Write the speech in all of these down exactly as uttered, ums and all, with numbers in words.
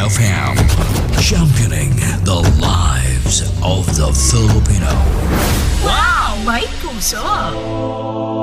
F M, championing the lives of the Filipino. Wow, may puso!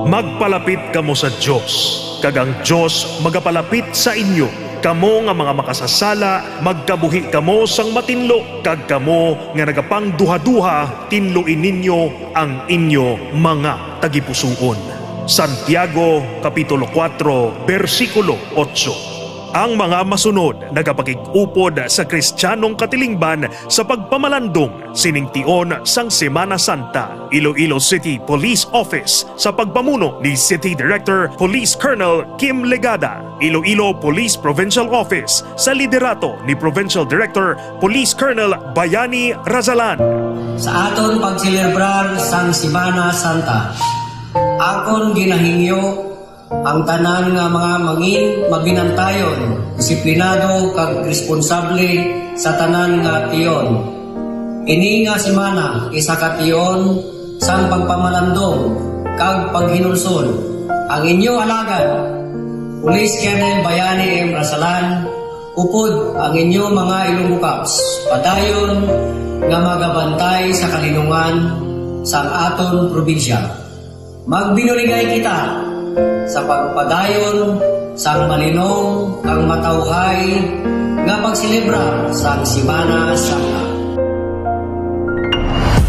Magpalapit kamo sa Dios, kag ang Dios magapalapit sa inyo. Kamo nga mga makasasala, magkabuhi kamo sang matinlo, kag kamo nga nagapangduhaduha, tinloi ninyo ang inyo mga tagipusoon. Santiago, Kapitulo kuwatro, bersikulo otso. Ang mga masunod nagapakig-upod sa Kristiyanong katilingban sa pagpamalandong sining tion sang Semana Santa. Iloilo City Police Office, sa pagpamuno ni City Director Police Colonel Kim Legada. Iloilo Police Provincial Office, sa liderato ni Provincial Director Police Colonel Bayani Razalan. Sa aton pagselebrar sang Semana Santa, akon ginahingyo ang tanan nga mga mangin-, mabinantayon, disiplinado, kag responsable sa tanan nga tion. Ini nga semana, isa ka tion sang pagpamalandong kag paghinulsol. Ang inyo alagad, Police Colonel Bayani M. Razalan, upod ang inyo mga Ilonggo Cops, padayon nga magabantay sa kalinungan sang aton probinsya. Magbinuligay kita sa pagpadayon sang malinong kag matawhay nga pagselebra sang Semana Santa.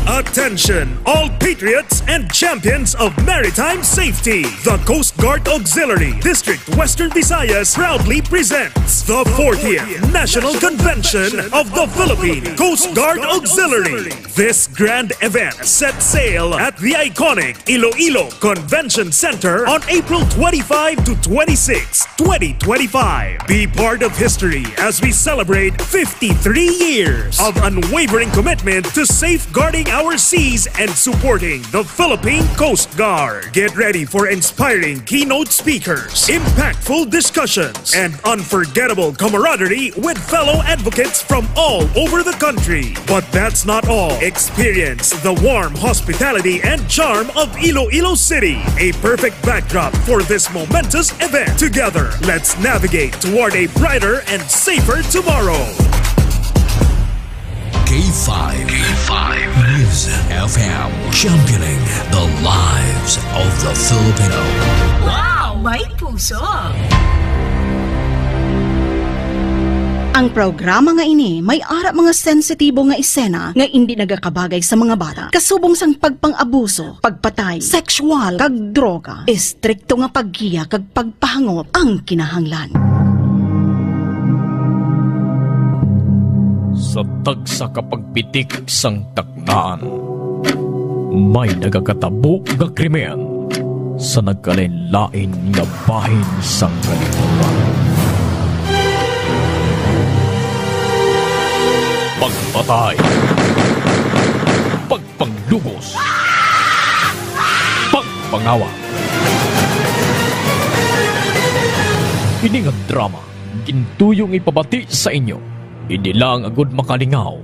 Attention, all patriots and champions of maritime safety. The Coast Guard Auxiliary, District Western Visayas, proudly presents the fortieth National Convention of the Philippine Coast Guard Auxiliary. This grand event sets sail at the iconic Iloilo Convention Center on April twenty-five to twenty-six, twenty twenty-five. Be part of history as we celebrate fifty-three years of unwavering commitment to safeguarding our seas and supporting the Philippine Coast Guard. Get ready for inspiring keynote speakers, impactful discussions, and unforgettable camaraderie with fellow advocates from all over the country. But that's not all. Experience the warm hospitality and charm of Iloilo City, a perfect backdrop for this momentous event. Together, let's navigate toward a brighter and safer tomorrow. K five, K five News F M, championing the lives of the Filipino. Wow, may puso! Ang programa nga ini may ara mga sensitibo nga esena nga indi nagakabagay sa mga bata, kasubong sang pagpang-abuso, pagpatay, sexual, kag droga. Estrikto nga paggiya kag pagpahangop ang kinahanglan. Sa tagsa ka pagpitik sang taknaan, may nagakatabo nga krimen sa nagkalain-lain nga bahin sang kalibutan. Pagpatay, pagpanglubos, pagpangawa. Ini nga drama gintuyong ipabati sa inyo, hindi lang agud makalingaw,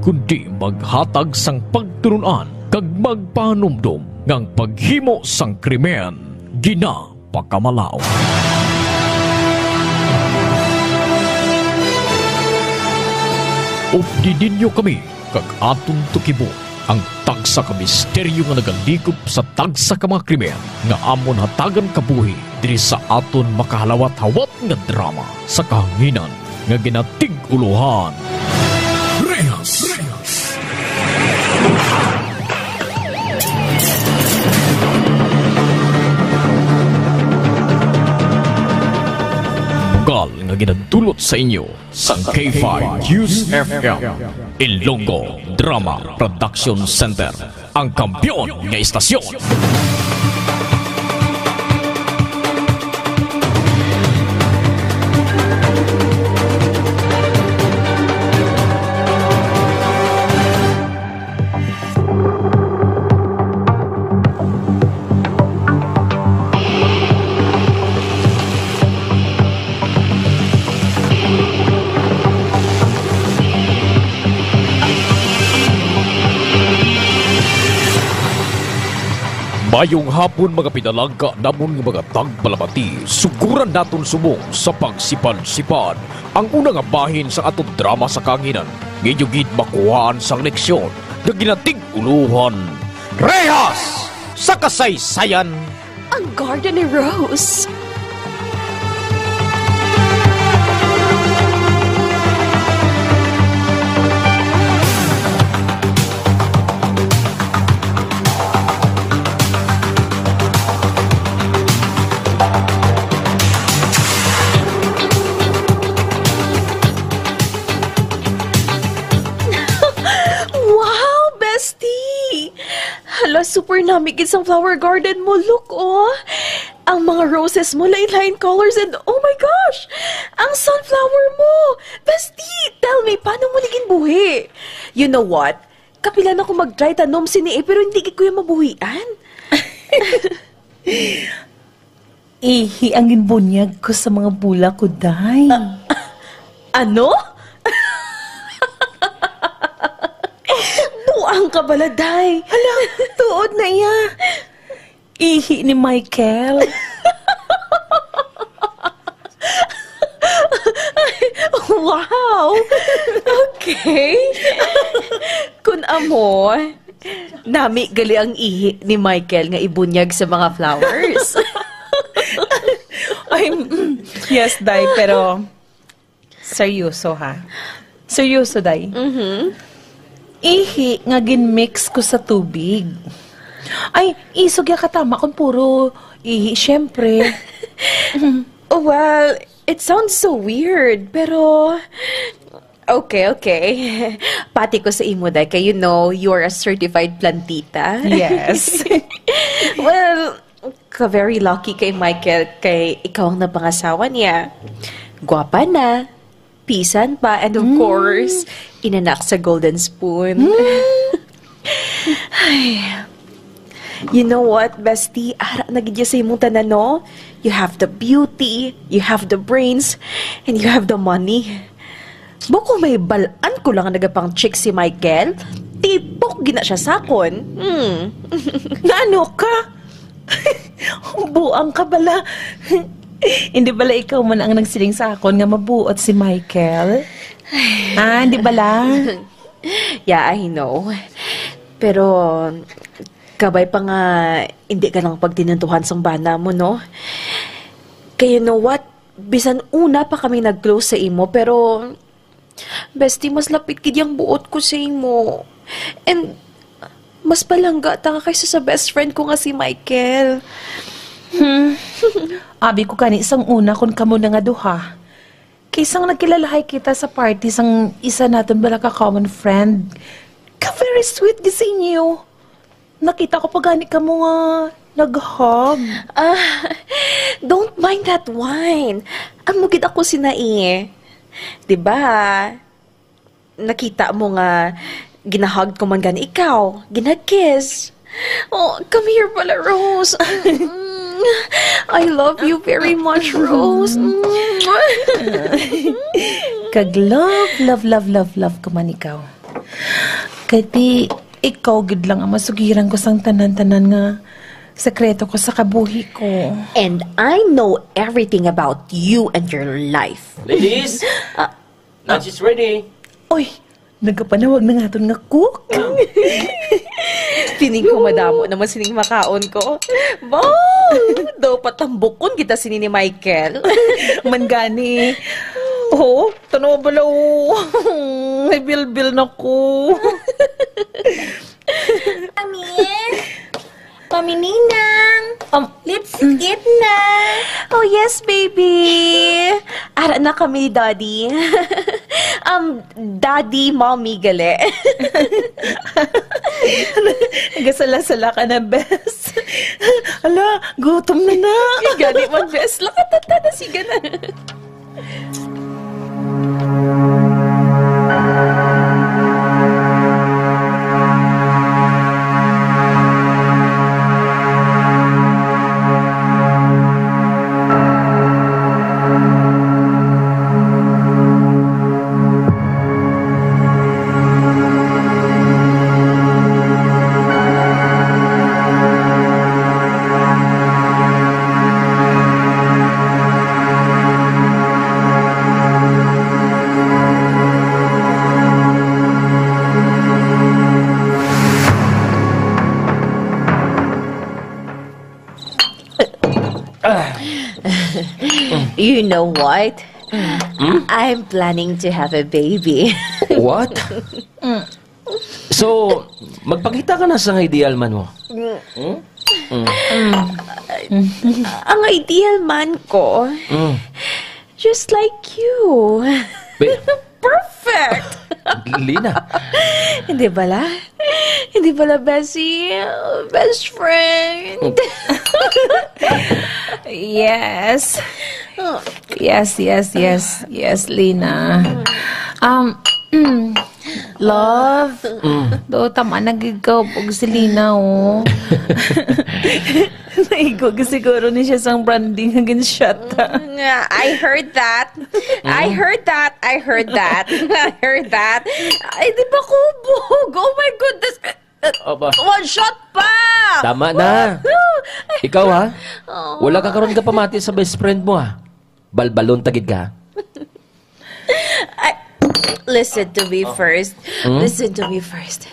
kundi maghatag sang pagtulon-an kag magpahanumdom nga ang paghimo sang krimen ginapakamalaut. Updi ninyo kami kag aton tukibo ang tagsa ka misteryo nga nagalikop sa tagsa ka mga krimen nga amon hatagan kabuhi diri sa aton makahalawat-hawat nga drama sa kahanginan nga ginatig-ulohan Rehas. Bugal nga ginadulot sa inyo sang K five News F M, Ilonggo Drama Production Center, ang kampiyon nga istasyon. Mayong hapon, mga pinalangga namon nga mga tagpalamati. Suguran naton subong sa pagsipan-sipan ang una nga bahin sa aton drama sa kahanginan, nga inyo gid makuhaan sang leksyon nga ginatig-ulohan, Rehas sa Kasaysayan. Ang Garden ni Rose. Wow, bestie! Hala, super nami gid sang flower garden mo. Look, oh. Ang mga roses mo, lain-lain colors, and oh my gosh! Ang sunflower mo! Bestie, tell me, paano mo ni ginbuhi? You know what? Kapila na ko mag-try tanom sini eh, pero hindi gid ko yung mabuhian. Ihi ang ginbunyag ko sa mga bulak ko, day. Ah, ano? Buang ka bala, day. Hala, tuod na iya. Ihi ni Michael. Wow! Okay. Kun amo, nami gali ang ihi ni Michael nga ibunyag sa mga flowers. Ay, mm, yes, day, pero seryoso, ha? Seryoso, day. Mhm. Ihi nga ginmix ko sa tubig. Ay, isog ya katama kung puro ihi, syempre. Well, it sounds so weird, pero okay, okay. Pati ko sa imo, day, kay you know, you are a certified plantita. Yes. Well, ka very lucky kay Michael, kay ikaw ang napangasawa niya. Gwapa na, pisan pa, and of Mm. course, inanak sa golden spoon. Mm. Ay. You know what, bestie? Ara na gid ya sa imong tanan, no? You have the beauty, you have the brains, and you have the money. Buko may balaan ko lang nagapang chick si Michael. Tipok gina siya sakon. Hmm. Naano ka? Buang ka bala. Hindi bala ikaw man ang nagsiling sa akon nga mabuot si Michael? Ah, hindi bala? Yeah, I know. Pero kabay pa nga hindi ka lang pagtinantuhan sang bana mo, no? Kay you know what? Bisan una pa kami nag-close sa imo, pero bestie, mas lapit gid yang buot ko sa imo. And mas palangga ta ka kaysa sa best friend ko nga si Michael. Hmm. Abi ko gani sang una kon kamo na nga duha. Kay sang nagkilalahay kita sa party sang isa naton bala ka common friend. Ka very sweet gid sa inyo. Nakita ko pa gani kamo nga nag-hug. Ah, don't mind that wine. Amo gid ako sina eh. Di ba? Nakita mo nga ginahug ko man gani ikaw, ginag-kiss. Oh, come here pala, Rose. Mm. I love you very much, Rose. Mm. Kag love, love, love, love, love ko man ikaw. Kay ti, ikaw gid lang ang masugiran ko sang tanan-tanan nga sekreto ko sa kabuhi ko. And I know everything about you and your life. Ladies, Ah. lunch is ready. Oy, nagapanawag na nga aton nga cook. Feeling ko madamo naman sining makaon ko. Wow! Daw patambukon kita sini ni Michael. Man gani. Oh, tanaw bala, oh. May bilbil na ko. Mami? Mami Ninang? Um, let's eat na. Oh, yes, baby. Ara na kami ni Daddy. Um, Daddy, Mommy, gali. Nagasala-sala ka na, bes. Ala, gutom na na. Gani man, bes. Lakatata na, siga na. You know what? I'm planning to have a baby. What? So, magpakita ka na sang ideal man mo. Ang ideal man ko, Mm. just like you. Be- Perfect! Lina. Hindi bala? Hindi bala, Bessie? Best friend? Yes. Oh. Yes, yes, yes. Yes, Lina. Um, mm, love. Mm. Do, tama na gid ka, ug si Lina, oh. Naigo ka siguro ni siya sang branding nga ginshot. Mm, I heard that. I Mm. heard that. I heard that. I heard that. Ay, di ba kubog? Oh my goodness. Aba. One shot pa! Tama na. Woohoo! Ikaw, ha? Oh. Wala ka karon ka pamati sa best friend mo, ha? Balbalon tagid ka. I, listen to me first. Hmm? Listen to me first.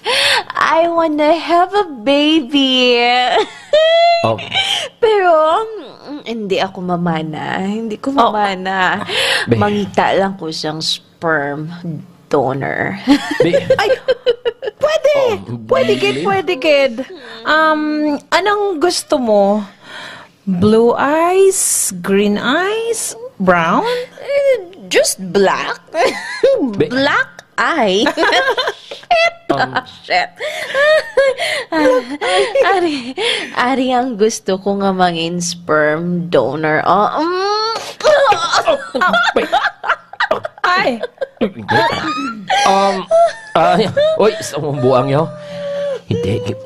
I wanna have a baby. Oh. Pero, mm, hindi ako mamana. Hindi ko Oh. mamana. Be. Mangita lang ko siyang sperm donor. Be. Ay, pwede. Oh, Pwede, kid, Lin. pwede, kid. Um, anong gusto mo? Blue eyes, green eyes, brown? Eh, just black. Be- Black eye. Shit. Um, Shit. Ari, ari ang gusto ko nga mangin sperm donor. Oh, mm. Ay, Um, ah, oy, sa mong buang yo. Hindi, gi-,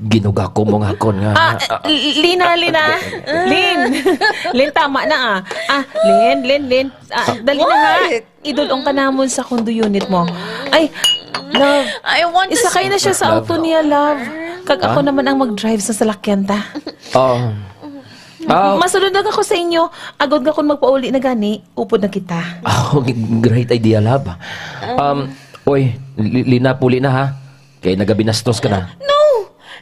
ginugako mo nga kon nga, ah, ah, L-, Lina, Lina. Lin. Lin, tama na, ah. Ah, Lin, Lin, Lin. Ah, dali na, ha. What? Idulong ka namon sa condo unit mo. Ay, love. I want to Isakay na siya sa Love. auto niya, love. Kag ako Ha? naman ang mag-drive sa salakyan ta. Oh. Ah. Masulod na ako sa inyo. Agod nga kung magpauli na gani, upod na kita. Oh, g-, great idea, love. Um, oy, li-, Lina, puli na, ha? Kay nagabinastos ka na. No!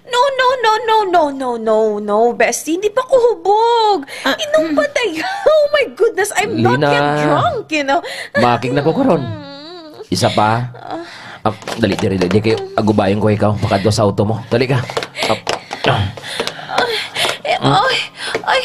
No, no, no, no, no, no, no, no, bestie. Hindi pa ko hubog. Ah, Inom mm. pa tayo. Oh my goodness, I'm not Lina, yet drunk, you know? Makig na ko karon. Mm. Isa pa. Ah. Ah, dali, dali, dali. Kay agubayan ko ikaw. Pakadto sa auto mo. Dali ka. Ah. Ah. Eh, ay, ay,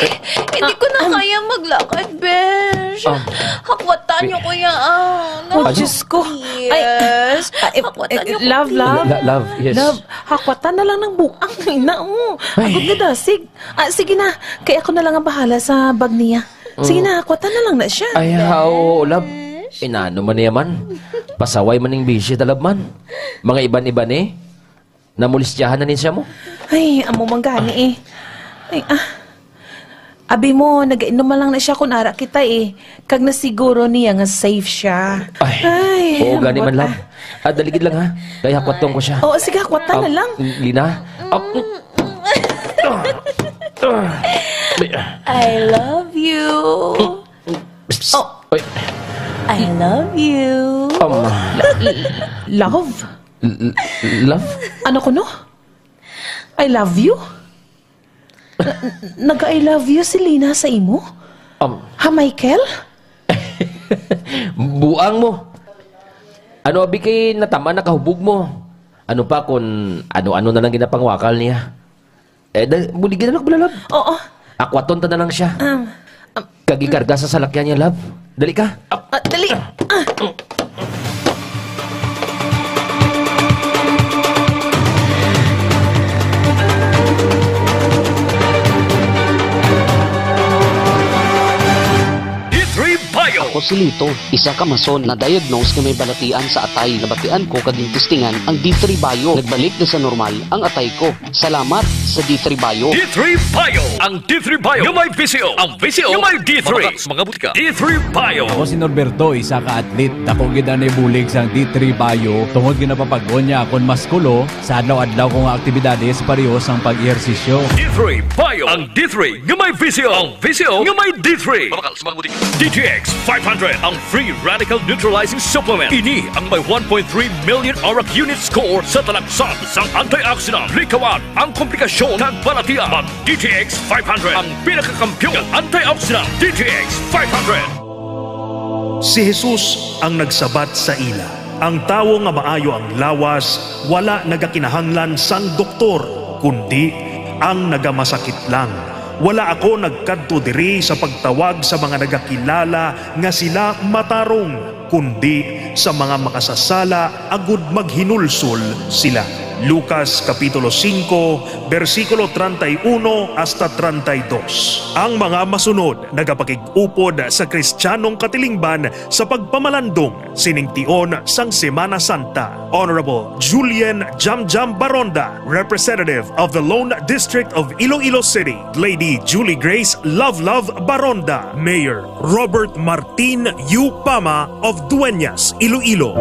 hindi ko na Ah, ah. kaya maglakad, besh. Ah. Hakwatan niyo, kuya, ah. Oh, Diyos ko. Ay, Yes. ah, eh, Hakwatan eh, niyo ko, love, please. love. La-, love, yes. Love, hakwatan na lang ng buang, ina, oh. Ay. Agod nga dasig. Ah, sige na, kay ako na lang ang bahala sa bag niya. Sige Mm. na, hakwatan na lang na siya. Ay, ha, oo, love. Besh. Inano man niya man. Pasaway man ning bisi, talab man. Mga iban-iban eh. Namulistyahan na ni siya mo. Ay, amo man gani eh. Ay, ah. Abi mo, nagainom man lang na siya kun ara kita eh. Kag nasiguro niya nga safe siya. Ay, Ay, oo, gani man, ambot, love. ah. Ah, daligid lang, ha. Kay hakwat ko siya. Oo, sige, hakwatan na Ah, lang. Lina. Ah, ah, ah, I love you. Psst. Oh. Ay. I love you. Um, L-, l-, love? L-, l-, love? Ano kuno? I love you? Na-, nag-I love you si Lina sa imo? Um, Ha, Michael? Buang mo. Ano, abi kay natama nakahubog mo? Ano pa kung ano-ano na lang ginapangwakal niya? Eh, da-, buligin na lang, love. Oo. Akwaton ta na lang siya. Um, um, Kag ikarga sa salakyan niya, love. Dali ka. Ah, dali. Ah. D three Bio. Ako si Lito, isa ka mason na diagnose nga may balatian sa atay. Nabatian ko kag gintistingan ang D three Bio. Nagbalik na sa normal ang atay ko. Salamat sa D three Bio. D three Bio. Ang D three Bio nga may V C O. Ang V C O nga may D three. Mga kats, mga butika. D three Bio. Ako si Norberto, isa ka athlete. Dako gid ang nabulig sang D three Bio tungod ginapapag-on niya akon maskulo sa adlaw-adlaw ko nga aktibidades, pareho sang pag-ehersisyo. D three Bio. Ang D three nga may V C O. Ang V C O nga may D three. Mga kats, mga butika. D T X five Hundred ang free radical neutralizing supplement. Ini ang may one point three million arak unit score sa talaksan sang antioxidant. Likawan ang komplikasyon kag balatian. Mag D T X five hundred, ang pinakakampiyon nga antioxidant. D T X five hundred. Si Jesus ang nagsabat sa ila, "Ang tawo nga maayo ang lawas wala nagakinahanglan sang doktor, kundi ang nagamasakit lang. Wala ako nagkadto diri sa pagtawag sa mga nagakilala nga sila matarong, kundi sa mga makasasala, agud maghinulsol sila." Lucas Kapitulo singko, bersikulo treinta y uno hasta treinta y dos. Ang mga masunod nagapakig-upod sa Kristiyanong katilingban sa pagpamalandong sining tion sang Semana Santa. Honorable Julian Jamjam Baronda, Representative of the Lone District of Iloilo City. Lady Julie Grace Love Love Baronda, Mayor Robert Martin U. Pama of Dueñas, Iloilo.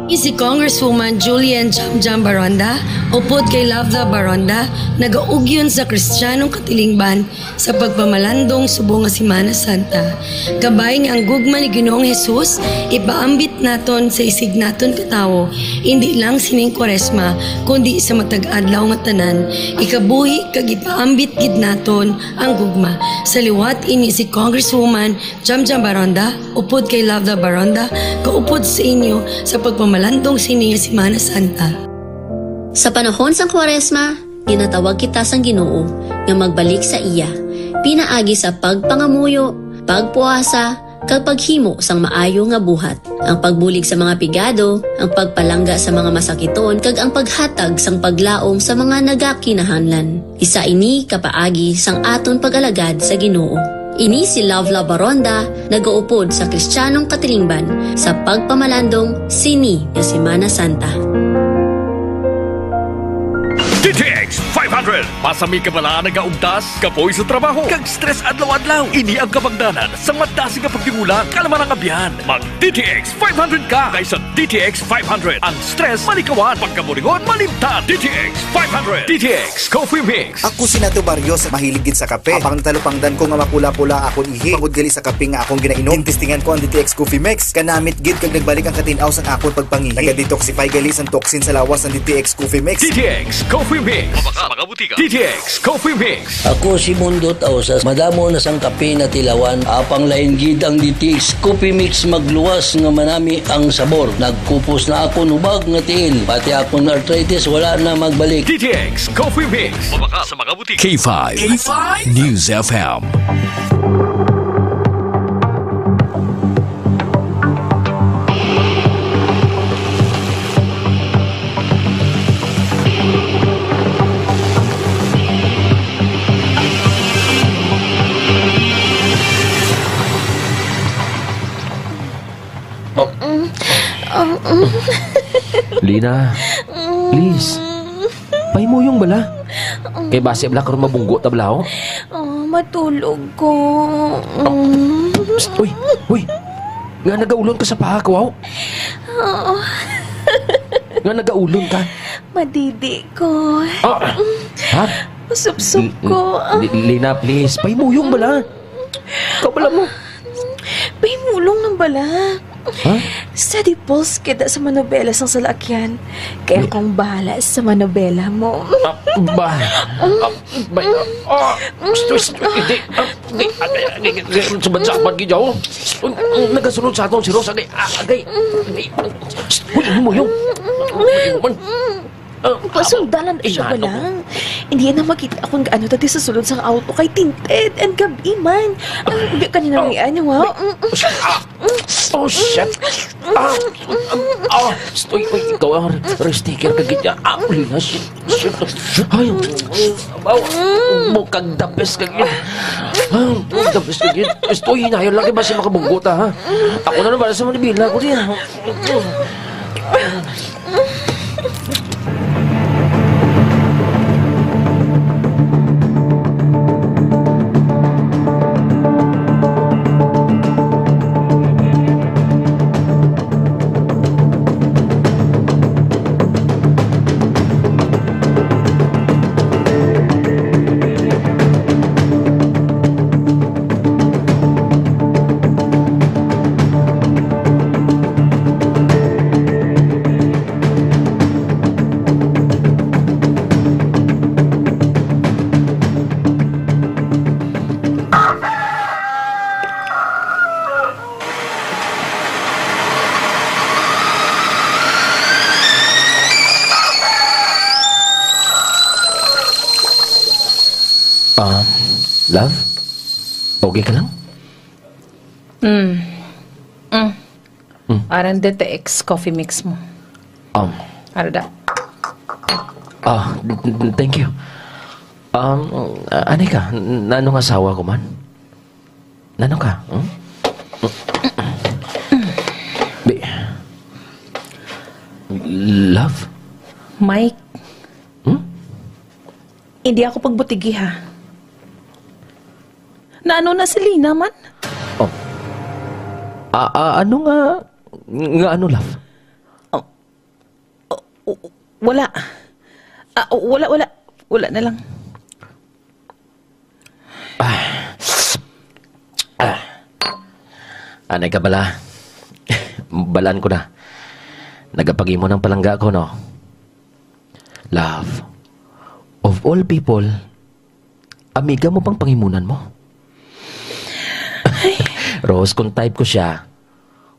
Ini si Congresswoman Julian Jamjam Baronda, upod kay Love Love Baronda, nagaugyon sa Kristiyanong katilingban sa pagpamalandong subong nga Semana Santa. Kabay nga ang gugma ni Ginoong Jesus ipaambit naton sa isignaton ka tawo, indi lang sining Kwaresma, kundi sa matag adlaw nga tanan, ikabuhi kag ipaambit gid naton ang gugma. Sa liwat ini si Congresswoman Jamjam Baronda, upod kay Love Love Baronda, kaupod sa inyo sa pagpamalandong sini nga Semana Santa. Sa panahon sang Kwaresma, ginatawag kita sang Ginoo nga magbalik sa iya, pinaagi sa pagpangamuyo, pagpuasa, kag paghimo sang maayo nga buhat. Ang pagbulig sa mga pigado, ang pagpalangga sa mga masakiton, kag ang paghatag sang paglaom sa mga nagakinahanglan. Isa ini ka paagi sang aton pag-alagad sa Ginoo. Ini si Love Love Baronda, nagaupod sa Kristiyanong katilingban sa pagpamalandong sini nga Semana Santa. D T X five hundred. Pasami ka bala nagaugtas, kapoy sa trabaho, kag stress adlaw-adlaw? Ini ang kabangdanan sang madasig nga pagtingulang, kalman ang abyan. Mag D T X five hundred ka, kay sa D T X five hundred ang stress malikawan, pagkaburingon malimtan. D T X five hundred, D T X Coffee Mix. Ako si Nato Barrios, mahilig gid sa kape. Apang natalupangdan ko nga mapula-pula akon ihi tungod gali sa kape nga akong ginainom. Gintistingan ko ang D T X Coffee Mix. Kanamit gid kag nagbalik ang katin-aw sang akon pagpangihi. Naga-detoxify gali sang toxin sa lawas ang D T X Coffee Mix. D T X Coffee Mix. Mabakal sa mga butika. D T X Coffee Mix. Ako si Mundo Tausas. Madamo na sang kape natilawan. Apang lain gid ang D T X Coffee Mix, magluwas nga manami ang sabor. Nagkupos na akon hubag nga tiil, pati akon arthritis wala na magbalik. D T X Coffee Mix. Mabakal sa mga butika. K five K five News F M. Lina, please. Pahimuyong bala. Kay basi bala karon mabunggo ta bala, oh. Oh, matulog ko. Mm. Psst, uy, uy. Nga nagaulon ka sa paha ko, aw? Oo. Nga nagaulon ka? Madidi ko. Ah, ha? Masupsop L-, ko. L-, Lina, please. Pahimuyong bala. Kabala mo. Pahimulong lang bala. Ha? Steady pulse kita sa manobela sang salakyan. Kaya Ni- akong bahala sa manobela mo. Ah, ba? Ah, ba? Ah, gusto, gusto, hindi. Ah, hindi. Ah, hindi, hindi, hindi. Sabad-sabad gid ako. Nagasunod sa atong si Rosa. Agay, ah, agay. Agay. Uy, ano mo yun? Ano mo yun? Ah, Pasundalan ta siya, ano? Balang. Hindi na makita kung gaano ta di sa sulod sang auto kay tinted and gab-i man. Ang bi-, kanina Oh. May ano, ha? Mm, mm. Oh, shit. Ah, mm, ah, ah, stoy, uy, ikaw ang risk taker ka gid. Ah, uli na, shit, shit. Ay, abaw, mukag the best ka gid. Ah, the best ka gid. Stoy, hinayon lang kay basi makabunggo ta, ha? Ako na lang para sa manibila ko diyan. Love? Okay ka lang? Mm. Mm. Mm. Aran D T X coffee mix mo. Um. Arada. Ah, n-, n-, thank you. Um, uh, anay ka, n-, nano nga asawa ko man? Nano ka? Hmm? Bi-, love? Mike. Hmm? Hindi ako pagbutigi, ha? Naano na si Lina man? Oh. Ah, ah, ano nga, nga ano, love? Oh. Oh, oh, wala. Ah, oh, wala, wala. Wala na lang. Ah. Ah. Anay ka bala. Balaan ko na. Nagapag-imo ng palangga ko, no? Love, of all people, amiga mo pang pangimunan mo. Rose, kung type ko siya,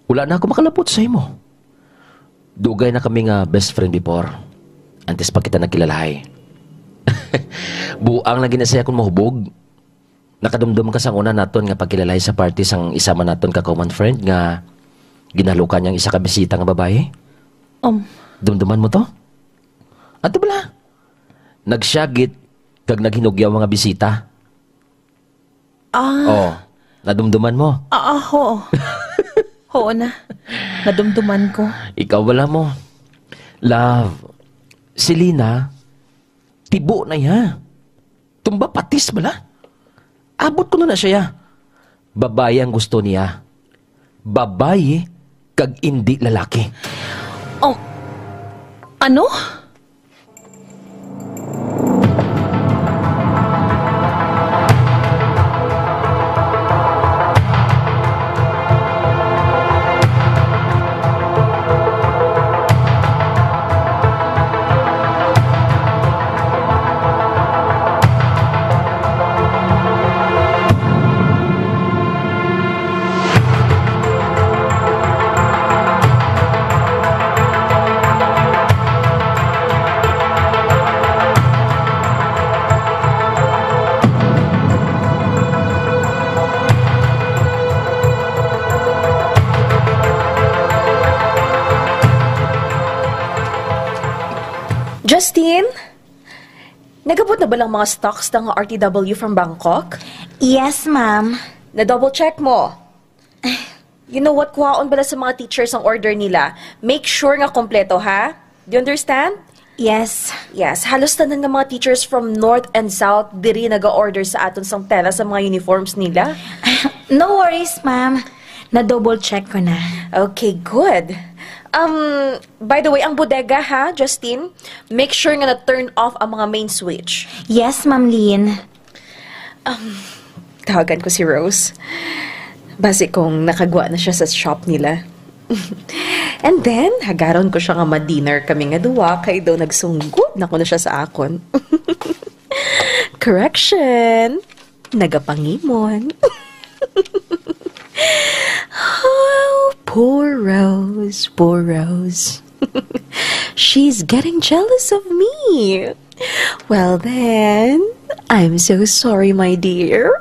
wala na ako makalapot sa imo. Dugay na kami nga best friend before. Antes pa kita nagkilalahay. Buang lagi na siya kung mahubog. Nakadumdum ka sang una naton nga pagkilalahay sa party sang isa man naton ka common friend nga ginalukan niyang isa ka bisita nga babayi? Um. Dumduman mo to? Ato bala? Nagsyagit kag naghinugyaw mga bisita. Ah. Oh, nadumduman mo? Ah, ah, oo. Oo na. Nadumduman ko. Ikaw wala mo. Love, si Lina, tibo na iya. Tumba patis bala. Abot ko na na siya. Babayi ang gusto niya. Babayi kag indi lalaki. Oh, ano? Justin, nagabot na ba lang mga stocks nga R T W from Bangkok? Yes, ma'am. Na-double check mo? You know what? Kuhaon bala sa mga teachers ang order nila. Make sure nga kompleto, ha? Do you understand? Yes. Yes, halos tanan nga mga teachers from north and south diri naga-order sa aton sang tela sa mga uniforms nila. No worries, ma'am. Na-double check ko na. Okay, good. Um, by the way, ang bodega, ha, Justin, make sure nga na-turn off ang mga main switch. Yes, Ma'am Lynn. Um, tawagan ko si Rose. Basi kung nakagwa na siya sa shop nila. And then, hagaron ko siya nga ma-dinner kami nga duwa, kay daw nagsunggod na ko na siya sa akon. Correction! Nagapangimon. Oh, poor Rose, poor Rose. She's getting jealous of me. Well then, I'm so sorry, my dear.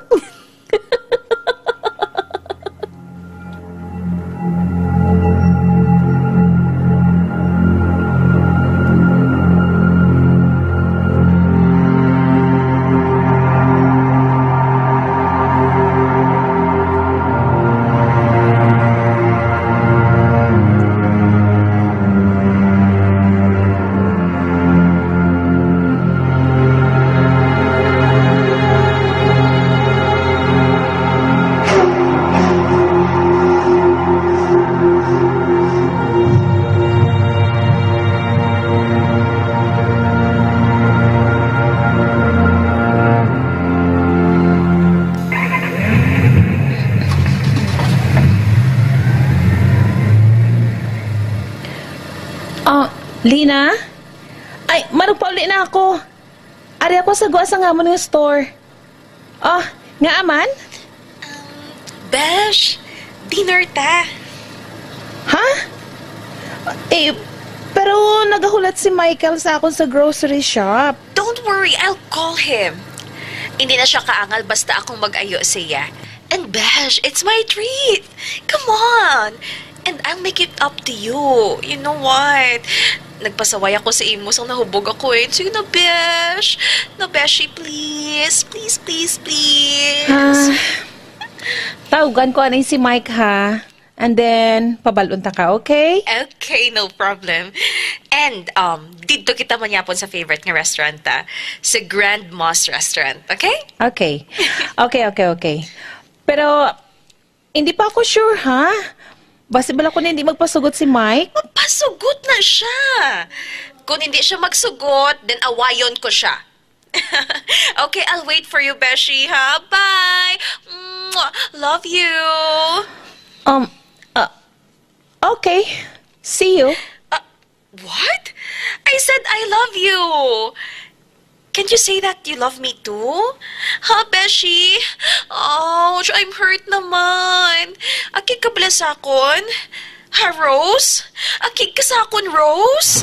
Ah, Lina? Ay, marag pauli na ako. Ari ako sa gwa sa ngamon nga store. Oh, nga aman? Um, besh, dinner ta. Ha? Eh, pero nagahulat si Michael sa akon sa grocery shop. Don't worry, I'll call him. Hindi na siya kaangal basta akong mag-ayo siya. And besh, it's my treat. Come on. And I'll make it up to you. You know what? Nagpasaway ako sa imo sang nahubog ako eh. Sige na, besh. Na, beshi, please. Please, please, please. Ah, tawgan ko anay si Mike, ha? And then, pabalon ta ka, okay? Okay, no problem. And, um, didto kita manyapon sa favorite nga restaurant, ah. Sa Grand Moss Restaurant, okay? Okay. Okay, okay, okay. Pero, hindi pa ako sure, ha? Basi bala ko na hindi magpasugot si Mike. Magpasugot na siya. Kung hindi siya magsugot, then awayon ko siya. Okay, I'll wait for you, beshi, ha? Bye! Mwah! Love you! Um, uh, okay. See you. Uh, what? I said I love you! Can't you say that you love me too? Ha, beshi? Ouch, I'm hurt naman. Akig ka bala sakon? Ha, Rose? Akig ka sakon, Rose?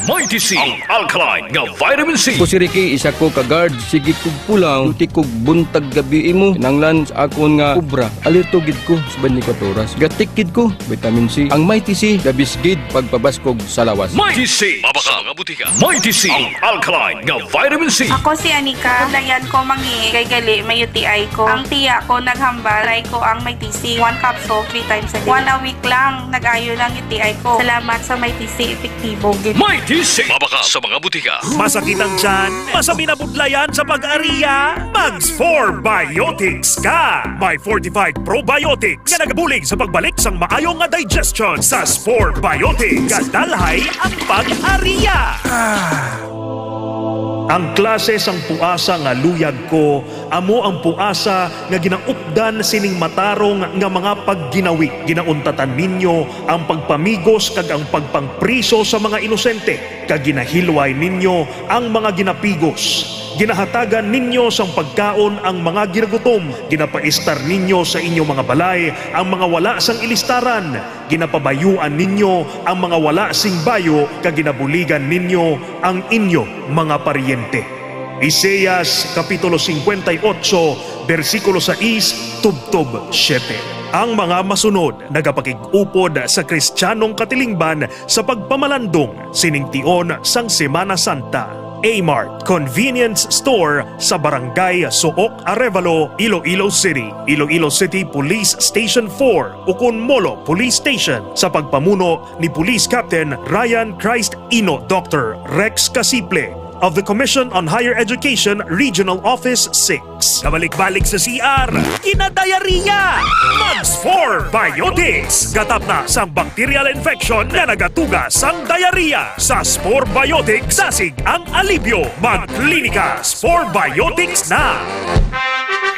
Mighty C, ang alkaline nga vitamin C. Ako si Ricky, isa ko ka guard. Sige kog pulaw, duty kog buntag gabi imo. Kinanglan sa akon nga obra. Alerto gid ko sa twenty-four oras. Gatik gid ko, vitamin C. Ang Mighty C, the best gid pagpabaskog sa lawas. Mighty C, mabaka sa mga butika. Mighty C, ang alkaline nga vitamin C. Ako si Anika. Dayan ko mangi kay gali may U T I ko. Ang tiya ko naghambal, try ko ang Mighty C. One capsule, three times a day. One a week lang, nag-ayo lang U T I ko. Salamat sa Mighty C, epektibo gid. Mighty C, mabaka sa mga butika. Masakit ang tiyan? Masabi na budlayan sa pag-ariya? Mag Spore Biotics ka! May fortified probiotics nga nagabulig sa pagbalik sang maayo nga digestion. Sa Spore Biotics, kadalhay ang pag-ariya. Ah. Ang klase sang puasa nga luyag ko amo ang puasa nga ginaupdan sining matarong nga mga pagginawi. Ginauntatan ninyo ang pagpamigos kag ang pagpangpriso sa mga inosente, kag ginahilway ninyo ang mga ginapigos. Ginahatagan ninyo sang pagkaon ang mga ginagutom, ginapaistar ninyo sa inyo mga balay ang mga wala sang ilistaran, ginapabayuan ninyo ang mga wala sing bayo, kag ginabuligan ninyo ang inyo mga paryente. Isaias, Kapitulo cincuenta y ocho, bersikulo sais tubtob siete. Ang mga masunod nagapakig-upod sa Kristiyanong katilingban sa pagpamalandong sining tion sang Semana Santa. A-Mart Convenience Store sa Barangay Sook, Arevalo, Iloilo City. Iloilo City Police Station four, ukon Molo Police Station, sa pagpamuno ni Police Captain Ryan Christ Ino, Doctor Rex Casiple of the Commission on Higher Education Regional Office six. Kabalik-balik sa C R, kinadayariya. Mag Spore Biotics. Gatap na sang bacterial infection nga nagatuga sang diarrhea. Sa Spore Biotics, dasig ang alibyo. Mag Klinika Spore Biotics na.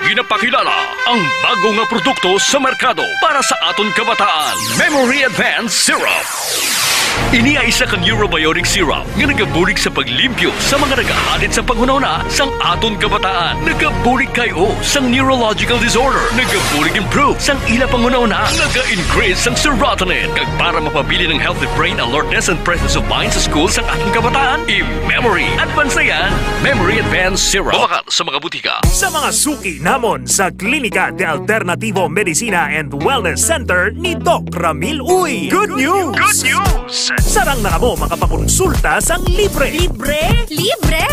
Ginapakilala ang bago nga produkto sa merkado para sa aton kabataan, Memory Advance Syrup. Ini ay isa ka neurobiotic syrup nga nagabulig sa paglimpyo sa mga nagahalid sa panghunahuna sang aton kabataan. Nagabulig kay o sang neurological disorder. Nagabulig improve sang ila panghunahuna. Naga-increase sang serotonin. Kag para mapabilin ang healthy brain alertness and presence of mind sa school sang aton kabataan, i-memory advance na yan. Memory Advance Syrup. Mabakal sa mga butika. Sa mga suki namon sa Klinika de Alternativo Medicina and Wellness Center ni Doc Ramil Uy. Good news! Good news! Sarang na kamo makapakonsulta sang libre. Libre? Libre!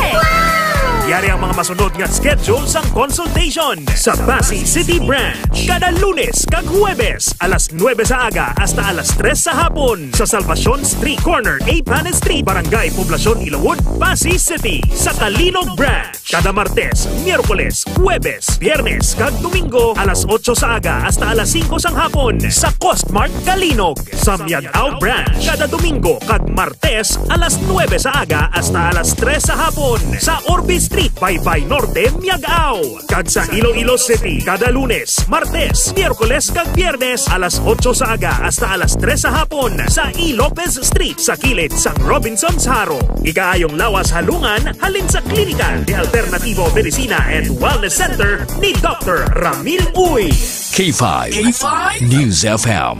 Yari ang mga masunod nga schedule sang consultation. Sa Passi City Branch, kada Lunes kag Huwebes, alas nuebe sa aga hasta alas tres sa hapon. Sa Salvacion Street, corner A Panes Street, Barangay Poblacion, Ilawod, Passi City. Sa Calinog Branch, kada Martes, Miyerkules, Huwebes, Biyernes, kag Domingo, alas otso sa aga hasta alas singko sang hapon. Sa Costmart Calinog, sa Miag-ao Branch, kada Domingo kag Martes, alas nuebe sa aga hasta alas tres sa hapon. Sa Orbe Street, Baybay Norte, Miag-ao. Kag sa Iloilo City, kada Lunes, Martes, Miyerkules, kag Biyernes, alas otso sa aga hasta alas tres sa hapon. Sa E. Lopez Street, sa kilid sang Robinsons Jaro. Ikaayong lawas halungan, halin sa Klinika de Alternativo Alternativo Medicina and Wellness Center ni Doctor Ramil Uy. K five K five News F M.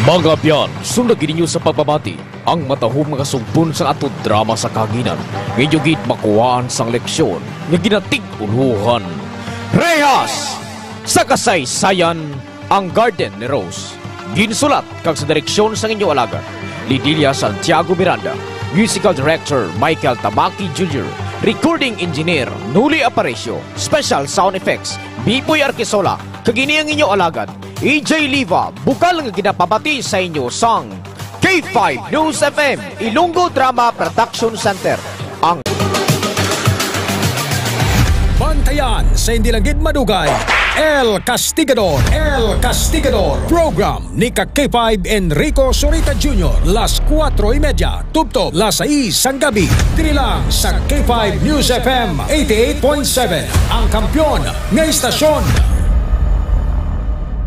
Mga abyan, sundagi ninyo sa pagbabati ang matahom nga sugbon sa ato drama sa kahanginan, nga inyo gid makuhaan sang leksyon nga ginatig-ulohan. Rehas sa Kasaysayan, Ang Garden ni Rose. Ginsulat kag sa direksyon sang inyo alagad, Lidilia Santiago Miranda. Musical Director, Michael Tamaki Junior. Recording Engineer, Nuli Aparicio. Special Sound Effects, Biboy Arquisola. Kag ini ang inyo alagad, E J Liva, bugal nga ginapabati sa inyo sang K five News F M, Ilonggo Drama Production Center. Ang Bantayan sa hindi lang gid madugay, El Castigador, El Castigador, program ni ka K five Enrico Sorita Junior, las kuwatro y media, tubtob las sais sang gabi, diri lang sa K five News F M eighty-eight point seven, ang kampiyon nga istasyon.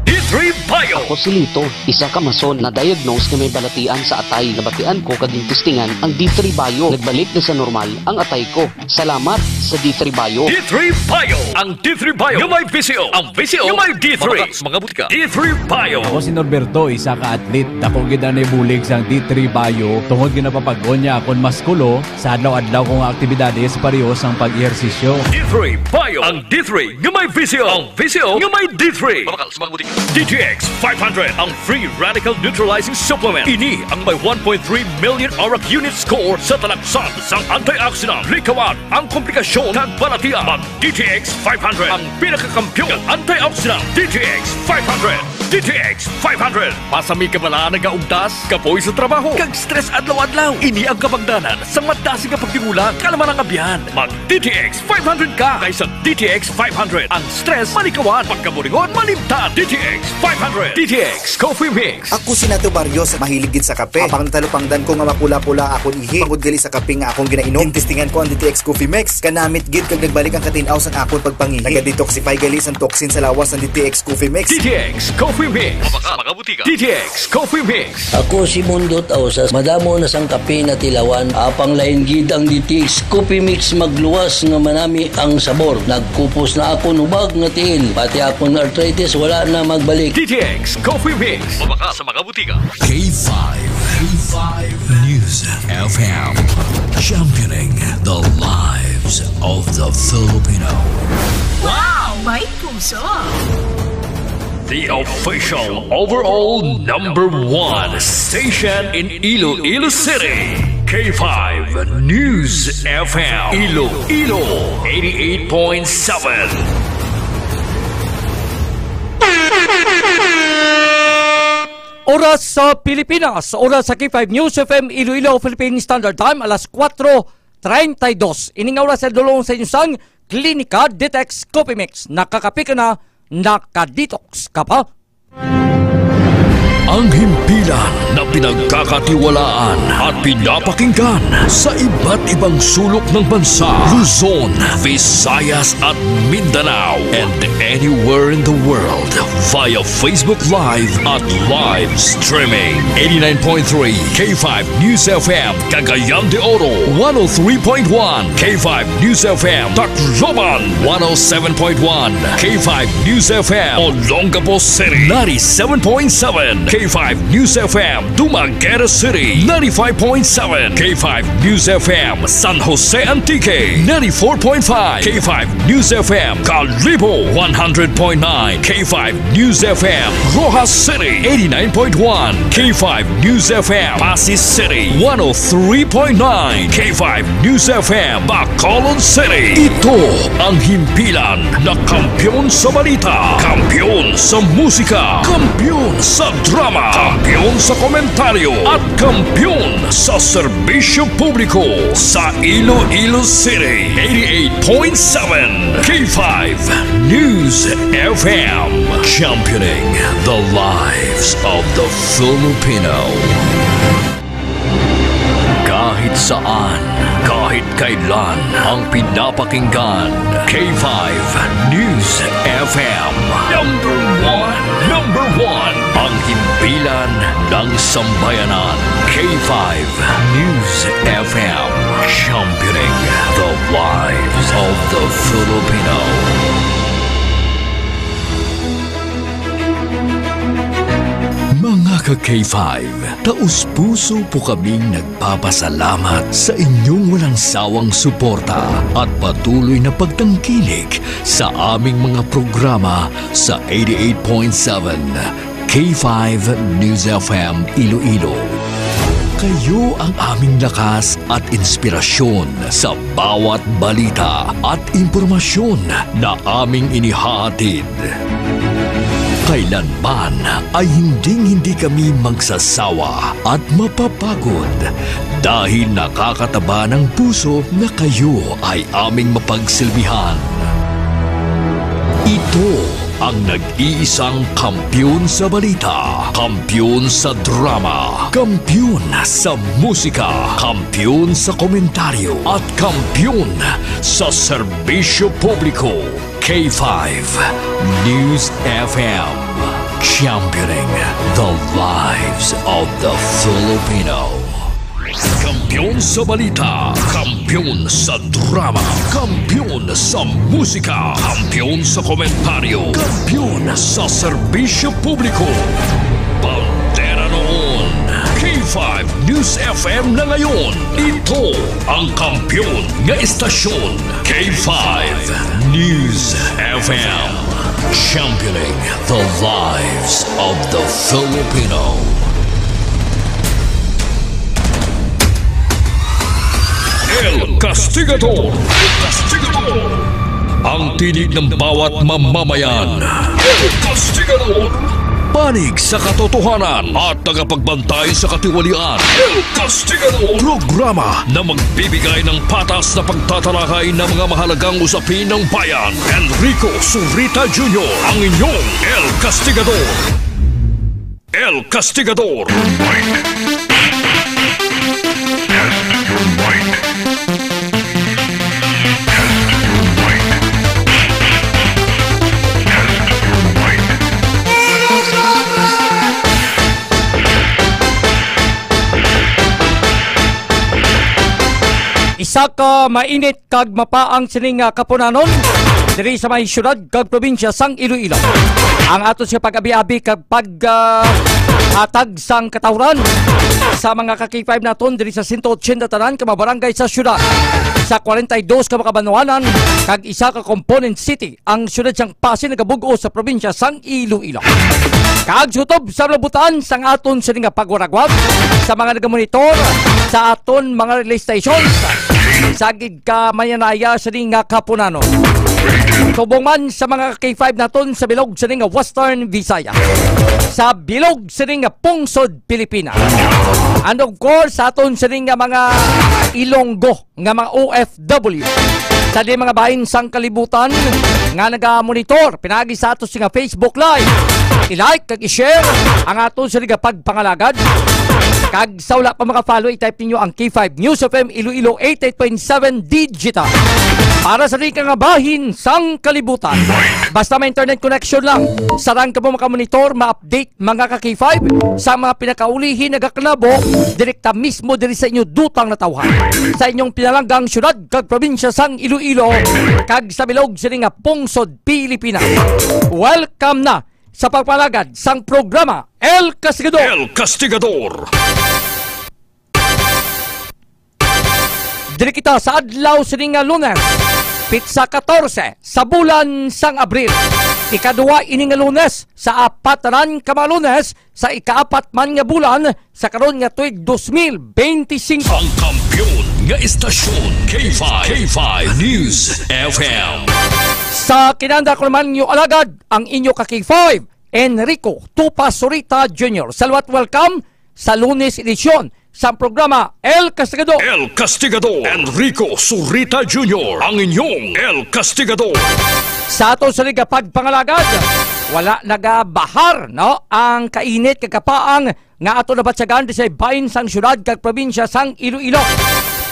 D three Bio. Ako si Lito, isa ka mason na diagnose nga may balatian sa atay. Nabatian ko kag gintistingan ang D three Bio. Nagbalik na sa normal ang atay ko. Salamat sa D three Bio. D three Bio. Ang D three Bio nga may V C O. Ang V C O nga may D three. Mabakas mga butika. D three Bio. Ako si Norberto, isa ka athlete. Dako gid ang nabulig sang D three Bio tungod nga napapag-on niya akon maskulo sa adlaw-adlaw ko nga aktibidades, pareho sang pag-ehersisyo. D three Bio. Ang D three nga may V C O. Ang V C O nga may D three. Mabakal sa mga butika. D T X five hundred, ang free radical neutralizing supplement. Ini ang may one point three million ORAC unit score sa talaksan sang antioxidant. Likawan ang komplikasyon kag balatian. Mag D T X five hundred, ang pinakakampiyon nga antioxidant. D T X five hundred. D T X five hundred. Pasami ka bala nagaugtas, kapoy sa trabaho, kag stress adlaw-adlaw? Ini ang kabangdanan sang madasig nga pagtigulang. Kalma ang abyan. Mag D T X five hundred ka. Kay sa D T X five hundred, ang stress malikawan, pagkaburingon malimtan. D T X five hundred. D T X Coffee Mix. Ako si Nato Barrios, mahilig gid sa kape. Habang natalupangdan ko nga mapula-pula akon ihi, bangod gali sa kape nga akong ginainom, gintistingan ko ang D T X Coffee Mix. Kanamit gid kag nagbalik ang katin-aw sang akon pagpangihi. Naga-detoxify gali sang toxin sa lawas ang D T X Coffee Mix. D T X Coffee Mix. Mabakal sa mga butika. D T X Coffee Mix. Ako si Mundo Tausas. Madamo na sang kape natilawan, apang lain gid ang D T X Coffee Mix, magluwas nga manami ang sabor. Nagkupos na akon hubag nga tiil, pati akon arthritis wala na magbalik. D T X Coffee Mix. Mabakal sa mga butika. K five, K five News F M, championing the lives of the Filipino. Wow! May puso! The official overall number one station in Iloilo City, K five News F M, Iloilo, eighty-eight point seven. Oras sa Pilipinas, oras sa K five News F M Iloilo Philippine Standard Time, alas kuwatro treinta y dos. Ining oras ay dulong sa inyo sang Klinika Detox Coffee Mix. Nakakape ka na, nakadetox ka pa. Ang himpilan na pinagkakatiwalaan at pinapakinggan sa iba't ibang sulok ng bansa, Luzon, Visayas at Mindanao, and anywhere in the world via Facebook Live at live streaming. Eighty-nine point three K five News F M, Cagayan de Oro, one oh three point one K five News F M, Tacloban, one oh seven point one K five News F M, Olongapo City, ninety-seven point seven K five News F M, Dumaguete City, ninety-five point seven K five News F M, San Jose Antique, ninety-four point five K five News F M, Kalibo, one hundred point nine K five News F M, Roxas City, eighty-nine point one K five News F M, Passi City, one oh three point nine K five News F M, Bacolod City. Ito ang himpilan na kampiyon sa balita, kampiyon sa musika, kampiyon sa drama, kampiyon sa komentaryo, at kampiyon sa serbisyo publiko sa Iloilo City. Eighty-eight point seven K five News F M, championing the lives of the Filipino. Saan, kahit kailan, ang pinapakinggan, K five News F M. Number one, number one, ang himpilan ng sambayanan, K five News F M, championing the lives of the Filipino. Mga ka-K five, taus-puso po kaming nagpapasalamat sa inyong walang sawang suporta at patuloy na pagtangkilik sa aming mga programa sa eighty-eight point seven K five News F M Iloilo. Kayo ang aming lakas at inspirasyon sa bawat balita at impormasyon na aming inihahatid. Kailanman ay hinding-hindi kami magsasawa at mapapagod dahil nakakataba ng puso na kayo ay aming mapagsilbihan. Ito ang nag-iisang kampiyon sa balita, kampiyon sa drama, kampiyon sa musika, kampiyon sa komentaryo, at kampiyon sa serbisyo publiko. K five News F M, championing the lives of the Filipino. Kampiyon sa balita, kampiyon sa drama, kampiyon sa musika, kampiyon sa komentaryo, kampiyon sa serbisyo publiko. Bandera noon, K five News F M na ngayon. Ito ang kampiyon nga estasyon, K five News F M. Championing the lives of the Filipino. El Castigador. El Castigador. Ang tinig ng bawat mamamayan. El Castigador. Panig sa katotohanan at tagapagbantay sa katiwalian. El Castigador. Programa na magbibigay ng patas na pagtatalakay ng mga mahalagang usapin ng bayan. Enrico Zurita Junior, ang inyong El Castigador. El Castigador. Your might. Test your might. Test your might. Test your might. Isa ka mainit kag mapaang sining, ah, kapunanon diri sa may siyudad kag probinsya sang Iloilo. Ang ato siya pag-abi-abi kag pag, ah, hatag sang katawran sa mga ka-K five naton diri sa sento ochenta tanan ka mga barangay sa siyudad, sa kwarenta y dos ka mga banwanan kag isa ka component city ang siyudad sang Pasig nagabug-os sa probinsya sang Iloilo. Kag sutob sa labutan sang aton sini nga pagwaragwag sa mga nagamonitor sa aton mga relay stations sa gid ka mayanaya sini nga kapunanon. Subong man sa mga K five naton sa bilog sini nga Western Visayas, sa bilog sini nga pungsod Pilipinas, and of course sa aton sini nga mga Ilonggo nga mga O F W sa di mga bahin sang kalibutan nga nagamonitor pinaagi sa ato nga Facebook Live. I-like kag i-share ang ato sini nga pagpangalagad. Kag sa wala pa maka-follow, i-type ninyo ang K five News F M Iloilo eighty-eight point seven Digital para sa di ka nga bahin sang kalibutan. Basta may internet connection lang, sarang ka mo makamonitor, ma-update mga ka-K five, sa mga pinakaulihi nagakanabo direkta mismo diri sa inyo dutang natawhan, sa inyong pinalanggang syudad kag probinsya sang Iloilo, kag sa bilog sini nga pungsod Pilipinas. Welcome na sa pagpalagad sang programa El Castigador. El Castigador. Diri kita sa adlaw sini nga Lunes, pitsa katorse sa bulan sang Abril. Ikaduha ini nga Lunes sa apat tanan ka mga Lunes sa ikaapat man nga bulan sa karon nga tuig dos mil benti singko. Ang kampiyon nga estasyon, K five, K five News F M. Sa kinanda ko naman inyo alagad, ang inyo ka K five, Enrico Tupa Zurita Junior. Salwat, welcome sa Lunes edisyon sang programa El Castigador. El Castigador. Enrico Zurita Junior, ang inyong El Castigador. Sa ato sa liga pagpangalagad, wala nagabahar, no, ang kainit kag kapaang nga ato nabatyagan di sa bahin sang syudad kag probinsya sang Iloilo.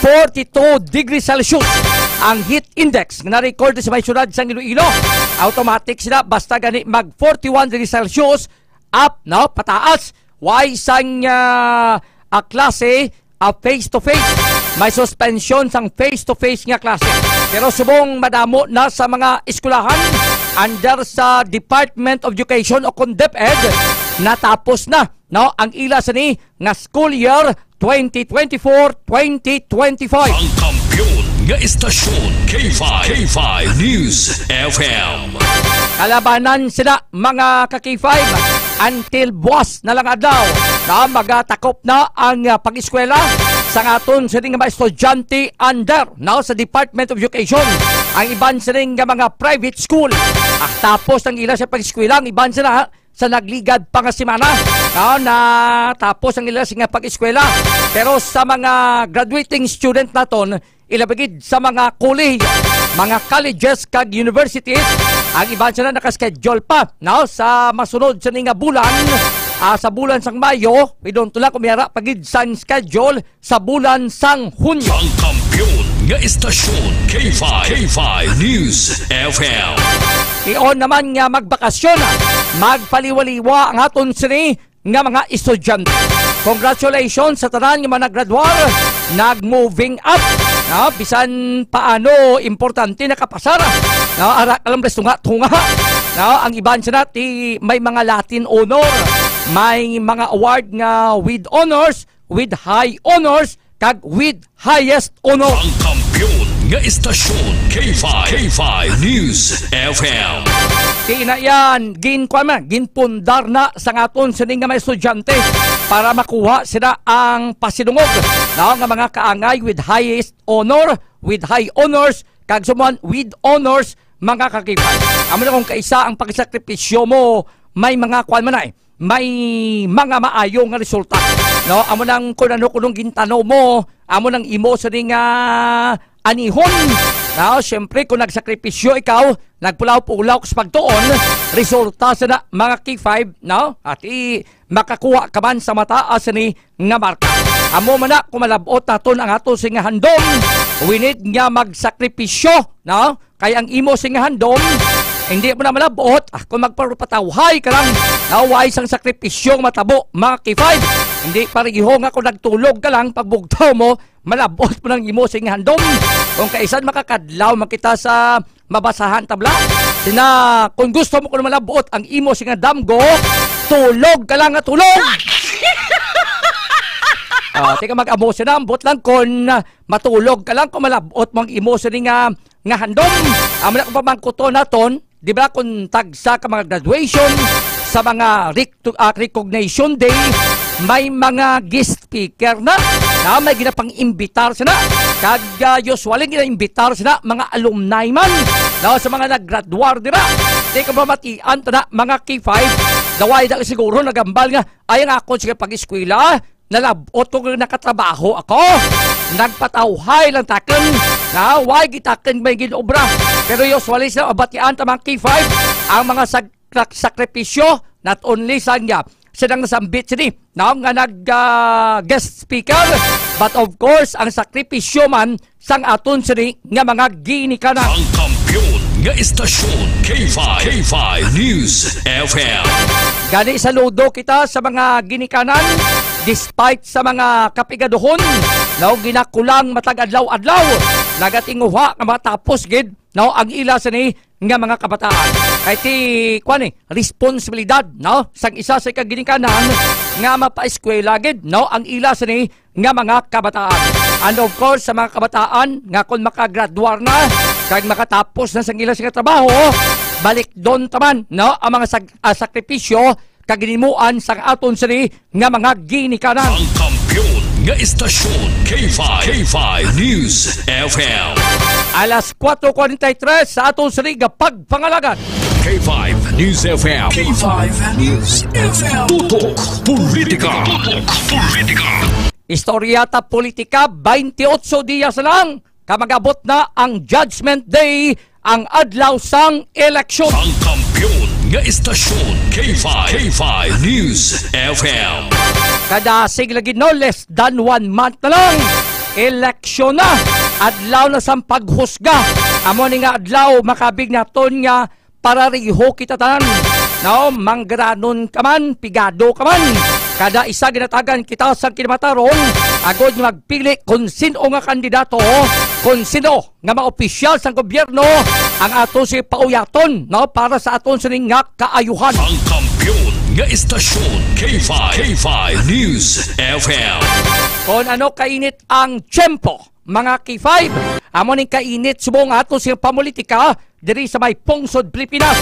Forty-two degrees Celsius ang heat index nga na-record sa may syudad sang Iloilo. Automatic sila basta gani mag forty-one degrees Celsius up, no? Pataas. Way sang, ah, ah, klase, ah, face to face. May suspensyon sang face to face nga klase. Pero subong madamo na sa mga eskwelahan under sa Department of Education o kon DepEd, natapos na, no, ang ila sini nga school year twenty twenty-four, twenty twenty-five. Ang kampiyon nga istasyon, K five, K five News F M. Kalabanan sila, mga ka-K five, until buwas na lang adlaw na magatakop na ang, ah, pag-eskwela sa aton sini nga mga estudyante under, no, sa Department of Education. Ang iban sini nga mga private school, ah, tapos ang ila sa pag-eskwela, ang iban sila sa nagligad pa nga semana, no, natapos ang ila sini nga pag-eskwela. Pero sa mga graduating student naton, ilabi gid sa mga college, mga colleges kag universities, ang iban sila naka-schedule pa, no, sa masunod sini nga bulan, ah, sa bulan sang Mayo, pidon to lang kung may ara pa gid sang schedule sa bulan sang Hunyo. Ang kampiyon nga istasyon, K five, K five News F M. Tion naman nga magbakasyon, magpaliwaliwa ang aton sini nga mga estudyante. Congratulations sa tanan nga mga naggraduar, nag-moving up. No? Bisan paano, importante nakapasar. No? Ara ka lang, basta tunga-tunga. No? Ang iban sila, ti, may mga Latin honor, may mga award nga with honors, with high honors, kag with highest honor. Ang kampiyon nga istasyon, K five, K five News F M. Di na yan, ginkuan man, ginpundar na sa aton sini nga mga estudyante para makuha sila ang pasidungog, no, nga mga kaangay with highest honor, with high honors, kag sumuan with honors, mga ka-K five. Amo na kung kaisa ang pagsakripisyo mo, may mga kuan man ay, may mga maayo nga resulta. No, amo nang kun ano kunong gintano mo, amo nang imo sini nga anihon. No, siyempre, kung nagsakripisyo ikaw, nagpulaw-pulaw ka sa pagtuon, resulta sa na, mga K five, no? At i-, makakuha ka man sa mataas ni nga marka. Amo man na, kung malab-ot naton ang ato sing handom, we need nga magsakripisyo, no? Kay ang imo sing handom, hindi mo na malab-ot, ah, kung magparupatawhay ka lang, na way sang sakripisyong matabo, mga K five. Hindi pareho nga kung nagtulog ka lang, pagbugtaw mo, malab-ot mo nang imo sing handom. Kung kaisan makakadlaw man kita sa mabasahan tabla. Sina, kung gusto mo kuno malab-ot ang imo sing nga damgo, tulog ka lang nga tulog. Ah, tika, mag-amo sina, ambot lang kon, ah, matulog ka lang kung malab-ot mo ang imo sini nga, nga handom. Amo na kung pamangkuton naton, di ba, kung tagsa ka mga graduation, sa mga rec-, ah, recognition day, may mga guest speaker na, na may ginapang-imbitar sila. Kag, ah, usually, gina-imbitar sila mga alumni man, no, sa mga naggraduar dira. Di ka ba matian ta na, mga K five? Daway na siguro nagambal nga, ay, ang akon sige pag-eskwela, nalab-ot ko nga nakatrabaho ako. Nagpatawhay lang takon, na way gitakin may ginobra. Pero usually, sa mabatian ta, mga K five, ang mga sag-, sakripisyo, not only sa nga silang nasambit sini, no, nga nag, ah, guest speaker, but of course, ang sakripisyo man sang aton sini nga mga ginikanan. Ang kampiyon nga istasyon, K five, K five News F M. Gani, saludo kita sa mga ginikanan, despite sa mga kapigaduhon, no, ginakulang matag adlaw-adlaw, nagatinguha nga matapos gid, no, ang ila sini nga mga kabataan. Kay ti, kuwan eh, responsibilidad, no, sang isa sa ikaginikanan nga mapaeskwela gid, no, ang ila sini nga mga kabataan. And of course, sa mga kabataan nga kung makagraduar na, kag makatapos na sang ila sini nga trabaho, balik doon taman, no, ang mga sag-, ah, sakripisyo kag ginimuan sang aton sini nga mga ginikanan. Ang kampiyon nga istasyon, K five, K five News F M. Alas kuwatro kuwarenta y tres sa aton sini nga pagpangalagan. K five News F M. K five News F M. Tutok Politika. Tutok Politika. Istorya ta politika, twenty-eight dias lang ka mag-abot na ang Judgment Day, ang adlaw sang eleksyon. Ang kampiyon nga istasyon, K five, K five News F M. Kada, sige lagi, no, less than one month na lang, eleksyon na. Adlaw na sang paghusga. Amo ni nga adlaw, makabig naton nga parariho kita tanan. No, manggaranon ka man, pigado ka man. Kada isa ginatagan kita sang kinamatarong, agod nga magpili kung sino nga kandidato, kung sino nga maopisyal sang gobyerno ang ato si pauyaton, no, para sa aton sini nga kaayuhan. Ang kampiyon nga istasyon, K five, K five News F M. Kon ano kainit ang tiyempo, mga K five, amo ning kainit subong ato sing pamulitika diri sa may pungsod Pilipinas.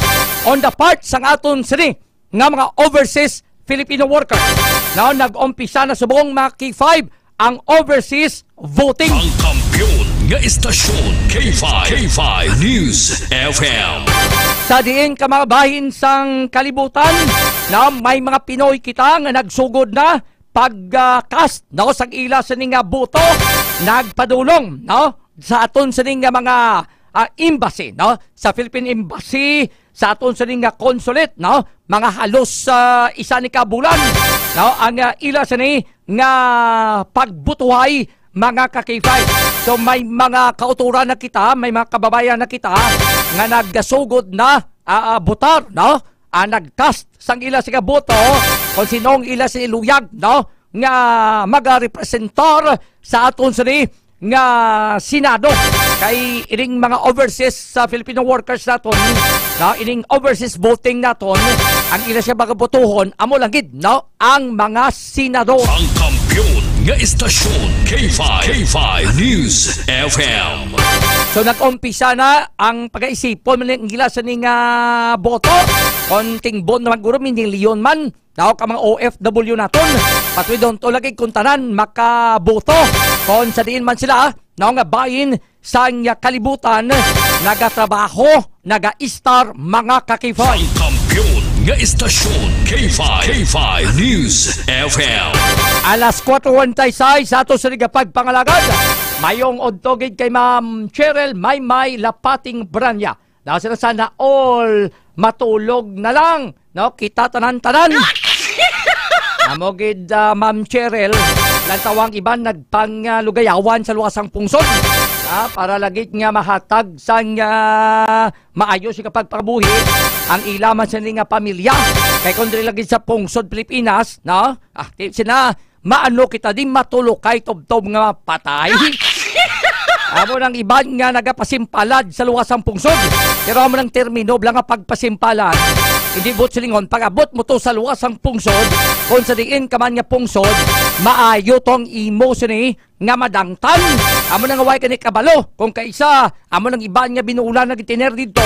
On the part sang aton sini nga mga overseas Filipino workers, no, nag-umpisa na subong, mga K five, ang overseas voting. Ang kampiyon nga istasyon, K five, K five News F M. Sa diin ka mga bahin sang kalibutan, na may mga Pinoy kita nga nagsugod na pag-cast, no, sang ila sini nga boto, nagpadulong, no, sa aton sini nga mga, ah, embassy, no, sa Philippine Embassy, sa aton sini nga consulate, no, mga halos, ah, isa ni ka bulan, no, ang, ah, ila sini nga pagbutuhay, mga ka-K five. So, may mga kauturan na kita, may mga kababayan na kita nga nagasugod na, ah, ah, butar, no? Ah, nag-cast sang ila sini nga boto kung sino ang ila sini luyag, no, nga magarepresentar sa aton sini nga Senado. Kay ining mga overseas sa Filipino workers naton, no, ining overseas voting naton, ang ila sini nga botohon, amo lang gid, no, ang mga senador. Ang kampiyon nga istasyon, K five, K five News F M. So, nag-umpisa na ang pagaisipon man ang ila sini nga boto. Kon tingbon naman guro, minilyon man, no, ka mga O F W naton. Patwidon to lagi kung tanan makaboto. Kon sa diin man sila, no, nga bahin sang kalibutan, nagatrabaho, naga-istar, mga ka-K five. Ang kampiyon nga istasyon, K five, K five News F M. Alas kuwatro kuwarenta y seis sa ato sa nagapagpangalagad. Mayong udto gid kay Ma'am Cheryl Maymay Lapating Branya. Daw sila, sana all matulog na lang, no? Kita tanan-tanan. Amo gid, ah, Ma'am Cheryl, lang tawang iban nagpanglugayawan sa luwasang pungsod. Ah, para lagi nga mahatag sang, ah, maayo sing pagpangabuhi ang ila man sini nga pamilya. Kay kon diri lagi sa pungsod Pilipinas, no? Ah, ti-, sina, maano kita di matulog kay tubtob nga patay? Amo nang iban nga nagapasimpalad sa luwasang pungsod. Pero amo nang termino bala nga pagpasimpalad, hindi buot silingon, pag-abot mo to sa luwasang pungsod, kung sa diin ka man nga pungsod, maayo tong imo sini nga madangtan. Amo na nga way ka ni kabalo kung kaisa, amo nang iban nga binulan nga gitiner dito,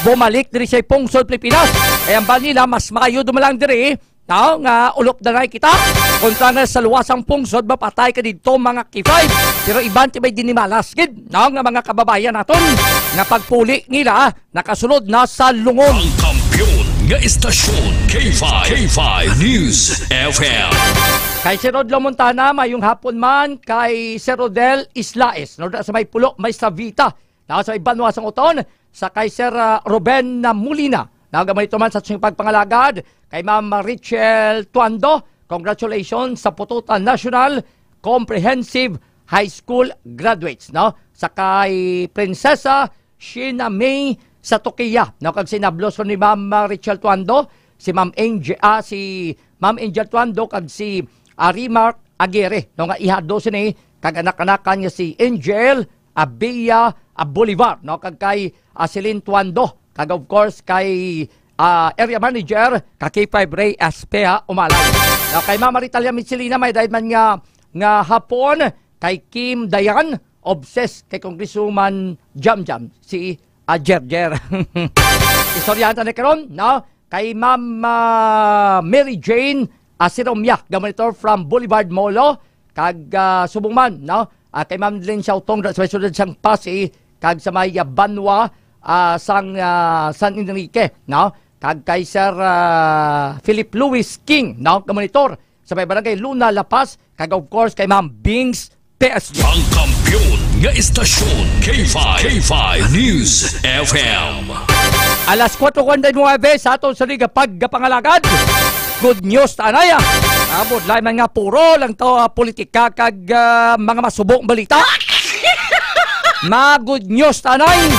bumalik diri sa pungsod Pilipinas. Kay ang bal nila, mas maayo dumalang diri, no, nga ulop na lang kita kontra nga sa luwasang pungsod, mapatay ka dito, mga K five. Pero iban ti may dinimalas gid, no, nga mga kababayan naton nga pagpuli nila nakasulod na sa lungon. Ang kampiyon nga istasyon, K five, K five News F M. Kay Sir Rod Lamontana, mayong hapon man kay Sir Rodel Islaes, no, sa may Pulo, may Savita. Nasa iban mo sang uton, sa kay Sir, ah, Ruben na Molina. Nagamay ito man sa ating pagpangalagad kay Ma'am Richel Tuando. Congratulations sa Pututan National Comprehensive High School graduates, no? Sa kay Prinsesa Sheena May sa Tukiya, no? Kag sinablos ni Ma'am, ah, Richel Tuando, si Ma'am Angel, ah, si Ma'am Angel Tuando kag si, ah, Rimark Aguirre, no? Nga ihado sini kag anak-anakan nga si Angel, Abia, ah, Bolivar, no? Kag kay, ah, Celine Tuando, kag of course kay, ah, area manager ka K five Ray Aspea Umalay. No, kay Mama Ritalia Mitsilina, may daid man nga, nga hapon kay Kim Dayan, obsessed kay Congresswoman Jamjam, si, ah, Jerjer. Istoryahan ta na karon, no? Kay Ma'am, ah, Mary Jane, ah, Siromia, ga monitor from Boulevard Molo, kag, ah, subong man, no? Ah, kay Ma'am Lynn Siautong, sa may siyudad sang Passi, kag sa may, ah, Banwa, ah, sang, ah, San Enrique, no? Kag kay Sir, ah, Philip Louis King, no? Ga monitor sa may Barangay Luna, La Paz, kag of course kay Ma'am Bings P S G. Ang kampiyon nga istasyon, K five, K five News F M. Alas kuwatro kuwarenta y nuebe sa aton sa Liga Pagkapangalagad. Good news ta anay, ah. Abot lang man nga puro lang to, ah, politika kag, ah, mga masubong balita. Mga good news ta anay.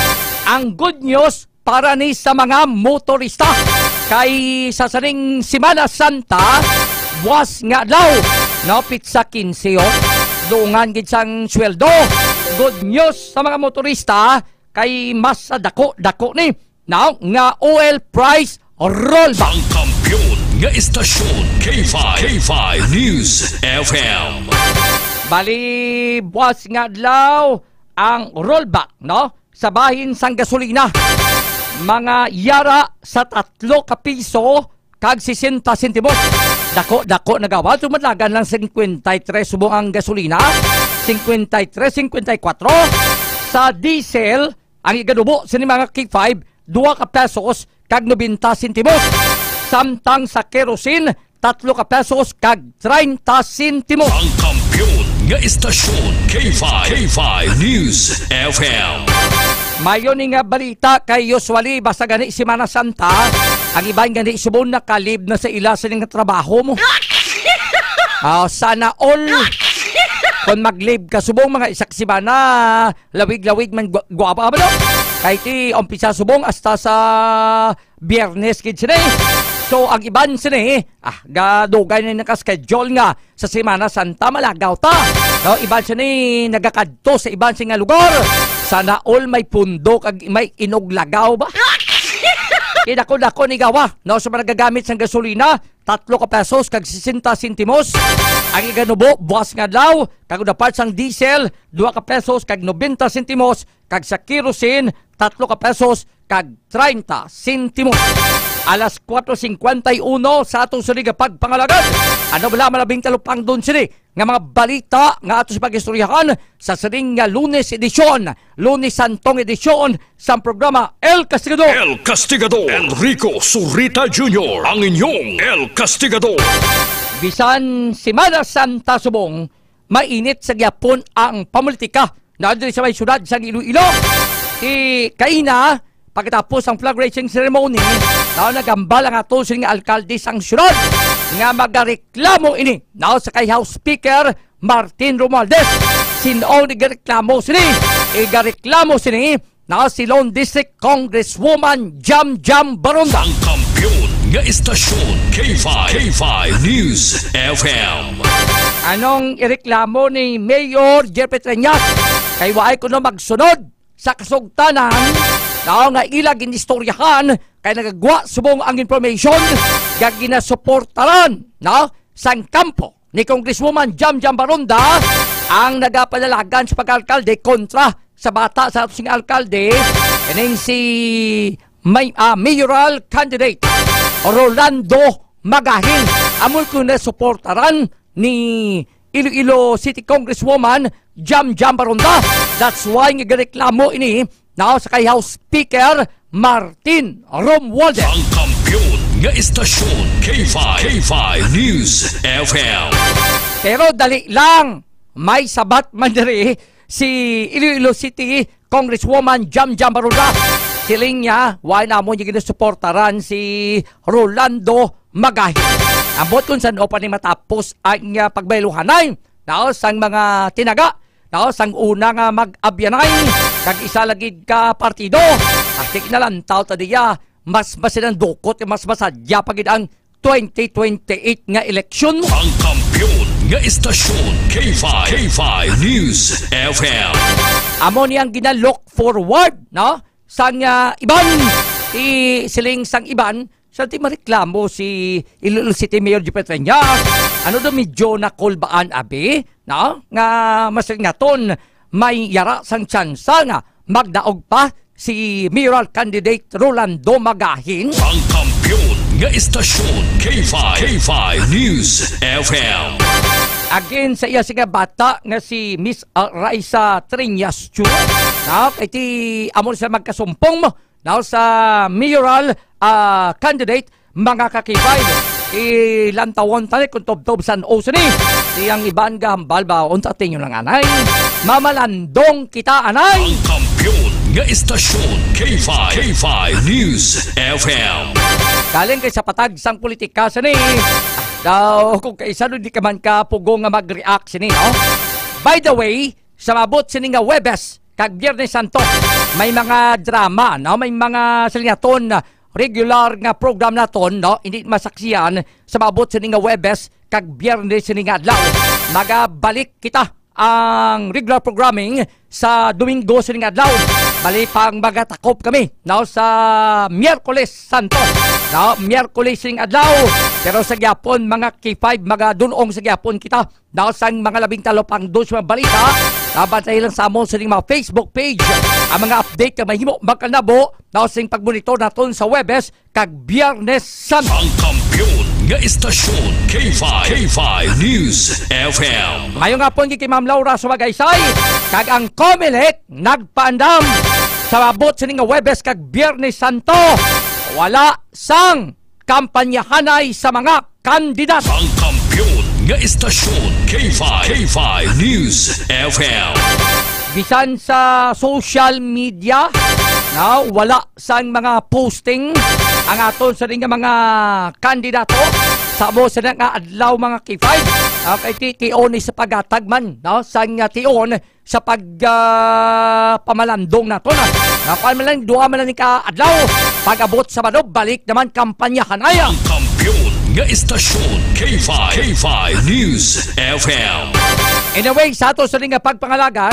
Ang good news para ni sa mga motorista. Kay sa sining Semana Santa, buwas nga adlaw, no, pitsa quince, oh. Dungan gid sang sweldo. Good news sa mga motorista, kay mas sa dako-dako ni, no, nga oil price rollback. Ang kampiyon nga istasyon, K five, K five News F M. Bali, buwas nga adlaw ang rollback, no, sa bahin sang gasolina. Mga yara sa tatlo ka piso kag sesenta sentimos. Dako-dako na gawad, so madlagan lang singkwenta y tres subong ang gasolina, singkwenta y tres, singkwenta y kuwatro. Sa diesel, ang iganubo sini mga K five, dua ka pesos kag nobenta sentimos. Samtang sa kerosene, tatlo ka pesos kag treinta sentimos. Ang kampiyon nga istasyon, K five, K five News F M. Mayo ni nga balita kay usually basta gani Semana Santa, ang iban gani subong nakalib na sa ila sa nga trabaho mo. Ah, sana all. Kung mag-leave ka subong mga isa ka semana, lawig-lawig man gwa- gwapa ba, no? Kay ti umpisa subong hasta sa Biyernes gid sini. So, ang iban sini, ah, gadugay na naka-schedule nga sa Semana Santa malagaw ta. No, iban sini nagakadto sa iban sini nga lugar. Sana all may pundo kag may inog lagaw ba? Kay dako-dako ni gawa, no, sa mga nagagamit sang gasolina, tatlo ka pesos kag sesenta sentimos. Ang iganubo, buwas nga adlaw, kag dapat sang diesel, dua ka pesos kag nobenta sentimos, kag sa kerosene, tatlo ka pesos kag treinta sentimos. Alas kuwatro singkwenta y uno sa atong suliga pagpangalagad. Ano bala malabing talupangdon sini nga mga balita nga ato sa pag-istoryahan sa sining nga Lunes edisyon, Lunes Santong edisyon sa programa El Castigador. El Castigador, Enrico Surita Junior, ang inyong El Castigador. Bisan Semana Santa subong, mainit sa gyapon ang pamulitika na diri sa may syudad sang Iloilo. Si kaina, pagkatapos ang flag raising ceremony, na nagambal ang ato sini nga alkalde sang syudad nga magareklamo ini, na sa kay House Speaker Martin Romualdez. Sin-o ni gareklamo sini? Igareklamo sini na si Lone District Congresswoman Jam Jam Baronda. Ang kampiyon nga istasyon, K five, K five News F M. Anong ireklamo ni Mayor Jeffrey Treñas? Kay waay kuno magsunod sa kasugtanan, no, nga ila ginistoryahan, kay nagagwa subong ang information nga ginasuportaran, no, sang kampo ni Congresswoman Jam Jam Baronda ang nagapanalagan sa pagkaalkalde kontra sa bata sa ato sing alkalde, ining si may, ah, mayoral candidate Rolando Magahin. Amo ko na suportaran ni Iloilo City Congresswoman Jam Jam Baronda. That's why nga gareklamo ini na sa kay House Speaker Martin Romualdez. Ang kampiyon nga istasyon, K five, K five News F M. Pero dali lang, may sabat man diri si Iloilo City Congresswoman Jam Jam Baronda. Siling niya, wala namon niya ginasuportaran si Rolando Magahi. Ambot kung san-o pa ni matapos ang, ah, pagbayluhanay, no, sang mga tinaga, no, sang una nga mag-abyanay kag isa lagi ka partido. Asik na lang tao ta diya, mas mas silang dukot, mas masadya pa gid ang twenty twenty-eight nga eleksyon. Ang kampiyon nga istasyon, K five, K five News F M. Amo ni ang gina-look forward, no? Sang, ah, iban, i-, siling sang iban, sa di mareklamo si Iloilo City Mayor Jeffrey Treñas. Ano daw, medyo nakulbaan, abi, no? Nga mas naton may yara sang tsansa nga magdaog pa si mayoral candidate Rolando Magahin. Ang kampiyon nga istasyon, K five, K five News F M. Again, sa iya sing bata nga si Miss, ah, Raisa Treñas Chu, no? Kay ti amo siya magkasumpong mo, no, sa mayoral, ah, candidate, mga ka-K five. Ilantawon ta ni kung tubtob san-o sini. Ti ang iban gahambal ba, unsa tingin lang anay? Mamalandong kita anay. Ang kampiyon nga istasyon, K five, K five News F M. Galing kay sa patag sang politika sini. Daw, kung kaisa, di ka man ka pugong nga mag-react sini, no? By the way, sa maabot sini nga Huwebes kag Biyernes Santo, may mga drama, no? May mga salihaton, regular nga program naton, no? Hindi masaksihan sa maabot sini nga Huwebes kag Biyernes sini nga adlaw. Magabalik kita ang regular programming sa Domingo sini nga adlaw. Bali pang magatakop kami, no, sa Miyerkules Santo, no, Miyerkules sini nga adlaw. Pero sa gyapon, mga K five, magadunong sa gyapon kita, no, sang mga labing talupangdos nga balita. Nabantay lang sa amon sa ining mga Facebook page ang mga update nga mahimo magkanabo, no, sing pagmonitor naton sa Huwebes kag Biyernes Santo. Ang kampiyon nga istasyon, K five, K five News F M. Maayong hapon, kay Ma'am Laura sa Magaysay, kag ang Comelec nagpaandam sa abot sini nga Huwebes kag Biyernes Santo. Wala sang kampanyahanay sa mga kandidato. Ang kampiyon nga istasyon, K five, K five News F M. Bisan sa social media, no, wala sang mga posting ang aton sa nga mga kandidato sa amo sa nga adlaw, mga K five. Okay, ti-, tion ni sa paghatag man, no, sang, ah, tion sa pag, ah, pamalandong nato na. Nakuan man lang, duha man lang ka adlaw. Pag-abot Sabado, balik naman kampanyahan ay. Ang kampiyon nga istasyon, K five, K five News F M. Anyway, sa ato sa nga pagpangalagan,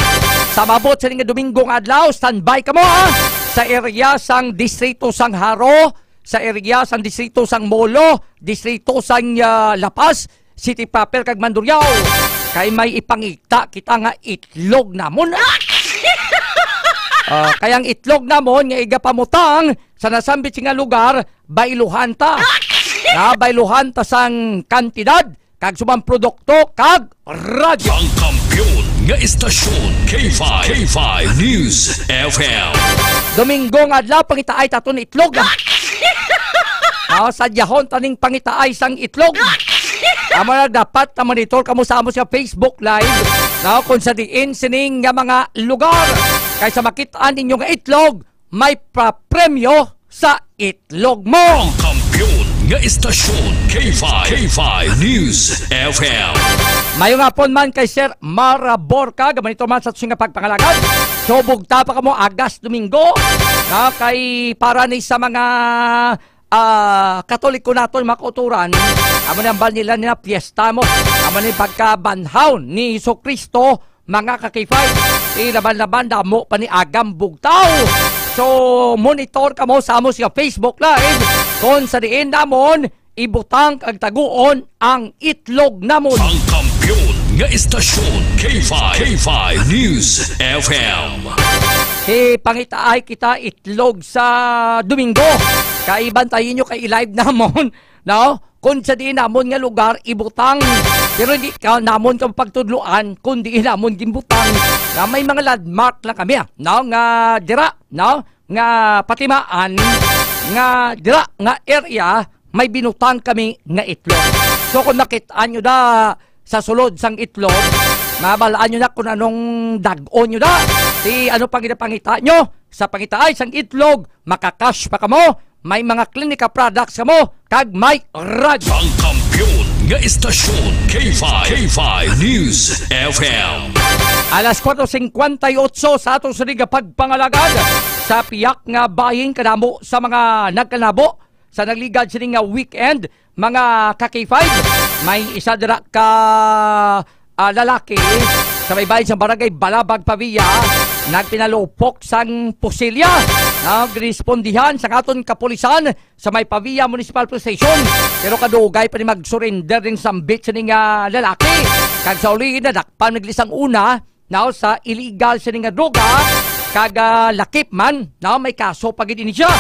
sa maabot sa nga Domingo nga adlaw, standby kamo, ha? Sa area sang distrito sang Jaro, sa area sang distrito sang Molo, distrito sang, ah, La Paz, City proper kag Mandurriao. Kay may ipangita kita nga itlog namon. Ah, kay ang itlog namon nga igapamutang sa nasambit nga lugar, bayluhan ta. Na bayluhan ta sang kantidad kag subang produkto kag radyo. Ang kampiyon nga istasyon, K five, K five News F M. Domingo nga adlaw, pangitaay taton itlog, ah. Ah, sadyahon taning pangitaay sang itlog. Amo na, dapat na monitor kamo sa amo sa Facebook Live, no, kung sa diin sining nga mga lugar. Kay sa makit-an ninyo nga itlog, may papremyo sa itlog mo. Ang kampiyon nga istasyon, K five, K five News F M. Maayong hapon man kay Sir Mara Borca, gamay ito man sa ato nga pagpangalagad. So, bugta pa kamo agas Domingo, no, kay para ni sa mga, ah, Katoliko naton, mga kauturan, amo ni ang bal nila nila piyesta mo. Amo ni pagkabanhaw ni Jesu-Cristo, mga ka-K five. Ilaban-laban, damo pa ni agang bugtaw. So, monitor kamo sa amo sa Facebook Live kung sa diin namon ibutang kag taguon ang itlog namon. Ang kampiyon nga istasyon, K five, K five News F M. Si pangitaay kita itlog sa Domingo. Kay bantayin nyo kay i-live namon, no? Kung sa diin namon nga lugar ibutang, pero di ka namon ka pagtudloan kung diin namon gimbutang. Nga may mga landmark lang kami, ah, no? Nga dira, no? Nga patimaan, nga dira nga area may binutang kami nga itlog. So, kung nakit-an nyo da sa sulod sang itlog, mabalaan nyo na kung anong dag-on nyo da. Di ano pang ginapangita nyo? Sa pangitaay sang itlog, makakash pa kamo, may mga klinika products kamo, kag may radyo. Ang kampiyon nga istasyon, K five, K five News F M. Alas kuwatro singkwenta y otso sa ato sa liga pagpangalagad sa piyak nga bahin kadamo sa mga nagkanabo sa nagligad sini nga weekend, mga ka-K five, may isa dira ka, ah, lalaki sa may bahin sa barangay Balabag, Pavia, nagpinalupok sang pusilya. Nagrespondihan sa aton kapulisan sa may Pavia Municipal Police Station, pero kadugay pa ni mag-surrender din sambit sini nga lalaki. Kag sa uli, nadakpan naglisang una, now, sa illegal sini nga droga, kag, ah, lakip man, now, may kaso pa gid ini siya.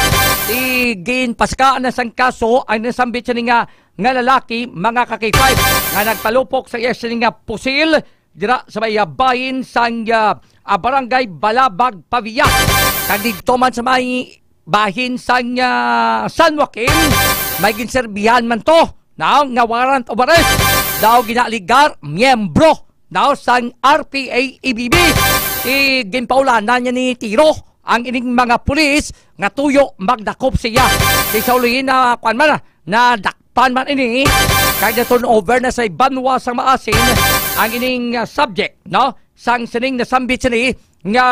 Iginpaska na sang kaso ang nasambit sini nga, nga lalaki, mga ka-K five, nga nagpalupok sa iya sini nga pusil dira sa may, ah, bahin sang, ah, ah, barangay Balabag, Pavia. Kag didto man sa may bahin sang, ah, San Joaquin, may ginserbihan man to Now, nga warrant of arrest daw ginaaligar miyembro daw sang R P A A B B. Iginpaulanan niya ni tiro ang ining mga pulis nga tuyo magdakop siya. Kay sa ulihin na, kuwan man, nadakpan man ini, kag na-turn over na sa banwa sang Maasin ang ining, ah, subject, no? Sang sining nasambit sini nga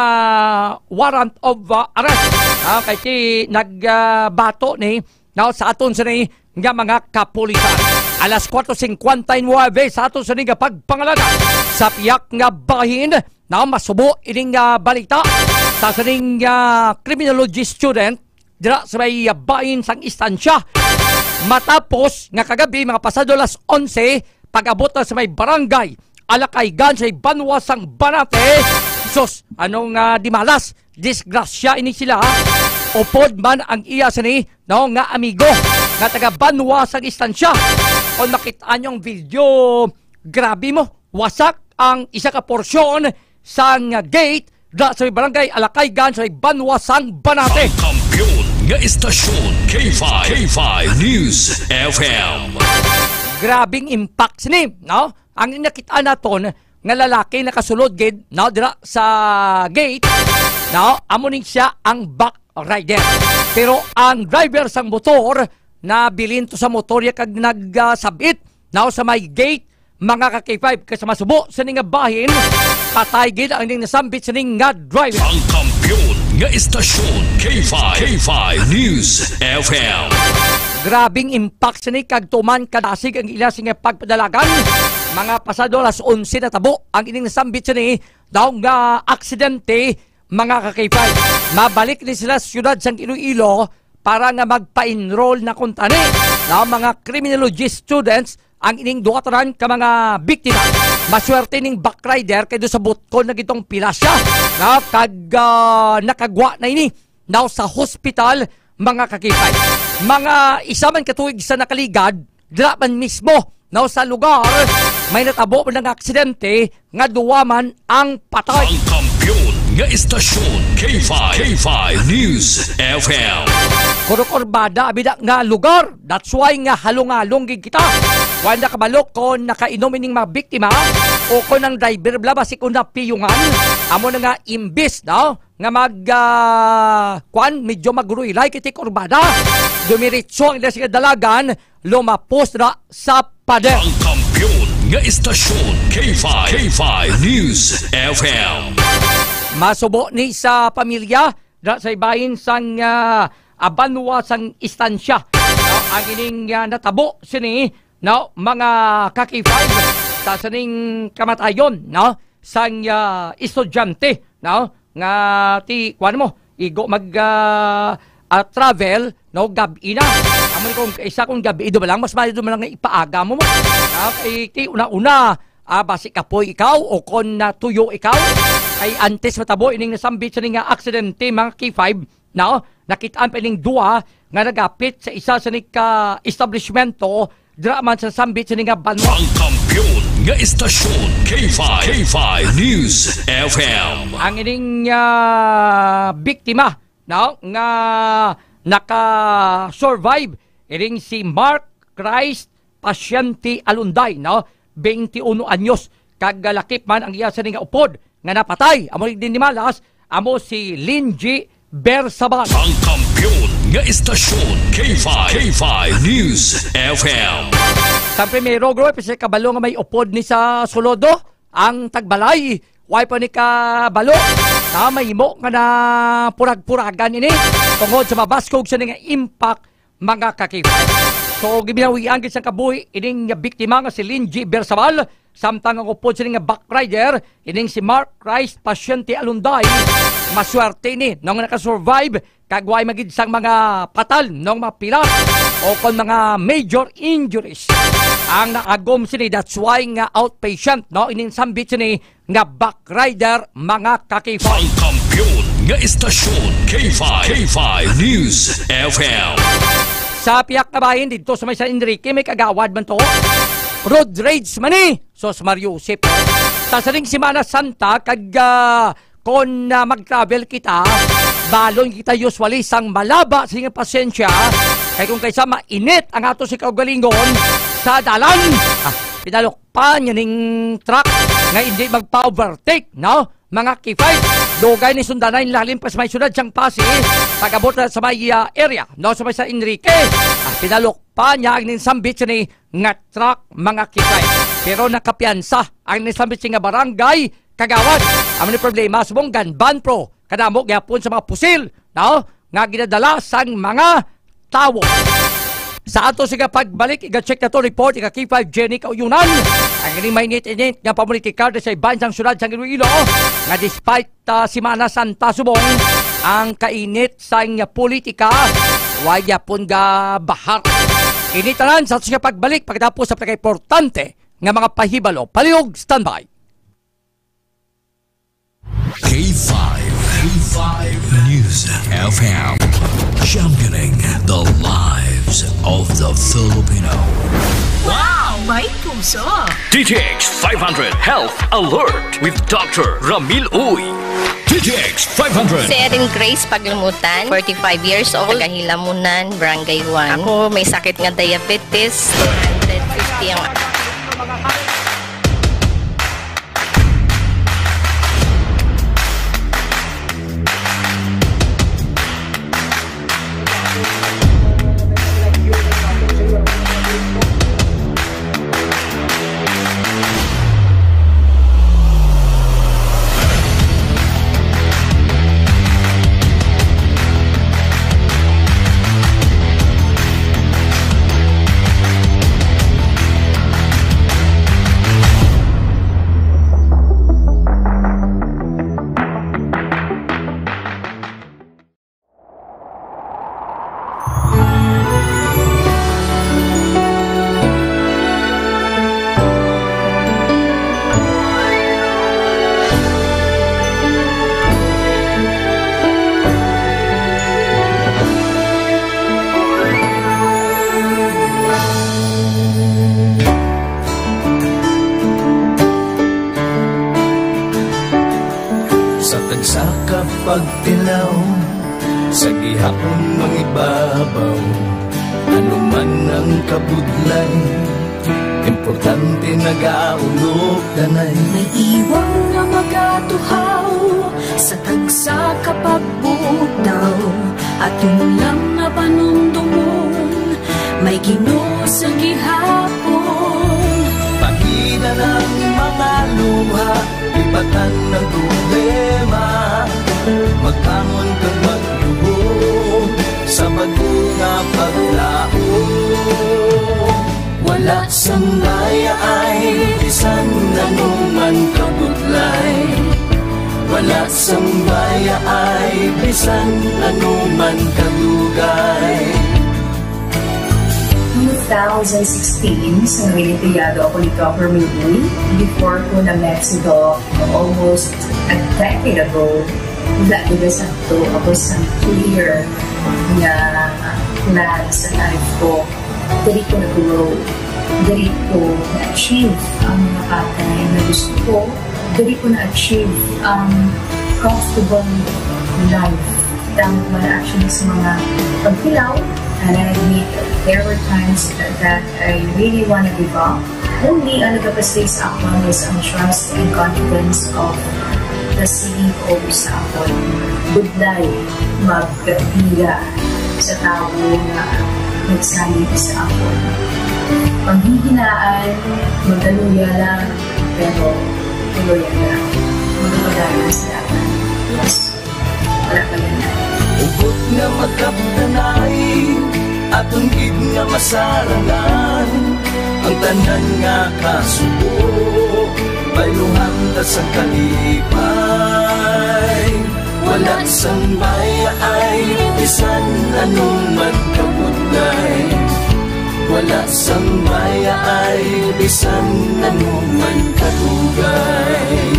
warrant of, ah, arrest. Ah, kay ti nag, ah, bato ni, no, sa aton sini nga mga kapulisan. Alas kuwatro singkwenta y nuwebe sa aton sini nga pagpangalaga sa piyak nga bahin, na masubo ining, ah, balita sa sining, ah, criminology student dira sa may, ah, bahin sang Estancia. Matapos nga kagabi, mga pasado alas onse, pag-abot na sa may barangay Alakaygan sa banwa sang Banate, sus, anong, ah, di malas, disgrasya ini sila, ha? Upod man ang iya sini, no, nga amigo nga taga banwa sang Estancia. Kung makita niyo ang video, grabe mo, wasak ang isa ka porsyon sang gate da sa may barangay Alakaygan sa may banwa sang Banate. Ang kampiyon nga istasyon, K five, K five News F M. Grabing impact sini, no? Ang nakita naton nga lalaki nakasulod gid, no, dira sa gate, no, amo ni siya ang back rider. Pero ang driver sang motor nabilin to sa motor niya kag nagsabit, no, sa may gate, mga ka-K five, kay sa masubo sini nga bahin, patay gid ang ining nasambit sini nga driver. Ang kampiyon nga istasyon, K five, K five News F M. Grabing impact sini kag tuman kadasig ang ila sini nga pagpadalagan. Mga pasado alas onse natabo ang ining nasambit sini daw nga aksidente, mga ka-K five. Mabalik ni sila sa siyudad sang Iloilo para nga magpa-enroll na kuntani na mga criminology students ang ining duha tanan ka mga biktima. Maswerte ning backrider kay do sa butkon na gitong pila siya, na kag, ah, nakagwa na ini now sa hospital, mga ka-K five. Mga isa man ka tuig sa nakaligad, dira man mismo, no, sa lugar, may natabo man nga aksidente nga duwa man ang patay. Ang kampiyon nga istasyon, K five, K five News F M. Kuno kurbada, abida nga lugar. That's why nga halong-halong gid kita. Wala kabalo kon nakainom ining mga biktima o kon ang driver bala basi kon napiyungan. Amo na nga imbis, no, nga mag, ah, kwan, medyo magruylay kiti kurbada. Dumiretso ang ila sa dalagan, lumapos na sa pader. Ang kampiyon nga istasyon, K five, K five News F M. Masubo ni sa pamilya, da sa ibahin sang, ah, abanwa sang Estancia, no, ang ining, ah, natabo sini, no, mga ka-K five, sa sining kamatayon, no, sang, ah, estudyante, no, nga ti, kuwan mo, igo mag, ah, ah, travel, no, gab-i na. Amo ni kung isa kung gab-i, do lang, mas maayo do lang nga ipaaga mo, mo. Ah, kay ti una-una, ah, basi kapoy ikaw o kon natuyo ikaw, ay antes matabo ining nasambit sa nga aksidente, mga K five, no? Nakitaan pa ining duwa nga nagapit sa isa sa nika establishmento dira man sa sambit sa nga banwa. Ang kampiyon nga istasyon, K five, K five News F M. Ang ining, ah, biktima, no, nga naka-survive, ining si Mark Christ Pasyente Alunday, no, twenty-one anyos, kag, ah, lakip man ang iya sa nga upod nga napatay. Amo ni din ni malas, amo si Linji Bersabal. Ang kampiyon nga istasyon, K five, K five News F M. Sa primero, Groy, pisa kabalo nga may upod ni sa sulodo ang tagbalay. Way pa ni kabalo na mahimo nga na purag-puragan ini tungod sa mabaskog sa nga impact, mga ka-K five. So, gibinawian gid sang kabuhi ining biktima nga si Linji Bersabal, samtang ang upod sini nga backrider, ining si Mark Christ Pasyente Alunday, maswerte ini, no, nga nakasurvive, kag way magid sang mga patal, no, nga mga pilas, o kon mga major injuries ang naagom sini. That's why nga outpatient, no, ining sambit sini nga backrider, mga ka-K five. Ang kampiyon nga istasyon, K five, K five News F M. Sa piyak na bahin dito sa may San Enrique, may kagawad man to. Road rage man eh. Sos Mario Josep. Sa sining Semana Santa, kag, ah, kon, ah, mag-travel kita, balon kita usually sang malaba sa inyong pasensya, Kay kung kaysa mainit ang ato si kaugalingon sa dalan, ah, pinalukpan niya ning truck nga hindi magpa-overtake, no? Mga K five, dugay ni sundanay lalim pa sa may syudad sang Passi, pag-abot na sa may, ah, area, no? Sa may San Enrique, ah, pinalukpan niya ang ninsambit siya ni nga truck, mga K five. Pero nakapiyansa ang ninsambit siya nga barangay kagawad. Amo ni problema, subong gun ban, pro. Kadamo gyapon sa mga pusil, no? Nga ginadala sang mga tawo. Sa ato sing pagbalik, iga-check nato report, iga K five Jenny Kauyunan. Ang ining mainit-init nga pamulitikar sa iban sang syudad sang Iloilo, nga despite, ah, Semana Santa, subong ang kainit sang politika, wa gyapon gabahar. Ini tanan sa ato sing pagbalik pagkatapos sa pinakaimportante nga mga pahibalo. Palihog, standby. K five, K five News F M, championing the lives of the Filipino. Wow! May puso! D T X five hundred Health Alert with Doctor Ramil Uy. D T X five hundred. Si Erin Grace Paglumutan, forty-five years old, taga Hilamunan, Barangay one. Ako may sakit nga diabetes, two hundred fifty ang Sa tagsa ka pagtilaw, sa gihapon mangibabaw, ano man ang kabudlay, importante nagaulog danay. May iwang nga magatuhaw sa tagsa ka pagbutaw, aton lang nga panumdomon, may Ginoo sa gihapon. Pahina ang mga luha, lipatan ang problema, magbangon kag magluhod sa bag-o nga paglaom. Wala sang bayaay bisan ano man kabudlay, wala sang bayaay bisan ano man kadugay. Two thousand sixteen, sa nangilimpiyado ako ni Governor Lee, before ko na-met si Doc almost a decade ago, wala gid sa to, ako sa clear nga plan sa life ko. Diri ko nag-grow. Diri ko na-achieve ang mga bagay na gusto ko. Diri ko na-achieve ang comfortable life. Damo man actually sa mga paghilaw, and I admit there were times that I really wanna give up. Only ang nagapastay sa akon is ang trust and confidence of the C E O sa akon. Budlay magpila sa tawo nga nagsalig sa akon. Panghihinaan, magkaluya lang, pero tuloy lang. Magpadayon sa dapat. Yes. Wala pa yan. Hugot nga magkapdanay, aton gid nga masarangan ang tanan nga kasubo. Bayluhan ta sang kalipay, wala sang bayaay, bisan ano man kabudlay. Wala sang bayaay, bisan ano man kadugay.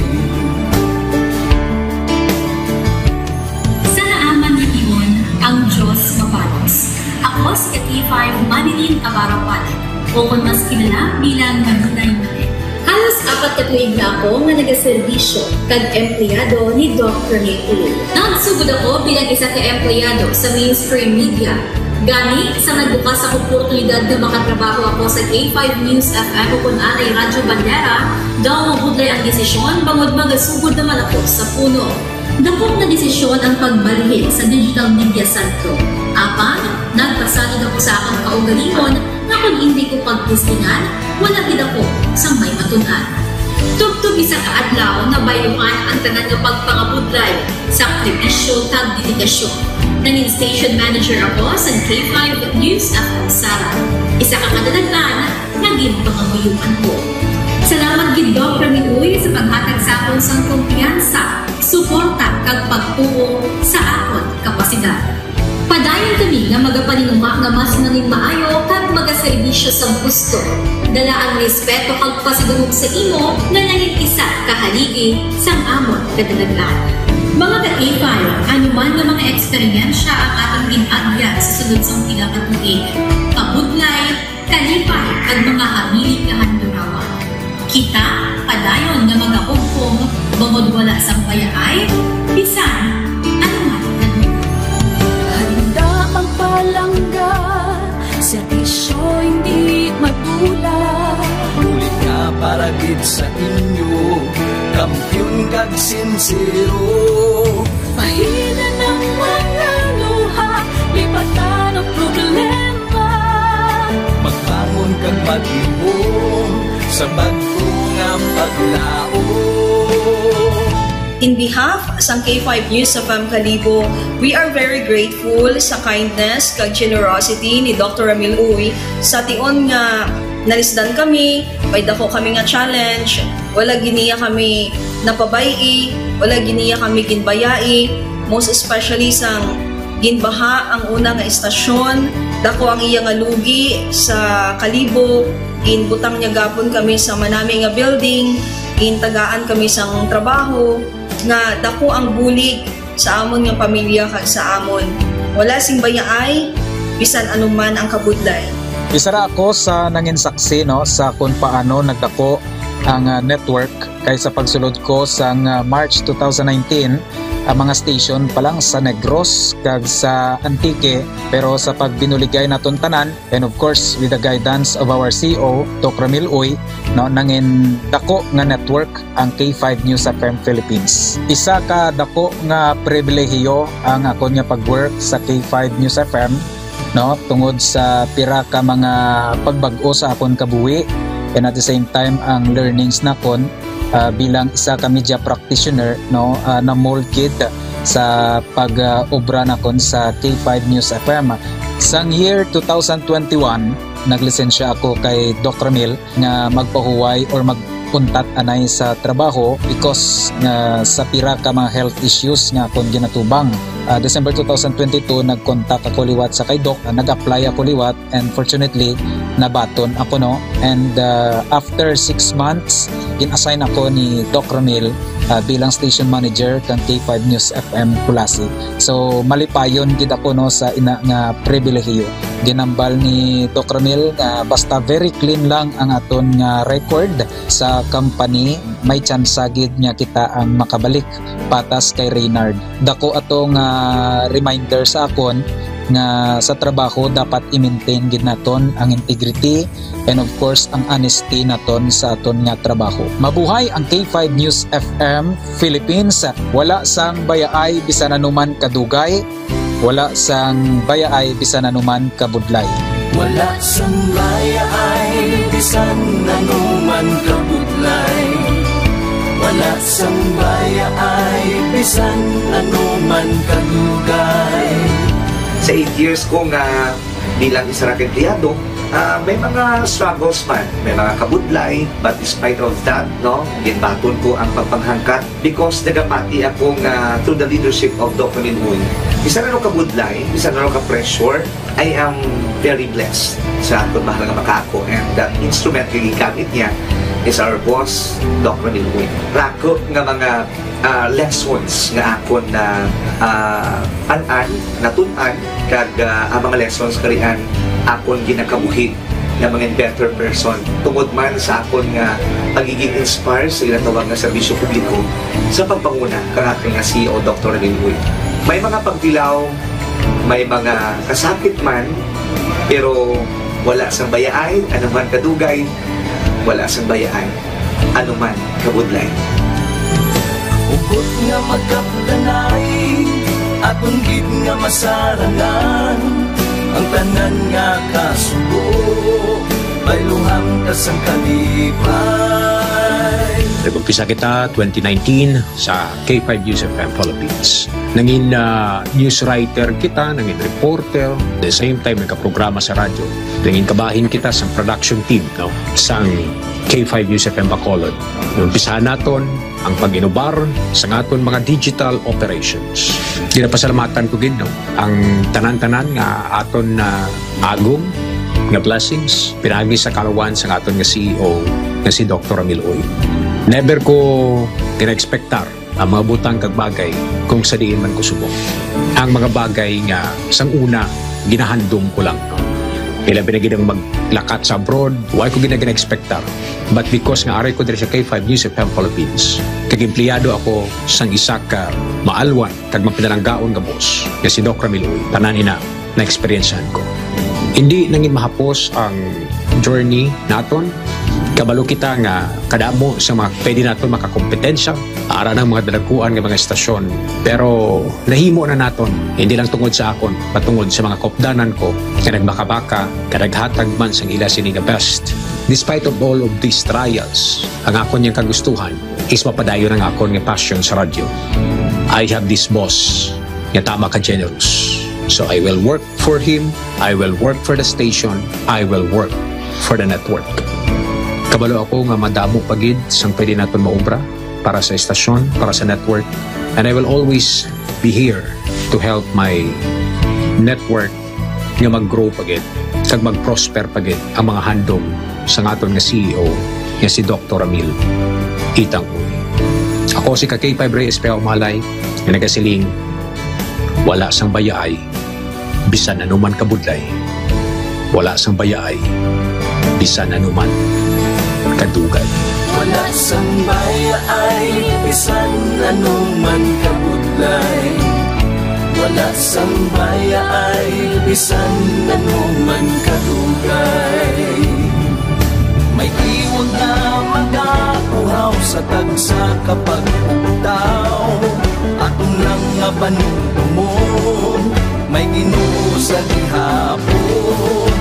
Sa naaman nga tion, ang Dios mapalos. Ako si K five Manilyn Abarapan, o kon mas kilala bilang Manilay Manilyn. Halos apat ka tuig na ako nga nagaserbisyo kag empleyado ni Doc Rene Tuloy. Nagsugod ako bilang isa ka empleyado sa mainstream media. Gani, sa nagbukas ang oportunidad nga makatrabaho ako sa K five News F M o kun anay Radyo Bandera, daw mabudlay ang desisyon bangod magasugod naman ako sa puno. Dako nga desisyon ang pagbalhin sa Digital Media Center. Apan, nagpasalig ako sa akong kaugalingon nga kung hindi ko pagtistingan, wala gid ako sang may matun-an. Tubtob isa ka adlaw, nabayluhan ang tanan nga pagpangabudlay, sakripisyo, kag dedikasyon. Nangin station manager ako sa K five News F M Sara. Isa ka kadalaghan nga ginpangamuyoan ko. Salamat gid, Doc Rami Uy, sa paghatag sa akon sang kumpiyansa, suporta, kag pagtuo sa akon kapasidad. Padayon kami nga magapaninguha nga mas nangin maayo kag magaserbisyo sa gusto. Dala ang respeto kag pasidungog sa imo nga nangin isa ka haligi sang amon kadalaghan. Mga ka-K five, ano man nga mga eksperyensya ang aton gin-agyan sa sulod sang pila ka tuig, kabudlay, kalipay, kag mga habilin nga handurawan. Kita padayon nga magahugpong bangod wala sang bayaay bisan ano man nga lugar. Handa magpalangga, serbisyo hindi madula. Bulig nga para gid sa inyo, kampiyon kag sinsero. Bahinan ang mga luha, lipatan ang problema. Magbangon kag maglihom sa bag-o nga paglaom. In behalf sang K five News F M Kalibo, we are very grateful sa kindness kag generosity ni Doctor Ramil Uy. Sa tion nga nalisdan kami, may dako kami nga challenge, wala gid niya kami napabay-i, wala gid niya kami ginbayai, most especially sang ginbaha ang una nga istasyon, dako ang iya nga lugi sa Kalibo, ginbutang niya gapon kami sa manami nga building, gintagaan kami sang trabaho, nga dako ang bulig sa amon nga pamilya kag sa amon. Wala sing bayaay, bisan anuman ang kabudlay. Isa ra ako sa nangin saksi, no, sa kung paano nagdako ang, ah, network, kay sa pagsulod ko sang, ah, March two thousand nineteen, ang mga station pa lang sa Negros kag sa Antique, pero sa pagbinuligay naton tanan, and of course, with the guidance of our C E O, Doc Ramil Uy, no, nangin dako nga network ang K five News F M Philippines. Isa ka dako nga pribilehiyo ang akon nga pag-work sa K five News F M, no, tungod sa pira ka mga pagbag-o sa akon kabuhi, and at the same time ang learnings nakon, ah, bilang isa ka media practitioner, no, ah, na-mold gid sa pag, ah, obra nakon sa K five News F M. Sang year two thousand twenty-one, naglisensya ako kay Doc Ramil nga magpahuway or mag-untat anay sa trabaho because nga sa pira ka mga health issues nga akon ginatubang. Ah, December two thousand twenty-two, nag-contact ako liwat sa kay Doc, ah, nag-apply ako liwat, and fortunately, nabaton ako, no? And, ah, after six months, gin-assign ako ni Doc Ramil, ah, bilang station manager kang K five News F M Culasi. So, malipayon gid ako, no, sa ina nga pribilehiyo. Ginambal ni Doc Ramil nga basta very clean lang ang aton nga record sa company, may tsansa gid nga kita ang makabalik patas kay Reynard. Dako ato nga reminder sa akon nga sa trabaho dapat i-maintain gid naton ang integrity and of course ang honesty naton sa aton nga trabaho. Mabuhay ang K five News F M Philippines. Wala sang bayaay bisan anuman kadugay. Wala sang bayaay bisan anuman kabudlay. Wala sang bayaay bisan anuman kabudlay. Wala sang bayaay bisan anuman kadugay. Sa eight years ko nga bilang isa ra ka empleyado, ah, may mga struggles man, may mga kabudlay, but despite of that, no, ginbaton ko ang pagpanghangkat because nagapati ako nga through the leadership of Doc Ramil Uy, bisan ano ka budlay, bisan ano ka pressure, I am very blessed sa akong mahal nga makaako, and the instrument nga gigamit niya is our boss, Doc Ramil Uy. Rako nga mga, ah, lessons nga akon na, ah, an-an, natun-an, kag, ah, ang mga lessons karian akon ginakabuhi nga mga better person tungod man sa akon nga pagiging inspire sa ginatawag nga serbisyo publiko sa pagpanguna kang aton nga C E O, Doctor Ramil Uy. May mga pagtilaw May mga kasakit man, pero wala sang bayaay, anuman kadugay, wala sang bayaay, anuman kabudlay. Ukot nga magkapdanay, aton gid nga masarangan, ang tanan nga kasubo, bayluhan ka sang kalipay. Nag-umpisa kita twenty nineteen sa K five News F M Philippines. Nangin ah, news writer kita, nangin reporter, the same time nagkaprograma sa radyo. Nangin kabahin kita sa production team, no, sang K five News F M Bacolod. Umpisahan naton ang pag-inubar sa aton mga digital operations. Ginapasalamatan ko gid, no, ang tanan-tanan nga aton na agong nga blessings pinagi sa kalawan sa aton nga C E O nga si Doktor Ramil Uy. Never ko gina-expectar ang mga butang kag bagay kung sa diin man ko subong. Ang mga bagay nga sang una ginahandom ko lang. Ilabi na gid ang maglakat sa abroad, wa ko gid na gina-expectar. But because nga ari ko diri sa K five News F M Philippines, kag empleyado ako sang isa ka maalwan kag mapinalanggaon nga boss nga si Doc Ramil Uy, tanan ina na-eksperyensyahan ko. Hindi nangin mahapos ang journey naton. Kabalo kita nga kadamo sa mga pwede naton makakompetensya ara ng mga dalaguan nga mga estasyon. Pero nahimo na naton, hindi lang tungod sa akon, patungod sa mga kopdanan ko nga nagbakabaka, nga naghatag man sang ila sini nga best. Despite of all of these trials, ang akon yang kagustuhan is mapadayon ang akon nga passion sa radyo. I have this boss nga tama ka generous. So I will work for him, I will work for the station, I will work for the network. Kabalo ako nga madamo pa gid sang pwede naton maubra para sa estasyon, para sa network, and I will always be here to help my network nga mag-grow pa gid kag mag-prosper pa gid ang mga handom sang aton nga C E O nga si Doktor Ramil Itang Uy. Ako si ka K five Reyes Pea Umalay nga nagasiling, wala sang bayaay bisan anuman kabudlay, wala sang bayaay bisan anuman kadugay. Wala sang bayaay bisan anuman kabudlay, wala sang bayaay bisan anuman kadugay. May tiwag nga magapuhaw sa tagsa ka pagpugtaw. Aton lang nga panumdumon, may Ginoo sa gihapon.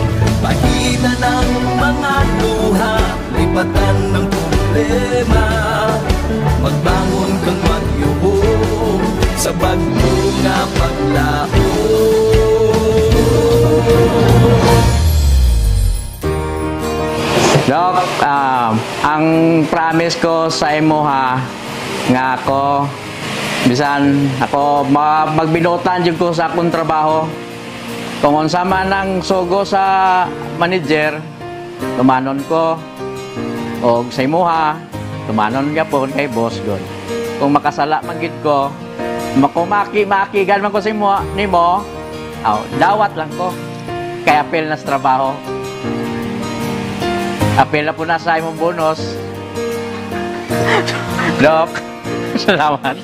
Pahinan ang mga luha, lipatan ang problema. Magbangon kag magyuhong sa bag-o nga paglaom. Doc, ah, ang promise ko sa imo ha, nga ako, bisan ako ma- magbinuotan jud ko sa akong trabaho. Kung unsa man ang sugo sa manager, tumanon ko. Og sa imuha, tumanon gyapon kay boss gud. Kung makasala man gid ko, makumaki-makigan man ko sa imo, nimo, aw, dawat lang ko. Kay apil na sa trabaho. Apil na po na sa imong bonus. Doc, salamat.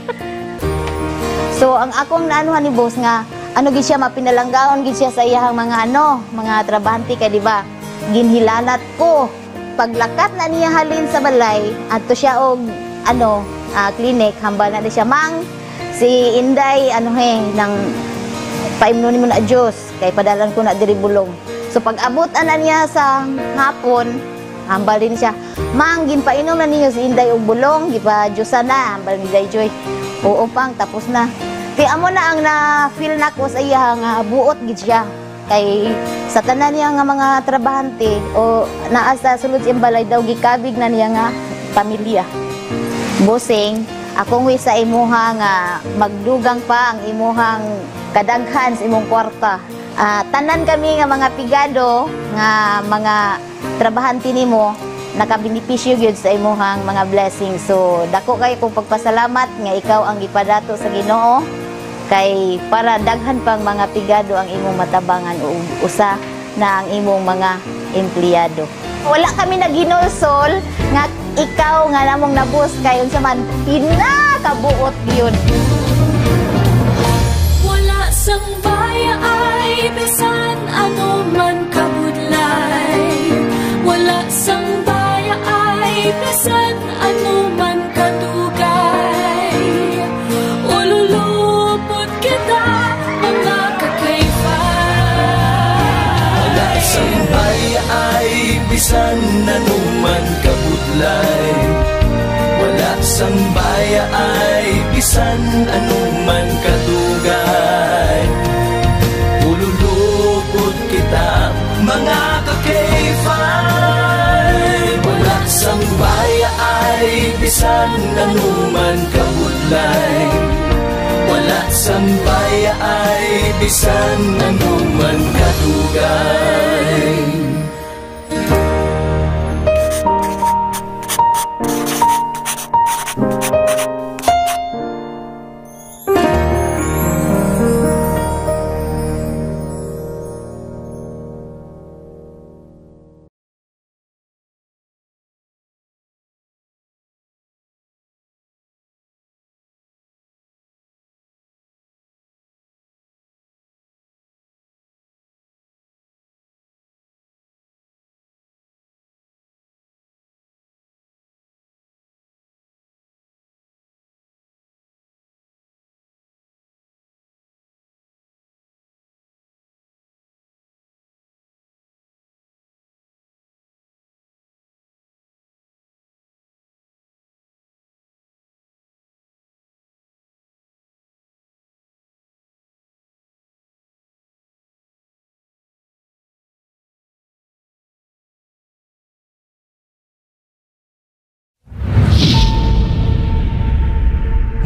So ang akong naanuhan ni boss nga ano gid siya, mapinalanggaon gid siya sa iyahang mga ano, mga trabahante kay, di ba, ginhilanat ko. Paglakat na niya halin sa balay, adto siya og ano, ah, clinic, hambal na di siya, "Mang, si Inday ano he, nang paimnon nimo na juice kay padalan ko na diri bulong." So pag-abot ana niya sa hapon, hambal din siya, "Mang, ginpainom na ninyo si Inday og bulong, gipajuicean na." Hambal ni Day Joy, "Oo, Pang, tapos na." Kay amo na ang na-feel nako sa iya nga buot gid siya. Kay sa tanan niya nga mga trabahante o naa sa sulod sa iyang balay daw, gikabig na niya nga pamilya. Bossing, akong wish sa imuha nga magdugang pa ang imuhang kadaghan sa imong kwarta. Ah, tanan kami nga mga pigado nga mga trabahante nimo nakabenepisyo gyud sa imuhang mga blessings. So, dako kayo kong pagpasalamat nga ikaw ang gipadato sa Ginoo, kay para daghan pang mga pigado ang imong matabangan ug usa na ang imong mga empleyado. Wala kami naghinulsol nga ikaw nga namong nabus kay unsa man pinakabuot gyud. Wala sang baya Bisan anuman kabudlay, wala sang bayaay, bisan anuman kadugay. Ululupod kita, mga ka-K five. Wala sang bayaay, bisan anuman kabudlay. Wala sang bayaay, bisan anuman kadugay.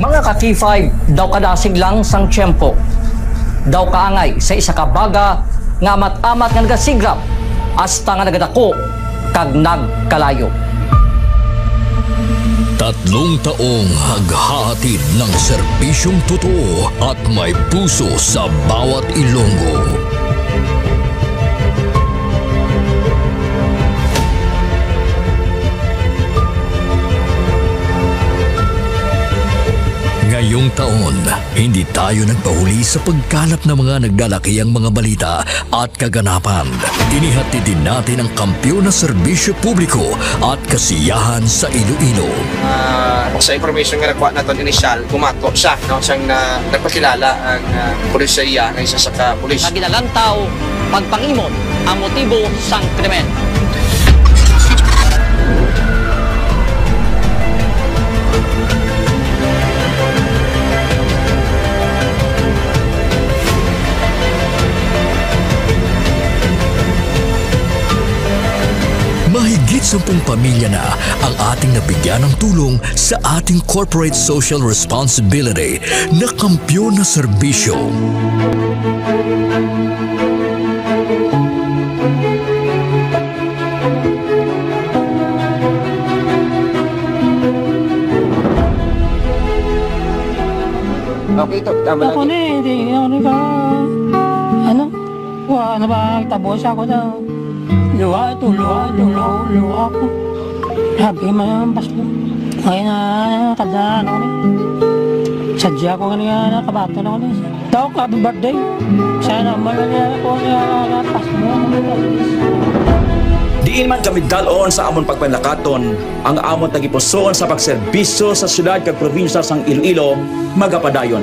Mga ka-K five, daw kadasig lang sang tiyempo. Daw kaangay sa isa ka baga nga amat-amat nga nagasigrap hasta nga nagadako kag nagkalayo. Tatlong taong naghahatid ng serbisyong totoo at may puso sa bawat Ilonggo. Ngayong taon, hindi tayo nagpahuli sa pagkalap ng mga naglalakihang mga balita at kaganapan. Inihatid din natin ang kampiyon na serbisyo publiko at kasiyahan sa Iloilo. Ah, sa information nga nakuha naton inisyal, bumato siya, no, siyang na, nagpakilala ang, ah, pulisya nga isa sa ka pulis. Nga ginalantaw pagpangimon ang motibo sang krimen. Mahigit sampung pamilya na ang ating nabigyan ng tulong sa ating corporate social responsibility na kampiyon na serbisyo. Okay, to. Tama lang. Ako ni, hindi ako ni ka, ano? Wa na ba, tabo siya ko daw. Luha ito, luha, luha, luha ko. Sabi man ang pasmo. Ngayon na, kada ano ni. Sadya ko nga niya, nakabato na ko ni. Daw, happy birthday. Sana man niya ako niya, pasmo. Diin man kami dal-on sa amon pagpanlakaton, ang amon tagipusoon sa pagserbisyo sa siyudad kag probinsya sang Iloilo magapadayon.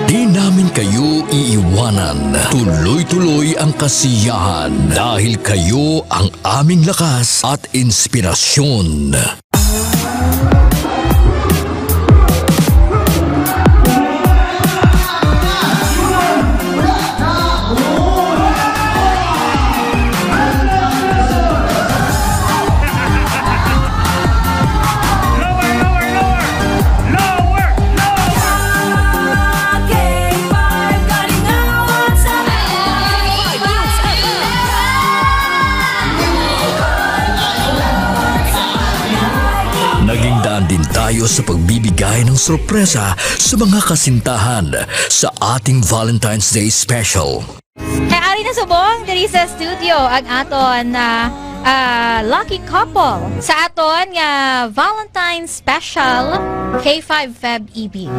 Di namin kayo iiwanan. Tuloy-tuloy ang kasiyahan dahil kayo ang aming lakas at inspirasyon. Naging daan din tayo sa pagbibigay ng sorpresa sa mga kasintahan sa ating Valentine's Day Special. Kay ari na subong diri sa studio ang aton na, ah, lucky couple sa aton nga Valentine's Special K five Feb Ibig.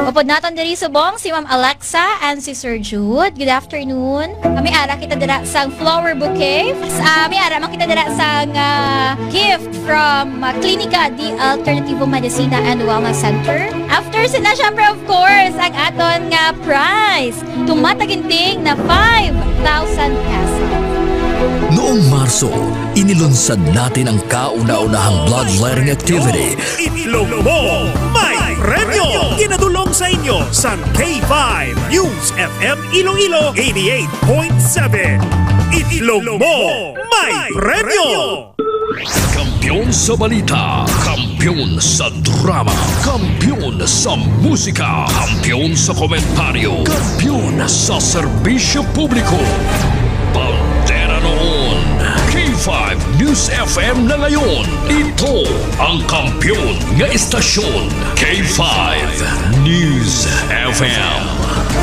Upod naton diri subong si Ma'am Alexa and si Sir Jude. Good afternoon. Kami ara kita dira sang flower bouquet. Ah, may ara man kita dira sang, ah, gift from, ah, Klinika de Alternativo Medicina and Wellness Center. After sila, syempre, of course, ang aton nga prize. Tumataginting na five thousand pesos. Noong Marso, inilunsad natin ang kauna-unahang bloodletting activity. Itlog mo, may premyo! Ginadulong sa inyo sang K five News F M Iloilo eighty-eight point seven. Itlog mo, may premyo! Kampiyon sa balita, kampiyon sa drama, kampiyon sa musika, kampiyon sa komentaryo, kampiyon sa serbisyo publiko. Bandera noon, K five News F M na ngayon. Ito ang kampiyon nga estasyon, K five News F M.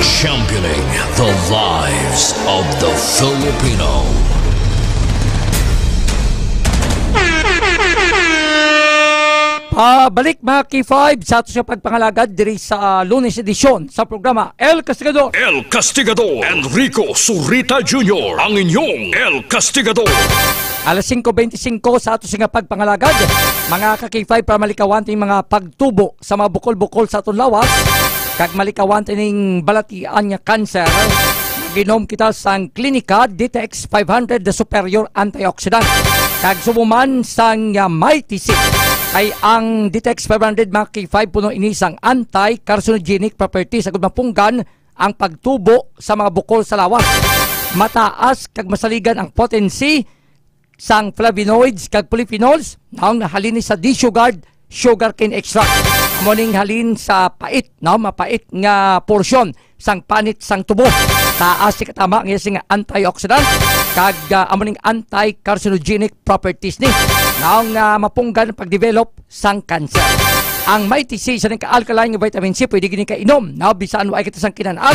Championing the lives of the Filipino. Pabalik, mga K five, sa ato sa pagpangalagad diri sa Lunes edisyon sa programa El Castigador. El Castigador, Enrico Zurita Junior, ang inyong El Castigador. Alas singko bente singko sa ato sa nga pagpangalagad, mga ka-K five, para malikawan ting mga pagtubo sa mga bukol-bukol sa aton lawas, kag malikawan tining balatian nga cancer, mag-inom kita sang Klinika Ditex five hundred, the superior antioxidant. Kag subong man sang, ah, Mighty C. Kay ang Ditex five hundred, mga K five, puno ini sang anti-carcinogenic properties, agud mapunggan ang pagtubo sa mga bukol sa lawas. Mataas kag masaligan ang potency sang flavonoids kag polyphenols, naong nahalin ni sa D-Sugard sugarcane extract. Amo ning halin sa pait, no, mapait nga porsyon sang panit sang tubo. Taas ni katama nga sing antioxidant kag, ah, amo ning anti-carcinogenic properties ni, naong, ah, mapunggan ang pag-develop sang cancer. Ang Mighty C, isa ning ka-alkaline nga vitamin C, pwede gini kainom, no, bisan wa kita sang kinan-an.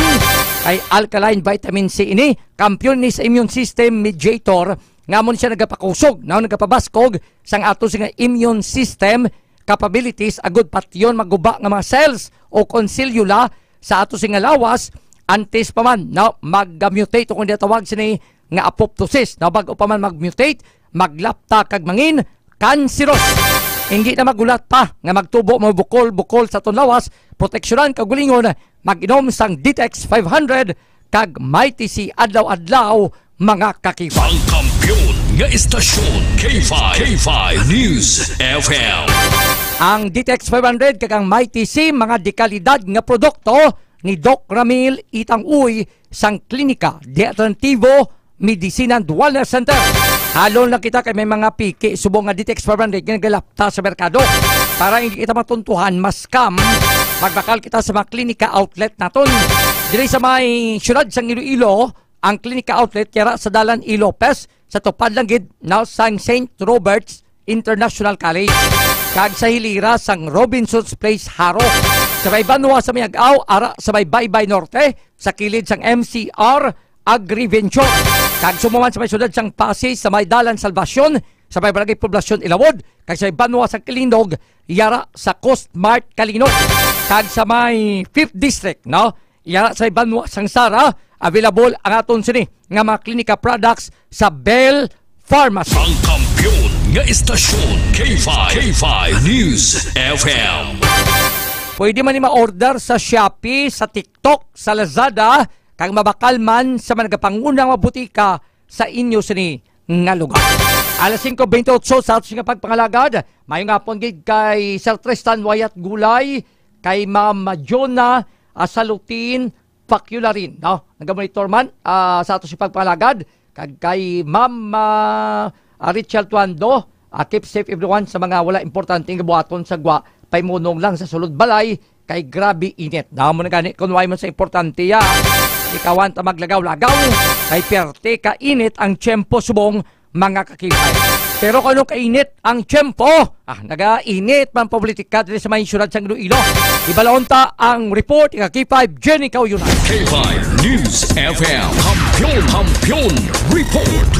Kay alkaline vitamin C ini, kampiyon ni sa immune system mediator, nga amo ni siya nagapakusog, no, nagapabaskog sang ato sing immune system capabilities, agud patyon maguba nga mga cells o kon selula sa ato sing lawas, antes pa man, no, mag-mutate, o kon ginatawag sini nga apoptosis, no, bag-o pa man mag-mutate, maglapta kag mangin kanseros. Hindi na magulat pa nga magtubo mga bukol-bukol sa aton lawas, proteksyonan kag gulingon, mag-inom sang Ditex five hundred kag Mighty C adlaw-adlaw, mga ka-K five. Ang kampiyon nga estasyon, K five, K five News F M. Ang Ditex five hundred kag ang Mighty C, mga dekalidad nga produkto ni Doc Ramil Itang Uy sang Klinika de Alternativo Medicine and Wellness Center. Halon lang kita kay may mga piki subong nga Ditex five hundred nga nagalapta sa merkado. Para hindi kita matuntuhan, ma-scam, magbakal kita sa mga klinika outlet naton. Diri sa may siyudad sang Iloilo, ang klinika outlet yara sa Dalan E. Lopez, sa tupad lang gid, no, sang Saint Robert's International College, kag sa hilira sang Robinson's Place, Jaro. Sa may banwa sa Miag-aw, ara sa may Baybay Norte, sa kilid sang M C R Agriventure. Kag subong man sa may siyudad sang Passi, sa may Dalan Salvacion, sa may Barangay Poblacion Ilawod, kag sa may banwa sang Kilinog, yara sa Coast Mart Kalinog. Kag sa may Fifth District, no? Yara sa banwa sang Sara, available ang aton sini nga mga klinika products sa Bell Pharmacy. Ang kampiyon nga estasyon, K five, K five News F M. Pwede man ni ma-order sa Shopee, sa TikTok, sa Lazada, kag mabakal man sa mga nagapangunang mga butika sa inyo sini nga lugar. Alas singko bente otso sa ato nga pagpangalagad. Mayong hapon gid kay Sir Tristan Wayat Gulay, kay Ma'am Jonah, ah, Salutin Pakyularin, no? Nagamonitor man, ah, sa ato si pagpangalagad, kag kay Ma'am, ah, ah, Rachel Tuando, ah, keep safe everyone sa mga wala importante nga buhaton sa gwa, paimunong lang sa sulod balay, kay grabe init. Damo na gani, kung wala man sa importante, ah, ikawan ta maglagaw-lagaw, kay perte ka init ang tiyempo subong mga ka-K five. Pero kung anong kainit ang tiyempo, ah, nagainit man politika diri sa may siyudad sang Iloilo. Ibalaon ta ang report nga K five Jenny Kauyunan. K five News F M. Kampiyon, Kampiyon Report.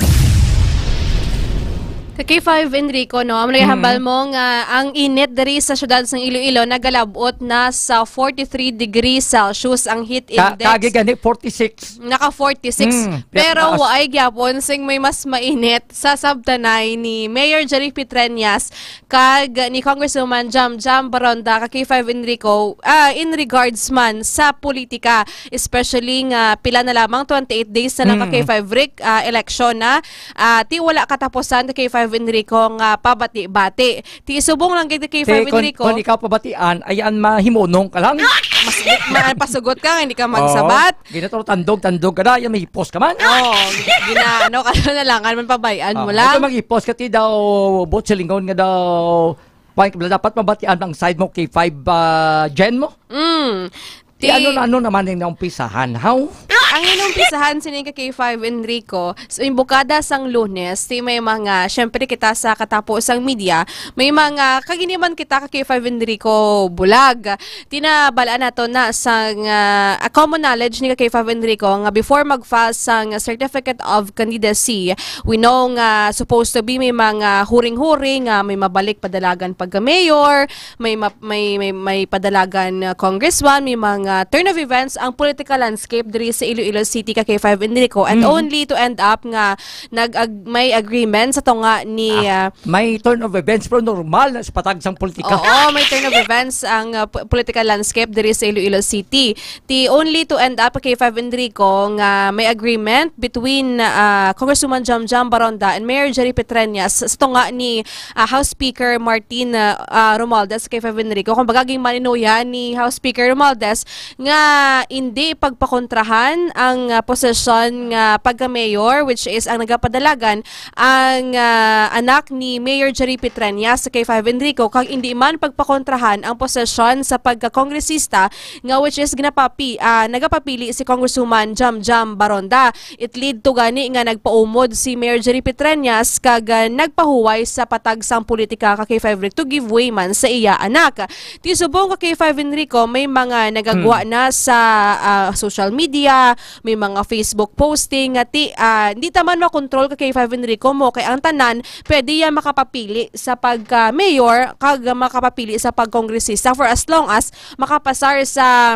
Sa K five, Enrico, no, ang Mm. hambal mo nga ang init diri sa siyudad sang Iloilo nagalabot na sa forty-three degrees Celsius ang heat Ka- index. Kagi gani, forty-six. Naka forty-six. Mm, Pero taas. Waay gyapon sing may mas mainit sa sabtanay ni Mayor Jerry Petreñas kag ni Congresswoman Jam Jam Baronda ka K five, Enrico, ah, in regards man sa politika, especially nga pila na lamang, twenty-eight days na lang ka Mm. K five, Rick, ah, election na. Ah, ti wala katapusan ka K five, Enrico, nga pabati-bati. Ti subong lang gid ka K five, Ti, kun, Enrico. Kun ikaw pabatian, ayan, mahimunong ka lang. Mas, ma-, pasugot ka, hindi ka Oo. magsabat. Ginato, tandog, tandog ka na, yan, mahipos ka man. Oo, gina-, ano ka na lang, ano man, pabayaan mo Ah, lang. Ito, maghipos ka, ti daw, buot silingon nga daw, pa-, dapat mabatian ang side mo, K five, ah, Jen mo. Mm. Ti Ti ano na, ano naman yung naumpisahan? How? Ang inumpisahan sini ka K five, Enrico, so, imbukada sang Lunes, ti may mga, syempre, kita sa katapo sang media, may mga, kag hindi man kita ka K five, Enrico, bulag. Tinabalaan nato na sang, ah, a common knowledge ni ka K five, Enrico, nga before mag-file sang certificate of candidacy, we know nga supposed to be may mga huring-huring, nga may mabalik padalagan pagka-mayor, may ma-, may, may, may padalagan, uh, congressman, may mga turn of events ang political landscape diri sa Iloilo City ka K five, Enrico, and Mm. only to end up nga nag-, ag-, may agreement sa tunga ni, Ah, uh, may turn of events, pero normal na sa patag sang politika. Oo, may turn of events ang, uh, po-, political landscape diri sa Iloilo City. Ti only to end up, K five, Enrico, nga may agreement between, uh, Congresswoman Jam Jam Baronda and Mayor Jerry Petreñas sa tunga ni, uh, House Speaker Martin, uh, uh, Romualdez, K five, Enrico. Kumbaga, ginmalinuya ni House Speaker Romualdez nga hindi pagpakontrahan ang, uh, posisyon nga pagka-mayor, which is ang nagapadalagan ang, ah, anak ni Mayor Jerry Petreñas sa K five, Enrico, kag indi man pagpakontrahan ang posisyon sa pagkakongresista nga, which is ginapapi-, ah, nagapapili si Congresswoman Jam Jam Baronda. It lead to gani nga nagpaumod si Mayor Jerry Petreñas kag, ah, nagpahuway sa patag sang politika ka K five, Rick, to give way man sa iya anak. Ti subong ka K five, Enrico, may mga nagagwa Hmm. na sa, ah, social media, may mga Facebook posting nga ti-, ah, hindi ta man makontrol ka K five, Enrico, mo, kay ang tanan pwede ya makapapili sa pagka-mayor kag makapapili sa pagkongresista for as long as makapasar sa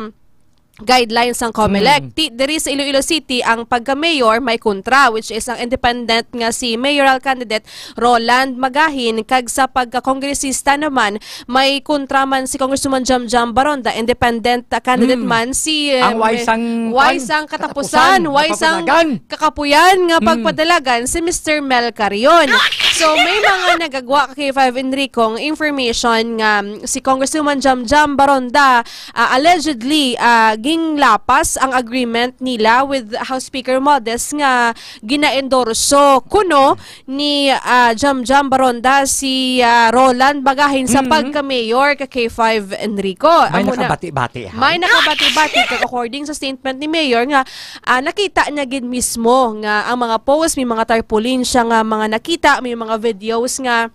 guidelines sang COMELEC. Mm. Ti, diri sa Iloilo City, ang pagka-mayor may kontra, which is ang independent nga si mayoral candidate Roland Magahin, kag sa pagkakongresista naman, may kontra man si Congresswoman Jam Jam Baronda, independent, uh, candidate Mm. man si, uh, Ang way sang, way kwan, sang katapusan, katapusan, way sang kapapunagan. kakapuyan nga Hmm. pagpadalagan si Mister Mel Carion. So, may mga nagagwa ka K five, Enrico, nga information nga, um, si Congresswoman Jam Jam Baronda, uh, allegedly, uh, ginglapas ang agreement nila with House Speaker Modest nga gina-endorso kuno ni, ah, Jam Jam Baronda si, ah, Roland Magahin sa Mm. pagka-mayor ka K five, Enrico. May Amo na, nakabati-bati, ha? May nakabati-bati, kag according sa statement ni Mayor nga, ah, nakita niya gid mismo nga ang mga post, may mga tarpaulin siya nga mga nakita, may mga videos nga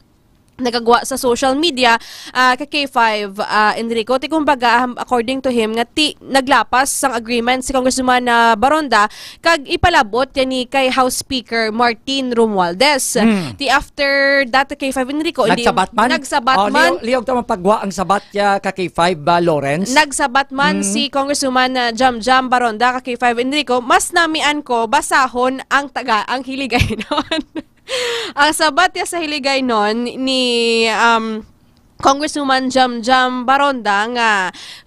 nagagwa sa social media, ah, ka K five, ah, Enrico. Ti kumbaga, um, according to him, nga ti naglapas sang agreement si Congresswoman, ah, Baronda, kag ipalabot yan ni kay House Speaker Martin Romualdez. Hmm. Ti after that, K five, Enrico, hindi, Nagsabat man? nagsabat Oh, man. Liog, liog ta man pagwa ang sabat ya ka K five ba, Lawrence? Nagsabat man Hmm. si Congresswoman, ah, Jam Jam Baronda ka K five, Enrico, mas namian ko basahon ang taga, ang Hiligaynon. Ang sabat ya sa Hiligaynon ni, um, Congresswoman Jam Jam Baronda nga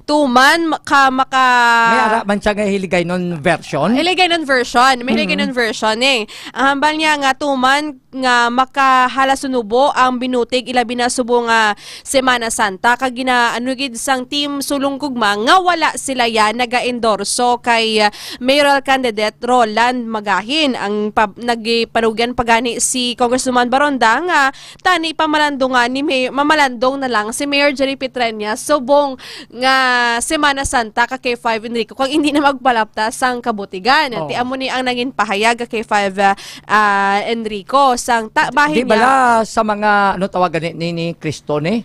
tuman ka maka- May ara man siya nga Hiligaynon version? Hiligaynon version. May Mm. Hiligaynon version eh. Ang hambal niya nga tuman nga makahalasunubo ang binutig, ilabi na subong nga Semana Santa. Kag gina-, ano gid sang Team Sulong Gugma nga wala sila ya naga-endorso kay, uh, mayoral candidate Roland Magahin. Ang pab-, nagipanugyan pa gani si Congresswoman Baronda nga tani pamalandungan ni May-, mamalandong na lang si Mayor Jerry Petreñas subong nga Semana Santa ka K five, Enrico, kag hindi na magpalapta sang kabutigan. Oh. Ti amo ni ang nangin pahayag ka K five, uh, ah, Enrico, sang ta-, bahin Di niya. bala sa mga, ano tawagan ni, ni, ni Cristo ni?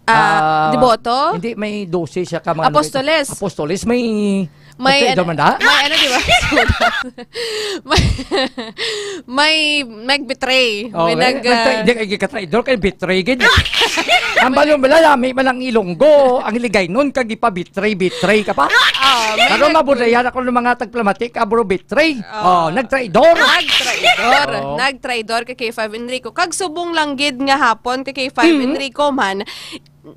Ah, Ah, deboto? Hindi, may dosis siya ka mga ano, Apostoles. Apostoles, may May Nagtraidor ano, man na? may ano, di ba? May, may, may betray. Oh, May eh, nag, nagtra-, ah, di, di ka traidor, kay betray gid. Ang balon bala, lami man ang Ilonggo, ang Hiligaynon, kag ipa-betray, betray ka pa. Oh, may Karon nag- mabudayan ako ng mga tagplamatik, abro betray. Oh. Oh, nagtraidor. Nagtraidor. Oh. Nagtraidor ka K five Enrico. Kag subong lang gid nga hapon ka K five Mm. Enrico man,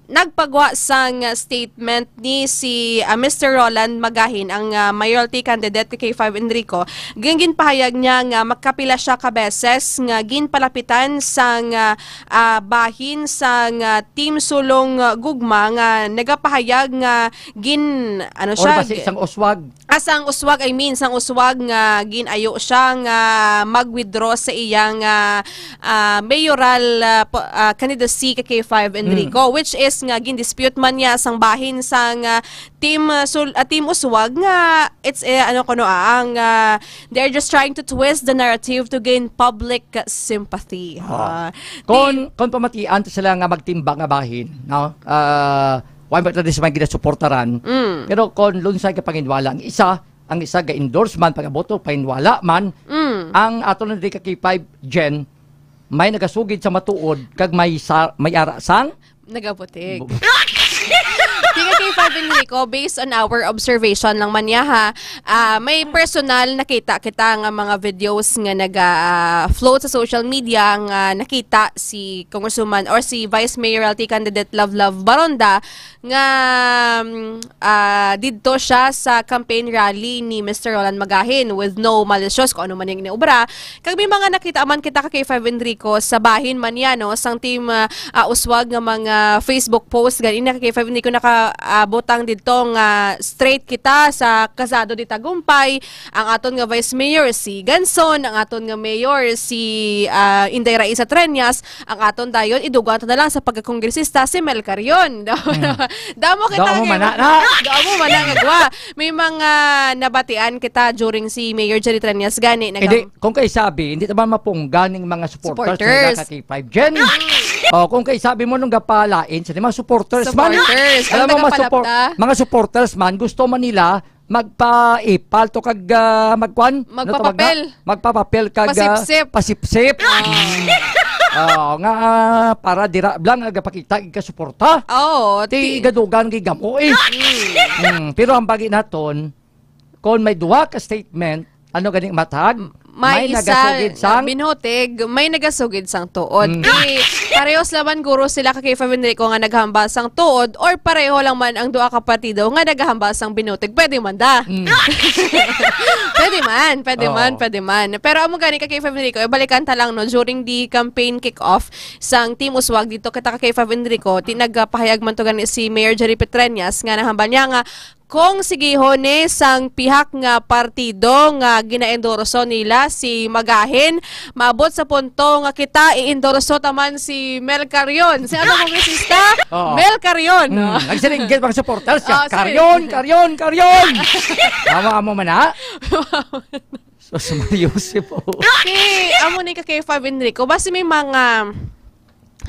nagpagwa sang statement ni si, ah, Mister Roland Magahin, ang, ah, mayoralty candidate ka K five Enrico. Gin-, ginpahayag niya nga makapila siya ka beses nga ginpalapitan sang, ah, ah, bahin sang, ah, Team Sulong, ah, Gugma nga nagapahayag nga gin-, ano Or siya, basi g-, sang uswag. Ah, sang uswag, I mean, sang uswag nga gin-ayo siya nga mag-withdraw sa iyang, ah, ah, mayoral, ah, po-, ah, candidacy ka K five Enrico, Mm. which is nga gin-dispute man niya sang bahin sang, ah, team, ah, sul-, ah, team uswag nga it's, eh, ano kuno, ah, ang, ah, they're just trying to twist the narrative to gain public sympathy. Ah. Ah, Kon, ti- kon pamatian to sila nga magtimba nga bahin, no? Ah, wa ba ta di sa mga ginasuportaran? Mm. Pero kon lunsay ka panginwala, ang isa, ang isa ga-endorse man, pag-aboto, pahinwala man, Mm. ang ato na di ka K five Jen, may nagasugid sa matuod, kag may sa-, may ara sang Nagaputik. Bu- Tiga K five Enrico, based on our observation lang man niya, ha, ah, may personal nakita kita nga mga videos nga naga, ah, float sa social media nga nakita si Congresswoman or si Vice Mayoralty Candidate Love Love Baronda nga, mm, ah, didto siya sa campaign rally ni Mister Roland Magahin with no malicious kung ano man yung iniobra. Kag may mga nakita man kita ka K five Enrico sa bahin man niya, no, sang team, ah, ah, uswag nga mga Facebook post. Ganina ka K five Enrico naka, ah, butang didto nga straight kita sa Casado de Tagumpay, ang aton nga Vice Mayor si Ganson, ang aton nga Mayor si, ah, Inday Raisa Treñas, ang aton dayon, idugang ta na lang sa pagkakongresista, si Mel Carion. Mm. Damo kita Damo kay mana na. Damo mana nga gwa. May mga nabatian kita during si Mayor Jerry Treñas gani, Hindi, nagam- kung kay sabi, hindi naman mapunggan ning mga supporters Supporters. nila ka K five Jen. O, kung kay sabi mo nung gapalain, sa mga supporters man. Supporters. Alam Ang mo, mga supporter, tagapalapta. mga supporters man, gusto man nila magpaipal to kag, ah, magkuan? Ano tawag na? Magpapapel. Magpapapel kag, ah, Pasipsip. pasipsip. Ah. Oo, nga, ah, para dira lang nagapakita ig kasuporta. Oo, Ti ti- igadugan gid gamo eh. Mm. Mm, pero ang bagi naton, kon may duha ka statement, ano gani matag? May May isa nagasugid sang binutig, may nagasugid sang tuod. Mm. Di, parehos naman guro sila ka K five Enrico nga naghambal sang tuod or pareho lang man ang duha ka partido nga naghambal sang binutig. Pwede man da. Mm. Pwede man, pwede Oo. man, pwede man. Pero amo gani ka K five Enrico, ibalikan ta lang, no, during the campaign kick-off sang Team Uswag dito kita ka K five Enrico, ti nagpahayag man to gani si Mayor Jerry Petreñas nga nahambal niya nga kung sigihon ni sang pihak nga partido nga ginaendorso nila si Magahin, maabot sa punto nga kita iendorso taman si Mel Carion. Si ano kongresista? Oo. Mel Carion. Hmm, nagsiringgit mga supporters siya. Oh, sorry. Carion, Carion, Carion! Tama mo man, ha? Sus, Maria Jose po. Si, amo ni ka K five Enrico. Basi may mga,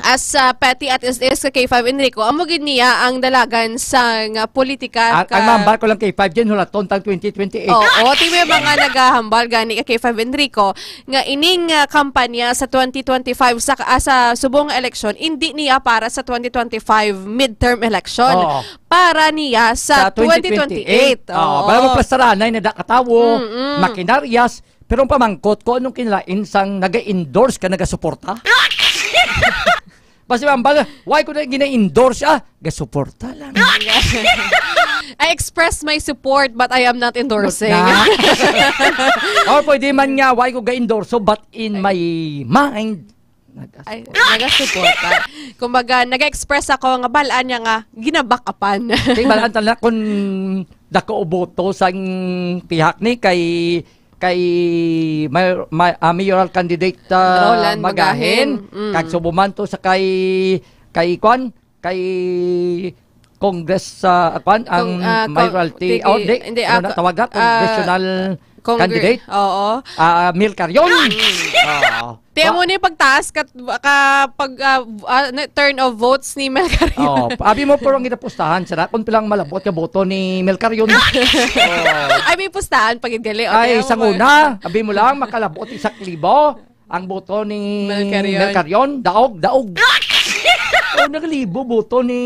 as, uh, petty as it is ka K five Enrico, amo gid niya ang dalagan sa nga politika Ang, ka ang mambal ko lang K five dyan, hulaton tag twenty twenty-eight. Oo, ti may mga naghahambal gani ka K five Enrico nga ining, uh, kampanya sa twenty twenty-five sa, ah, sa subong nga eleksyon, hindi niya para sa twenty twenty-five midterm election. Oo. Para niya sa Sa twenty twenty-eight. twenty twenty-eight. Oo, Oo. Para maplastaranay na da katawo, Mm-mm. makinaryas, pero ang pamangkot ko, anong kinalain sang naga-endorse ka, nagasuporta? Basi mambal, why ko na gina-endorse, ah? Gasuporta lang. I express my support, but I am not endorsing. Na? Or pwede man nga, why ko ga-endorso, but in my mind, Nagas- Ay, nagasuporta. Kumbaga, nag-express ako nga balaan niya nga ginabakapan. Kay balaan tala kung dako o boto sang pihak ni kay, kay may, may, ah, mayoral candidate, ah, Roland Magahin. Magahin. Mm. Kag subo man to sa kay, kay kwan, kay Congress, ah, kwan, ang Kung, ah, con-, mayoralty, tigi-, oh, di, hindi, ano ah, na co-, tawag na? Ah, Congressional congre-, candidate? Oo. Ah, Mel Carion. Oo. Ti, amo ni pagtaas ka, ka, pag, ah, ah, na, turn of votes ni Mel Carion. Oh, abi mo, pero ang ginapustahan, sira kung pilang malabot ka boto ni Mel Carion. Oh. Ay, may pustahan, pag gali. O, Ay, tingnan mo sang ba? Una, abi mo lang, makalabot isa ka libo ang boto ni Mel Carion. Mel Carion. Daog, daog. Oh, nagalibo boto ni,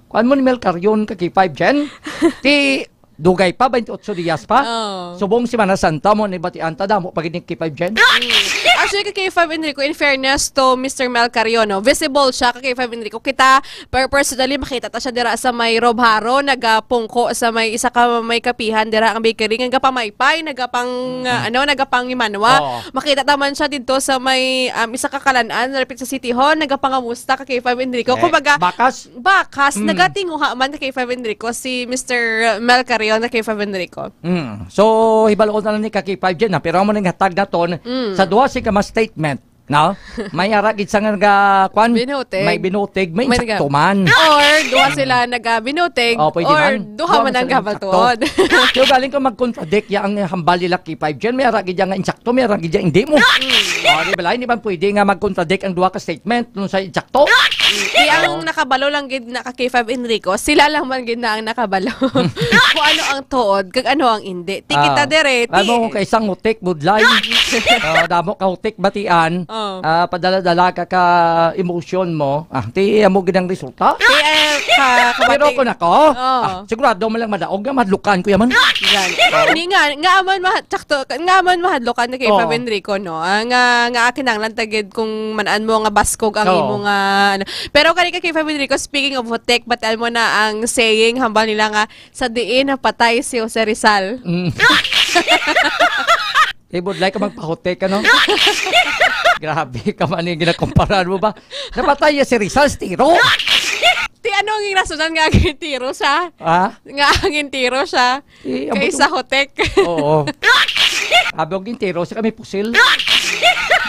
kuan mo ni Mel Carion ka K five Jen. Ti, dugay pa, twenty-eight dias pa. Oh. Subong Semana Santa mo ni batian ta, damo pa gid ni K five Jen. Mm. Actually, ka K five Enrico, in fairness to Mister Mel Carion, no, visible siya ka K five Enrico. Kita, per-, personally, makita ta siya dira sa may Robharo, nagapungko sa may isa ka may kapihan dira ang bakery, nga nagapamaypay, nagapang, Mm. ah, ano, nagapangimanwa. Oo. Makita ta man siya didto sa may, um, isa ka kalan-an, lapit sa City Hall, nagapangamusta ka K five Enrico. Eh, Kumbaga, bakas? bakas, Mm. nagatinguha man ka K five Enrico si Mister Mel Carion na K five Enrico. Mm. So, hibalo na lang ni ka K five Jen, ha? Pero amo nang hatag naton Mm. sa duha sing ka mga statement, no? May ara gid sa nga naga-, kwan? Binutig. May binutig, may May naga-, insakto man. Or duha sila naga-binutig, Oh, pwede or man. duha Duha man man ang sila insakto. gabatuon. Pero galing ko mag-contradict ya ang hambal nila K five Jen, may ara gid ya nga insakto, may ara gid ya hindi mo. Mm. Oh, di ba, hindi man pwede nga mag-contradict ang duha ka statement nung sa insakto. Di ang Oo. nakabalo lang gid na ka K five Enrico, sila lang man gid na ang nakabalo. Kung ano ang tuod, kag ano ang hindi. Ti kita Ah, dire, ti ano, kay isang hutik, budlay. Ah, damo ka hutik, batian. Oh. Ah, padala-dala ka ka emotion mo. Ah, ti amo gid ang resulta. Ti, eh, ka-, Pero kabati-, kung ako, Oh. ah, sigurado man lang madaog nga, madlukan ko yaman. Yan. Ni nga, nga man maha-, tsakto, nga man mahadlukan ni kay Oh. Fab Enrico, no? Ah, nga, nga kinahanglan ta gid kung man-an mo nga baskog ang Oo. imo nga, ano. Pero kani ka kay Fab Enrico, speaking of hutik, ba't mo na ang saying, hambal nila nga, "Sa diin napatay si Jose Rizal." Mm. Ibudlay ka magpahutik, ano? Grabe ka man yung ginakumparan mo ba? Napatay niya si Rizal sa tiro. Ti, ano ang rasonan nga ang tiro siya? Ha? Nga ang tiro siya? Eh, ang Kay buto- sa hutik. Oo. Abi og gintiro sa kami pusil.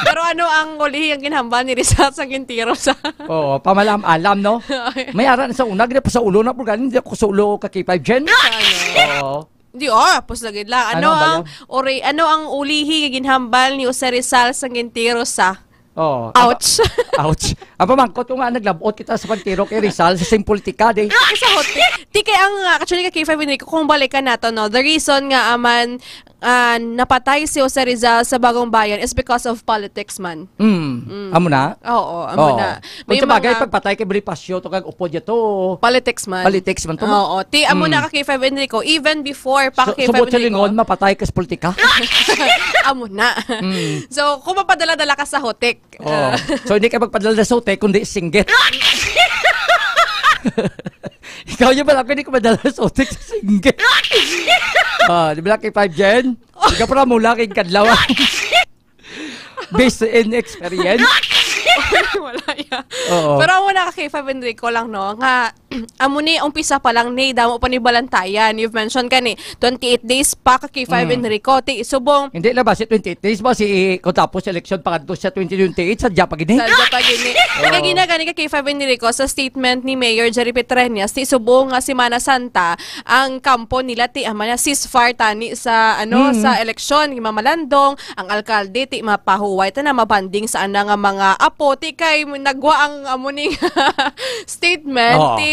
Pero ano ang ulihi ang ginhambal ni Rizal sa gintiro sa Oo, pamalam-alam, no? May ara na sa una, gina pa sa ulo na, pero galing di ako sa ulo ka K five Jen. Sa ano? Oo. Di, oh, pus lagi lang. Ano Ano ba ang lang? ori-, ano ang ulihi nga ginhambal ni Jose Rizal sa gintiro sa Oo. Ouch. Ouch. Ang pamangkot ko nga, naglabot kita sa pagtiro kay Rizal sa sing politika, di. Isa hot. Di kay ang, ah, actually, kay K five Enrico, kung balikan nato, no, the reason nga aman, ah, napatay si Jose Rizal sa Bagong Bayan is because of politics man. Mm. Mm. Amo na? Oo, amo Oo. na. Kung May sa bagay, mga pagpatay kay Bonifacio, to kag upod niya to. Politics man. Politics man to. Oo. Ti, amo Mm. na ka K five Enrico, even before pa So, ka K five subot sa Enrico. lingon, mapatay ka sa politika? Amo na. Mm. So, kung mapadala-dala ka sa hotek, Oo. ah. So, hindi ka magpadala sa hotek, kundi singgit. Ikaw yung pala, hindi ka madala sa hotek sa singgit. Ah, di ba, K five Jen? Ikaw para mula kay kadlaw. Based in experience. Wala ya. Oo. Pero amo na ka K five Enrico lang, no, nga amo ni umpisa pa lang ni, damo pa ni balantayan. You've mentioned ka ni twenty-eight days pa ka K five Mm. Enrico. Ti, subong Hindi na ba si twenty-eight days ba si, kung tapos election pa kadto sa twenty twenty-eight, sadya pa gini? Sadya pa gini. Oo. Kaya ginagani ka K five Enrico sa statement ni Mayor Jerry Petreñas, ti subong nga Semana Santa, ang kampo nila ti ama na ceasefire tani sa, ano, Mm. sa eleksyon, mamalandong, ang alkalde, ti mapahuway ta na mabanding sa ana nga mga apo, ti kay nagwa ang amo ning statement, Oo. ti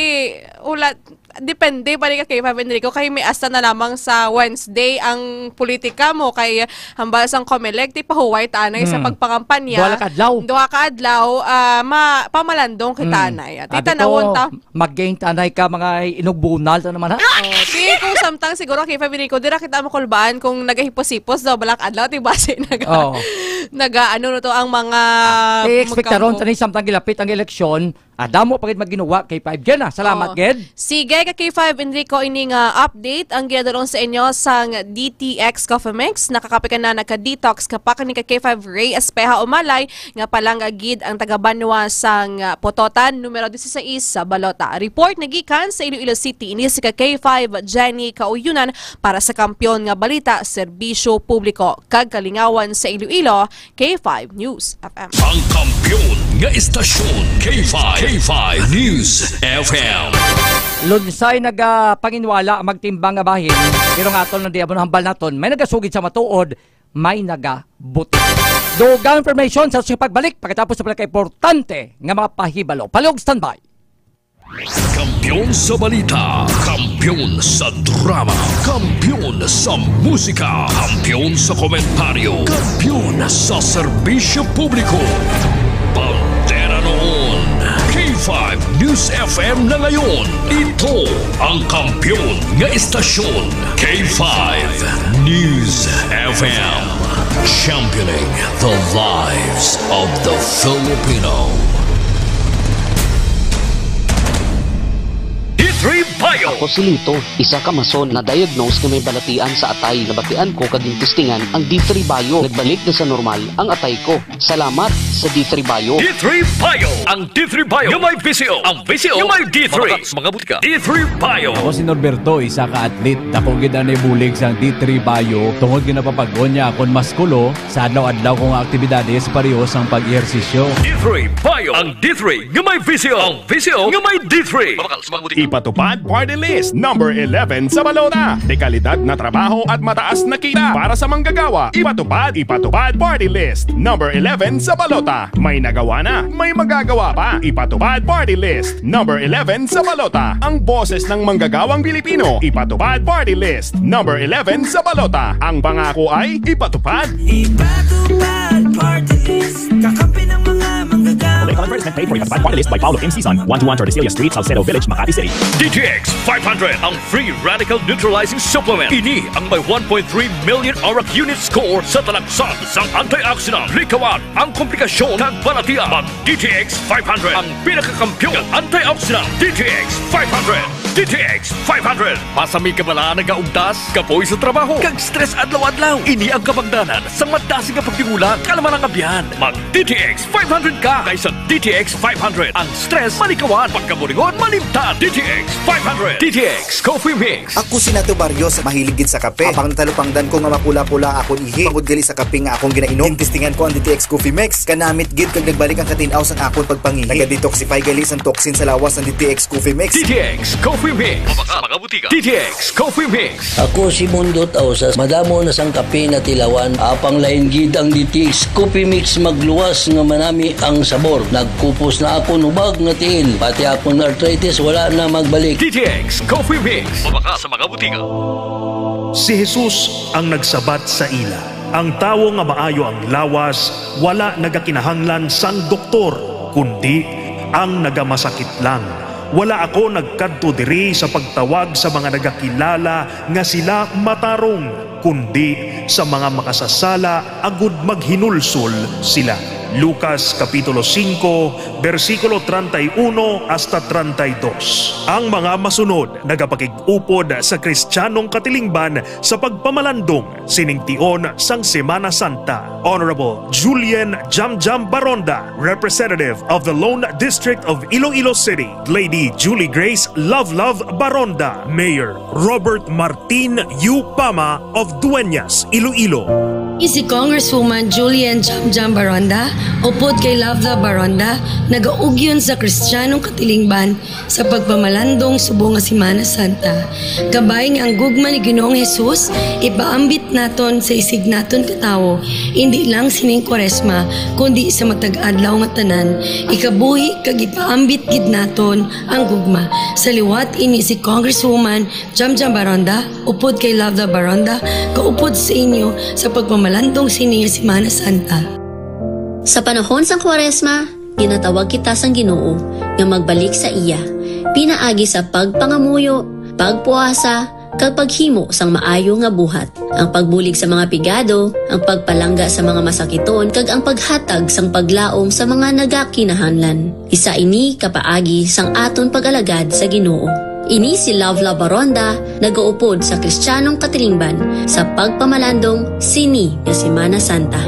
ulat, depende pa rin ka kay Fab Enrico, kay may asta na lamang sa Wednesday ang politika mo, kay hambal sang Comelec, ti pahuway ta anay sa Mm. pagpangampanya. Duha ka adlaw. Duha ka adlaw, ah, ma-, pamalandong kita Mm. anay. Ti Abi ko, tanawon ta. Mag-gain ta anay ka mga inugbunal ta naman, ha? Oh, ti kung samtang siguro kay Fab Enrico, dira kita makulbaan kung nagahipos-hipos daw, balak adlaw, ti base naga-, Oo. naga-, ano na to ang mga Ti ekspektaron magkampo. ta ni samtang gilapit ang eleksyon, ah, damo pa gid maginuwa kay five Jen, ah. Salamat Oo. gid. Sige, ka K five Enrico, ini nga update ang ginadulong sa inyo sang D T X Coffee Mix. Nakakape ka na, naka-detox ka pa, kani ka K five Ray Espeha Umalay, nga palangga gid ang taga-banwa sang, ah, Pototan, numero dieciséis sa Balota. Report nagikan sa Iloilo City, ini si ka K five Jenny Kauyunan para sa Kampiyon nga Balita, Serbisyo Publiko kag Kalingawan sa Iloilo, K five News F M. Ang Kampiyon nga istasyon, K five, K five News F M. Lunsay nagapanginwala magtimbang nga bahin, pero nga atol na di amo hambal naton, may nagasugid sa matuod, may nagabuti. Dugang information sa siyang pagbalik pagkatapos sa pinakaimportante nga mga pahibalo. Palihog standby. Kampiyon sa balita, kampiyon sa drama, kampiyon sa musika, kampiyon sa komentaryo, kampiyon sa serbisyo publiko. Bandera noon, K five News F M na ngayon. Ito ang kampiyon nga istasyon, K five News F M. Championing the lives of the Filipino. D three Bio. Ako si Lito, isa ka mason na diagnose nga may balatian sa atay. Nabatian ko kag gintistingan ang D three Bio. Nagbalik na sa normal ang atay ko. Salamat sa D three Bio. D three Bio. Ang D three Bio nga may V C O. Ang V C O nga may D three. Mabakal sa mga butika. D three Bio. Ako si Norberto, isa ka athlete. Dako gid ang nabulig sang D three Bio tungod nga napapag-on niya akon maskulo sa adlaw-adlaw ko nga aktibidades, pareho sang pag-ehersisyo. D three Bio. Ang D three nga may V C O. Ang V C O nga may D three. Mabakal sa mga butika. Ipatupad Party List number eleven sa balota. Dekalidad na trabaho at mataas na kita para sa manggagawa. Ipatupad, ipatupad Party List number eleven sa balota. May nagawa na, may magagawa pa. Ipatupad Party List number eleven sa balota. Ang boses ng manggagawang Pilipino. Ipatupad Party List number eleven sa balota. Ang pangako ay ipatupad. Ipatupad Party List. Kakampi ng mga manggagawa. Public advertisement paid for Ipatupad Party List by Paolo Kim Season, one two one Tordesillas Street, Salcedo Village, Makati City. D T X five hundred, ang free radical neutralizing supplement. Ini ang may one point three million ORAC unit score sa talagsa sang antioxidant. Likawan ang komplikasyon kag balatian. Mag D T X five hundred, ang pinakakampiyon nga antioxidant. D T X five hundred. D T X five hundred. Masami ka bala nagaugtas, kapoy sa trabaho, kag stress adlaw-adlaw? Ini ang kabangdanan sang madasig nga pagtingulan, kalma nga abyan. Mag D T X five hundred ka, kay sa D T X five hundred, ang stress malikawan, pagkaburingon malimtan. D T X five hundred. D T X Coffee Mix. Ako si Nato Barrios, mahilig gid sa kape. Habang natalupangdan ko nga mapula-pula akon ihi, bangod gali sa kape nga akong ginainom, gintistingan ko ang D T X Coffee Mix. Kanamit gid kag nagbalik ang katin-aw sang akon pagpangihi. Naga-detoxify gali sang toxin sa lawas ang D T X Coffee Mix. D T X Coffee Mix. Mabakal sa mga butika. D T X Coffee Mix. Ako si Mundo Tausas. Madamo na sang kape natilawan. Apang lain gid ang D T X Coffee Mix, magluwas nga manami ang sabor. Nagkupos na akon hubag nga tiil. Pati akon arthritis wala na magbalik. D T X Coffee Mix. Mabakal sa mga butika. Si Jesus ang nagsabat sa ila, "Ang tawo nga maayo ang lawas wala nagakinahanglan sang doktor, kundi ang nagamasakit lang. Wala ako nagkadto diri sa pagtawag sa mga nagakilala nga sila matarong, kundi sa mga makasasala, agud maghinulsol sila." Lucas Kapitulo singko, bersikulo treinta y uno hasta treinta y dos. Ang mga masunod nagapakig-upod sa Kristiyanong katilingban sa pagpamalandong sining tion sang Semana Santa. Honorable Julian Jamjam Baronda, Representative of the Lone District of Iloilo City. Lady Julie Grace Love Love Baronda, Mayor Robert Martin U Pama of Dueñas, Iloilo. Si Congresswoman Julian Jamjam Baronda, upod kay Love Love Baronda, nagaugyon sa Kristiyanong katilingban sa pagpamalandong subong nga Semana Santa. Kabay nga ang gugma ni Ginoong Jesus ipaambit naton sa isignaton ka tawo, indi lang sining Kwaresma, kundi sa matag adlaw nga tanan, ikabuhi kag ipaambit gid naton ang gugma. Sa liwat ini si Congresswoman Jamjam Baronda, upod kay Lavda Baronda, kaupod sa inyo sa pagpamalandong sini nga Semana Santa. Sa panahon sang Kwaresma, ginatawag kita sang Ginoo nga magbalik sa iya, pinaagi sa pagpangamuyo, pagpuasa, kag paghimo sang maayo nga buhat. Ang pagbulig sa mga pigado, ang pagpalangga sa mga masakiton, kag ang paghatag sang paglaom sa mga nagakinahanglan. Isa ini ka paagi sang aton pag-alagad sa Ginoo. Ini si Lavla Baronda, nagaupod sa Kristiyanong katilingban sa pagpamalandong sini nga Semana Santa.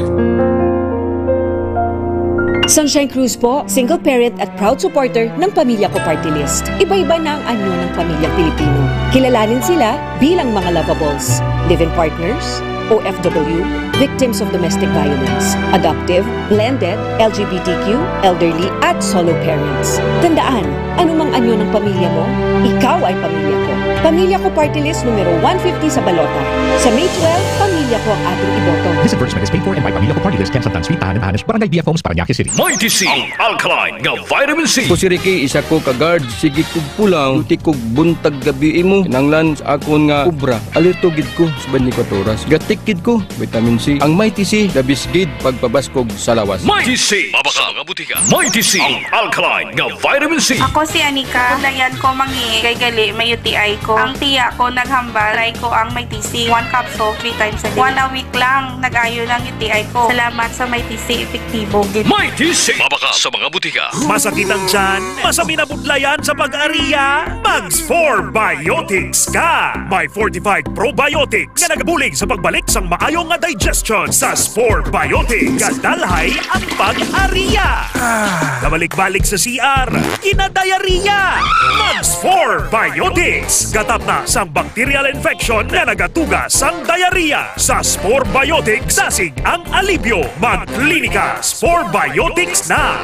Sunshine Cruz po, single parent at proud supporter ng Pamilya Ko Party List. Iba-iba na ang anyo ng pamilyang Pilipino. Kilalanin sila bilang mga lovables, live-in partners, O F W, victims of domestic violence, adoptive, blended, L G B T Q, elderly, at solo parents. Tandaan, anumang anyo ng pamilya mo, ikaw ay pamilya ko. Pamilya Ko Party List numero one fifty sa balota. Sa May twelve, pamilya ko ang ating iboto. This advertisement is paid for and by Pamilya Ko Party List, Ken Santan Street, Tahanan, Banes, Barangay B F Homes, Parañaque City. Mighty C, ang alkaline nga vitamin C. Ako si Ricky, isa ko ka guard. Sige kog pulaw, duty kog buntag gabi imo. Kinahanglan sa akon nga obra, alerto gid ko sa twenty-four oras. Gatik gid ko, vitamin C. Ang Mighty C, the best gid pagpabaskog sa lawas. Mighty C, mabakal sa mga butika. Mighty C, ang alkaline nga vitamin C. Ako si Anika. Paglayan ko mangi kay gali may U T I ko. Ang tiya ko naghambal, try ko ang Mighty C. One capsule, three times a day. One a week lang, nag-ayo lang U T I ko. Salamat sa Mighty C, epektibo gid. Mighty C, mabakal sa mga butika. Masakit ang tiyan? Masami na budlayan sa pag-ariya? Mag Spore Biotics ka! May fortified probiotics nga nagabulig sa pagbalik sang maayo nga digestion. Sa Spore Biotics, gadalhay ang pag-ariya. Ah, nabalik-balik sa C R, ginadiarrhea. Mag Spore Biotics, gatap na sang bacterial infection nga nagatuga sang diarrhea. Sa Spore Biotics, dasig ang alibyo. Mag Klinika Spore Biotics na.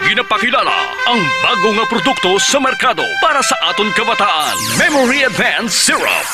Ginapakilala ang bago nga produkto sa merkado para sa aton kabataan, Memory Advance Syrup.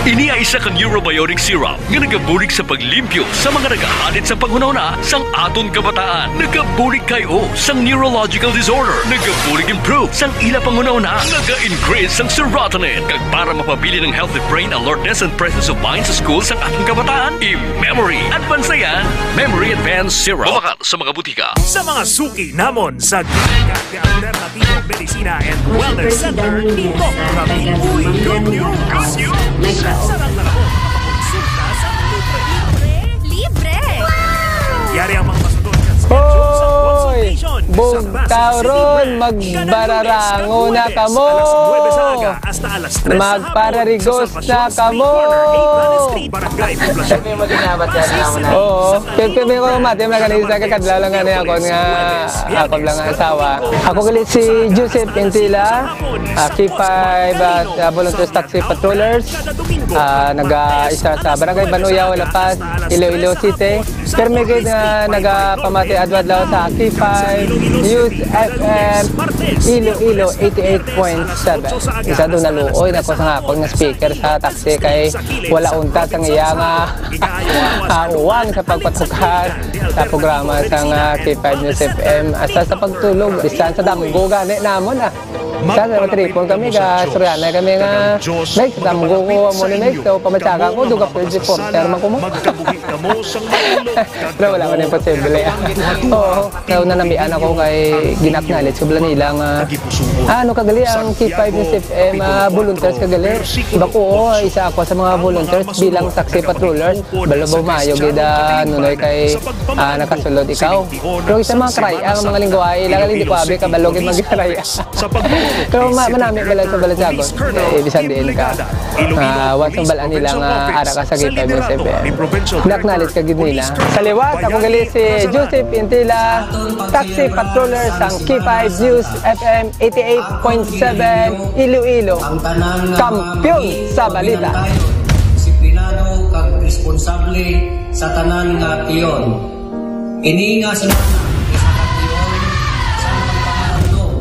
Ini ay isa ka neurobiotic syrup nga nagabulig sa paglimpyo sa mga nagahalit sa panghunahuna sang aton kabataan. Nagabulig kay o sang neurological disorder. Nagabulig improve sang ila panghunahuna. Naga-increase sang serotonin. Kag para mapabilin ang healthy brain alertness and presence of mind sa school sang aton kabataan, i-Memory Advance na yan. Memory Advance Syrup. Mabakal sa mga butika. Sa mga suki namon sa Klinika de Alternativo Medicina and Wellness Center ni Doc Rafi. Uy, good news! Sarang na namon ang konsulta sa libre. Libre! Yari ang mga masunod nga schedule sa Hoy! Consultation sa Pasig City Branch. Kada Lunes, Magbararango na kamo. Alas nuwebe sa aga hasta alas tres sa hapon sa Salvacion Street corner, eight Valley Street, Barangay Poblacion. May maginabat ka na naman na. Oo. Kaya kami ko, mati, mga kanisa, kakadlaw lang nga niya ako nga, ako lang ang asawa. Ako gali si Joseph Intila, ah, K five, ah, sa Volunteers Taxi Patrollers. Ah, naga-isa sa Barangay Banuyaw, La Paz, Iloilo City. Permi gid nga nagapamati adlaw-adlaw sa K five News F M Iloilo eighty-eight point seven. Isa doon naluoy na ko sa akon nga speaker sa taxi kay wala unta sang iya nga, ah, uwang sa pagpatukhad sa programa sang, ah, K five News F M. Asa sa pagtulog, bisan sa damgo gani namon, ah. Sa, sa tripon kami, ga istoryahanay kami nga, "Next, damgo ko amo ni Next, so pamatyagan ko, duga field reporter man ko mo." Pero wala man imposible. Oo, kaya nanamian ako kay gin-acknowledge ko bala nila nga, "Ah, ano ka gali ang K five News F M, ah, volunteers ka gali?" Bako, oo, isa ako sa mga volunteers bilang taxi patrollers. Balo ba mayo gid, ah, Nunoy, kay, ah, nakasulod ikaw. Pero isa mga karaya, ang mga lingwahe, ila gali di ko abi kabalo gid mag-karaya. Pero ma-, manami bala sa Balasagon. Eh, bisan diin ka. Ah, once ang balaan nila nga ara ka sa K five News F M. Na-acknowledge ka gid nila. Sa liwat, ako gali si Joseph Intila, taxi patroller sang K five News F M eighty-eight point seven Iloilo. Ang tanan nga mga kampiyon sa balita. Disiplina-, disiplinado kag responsable sa tanan nga piyon. Ini nga semana, isa ka tion sa pagpahandom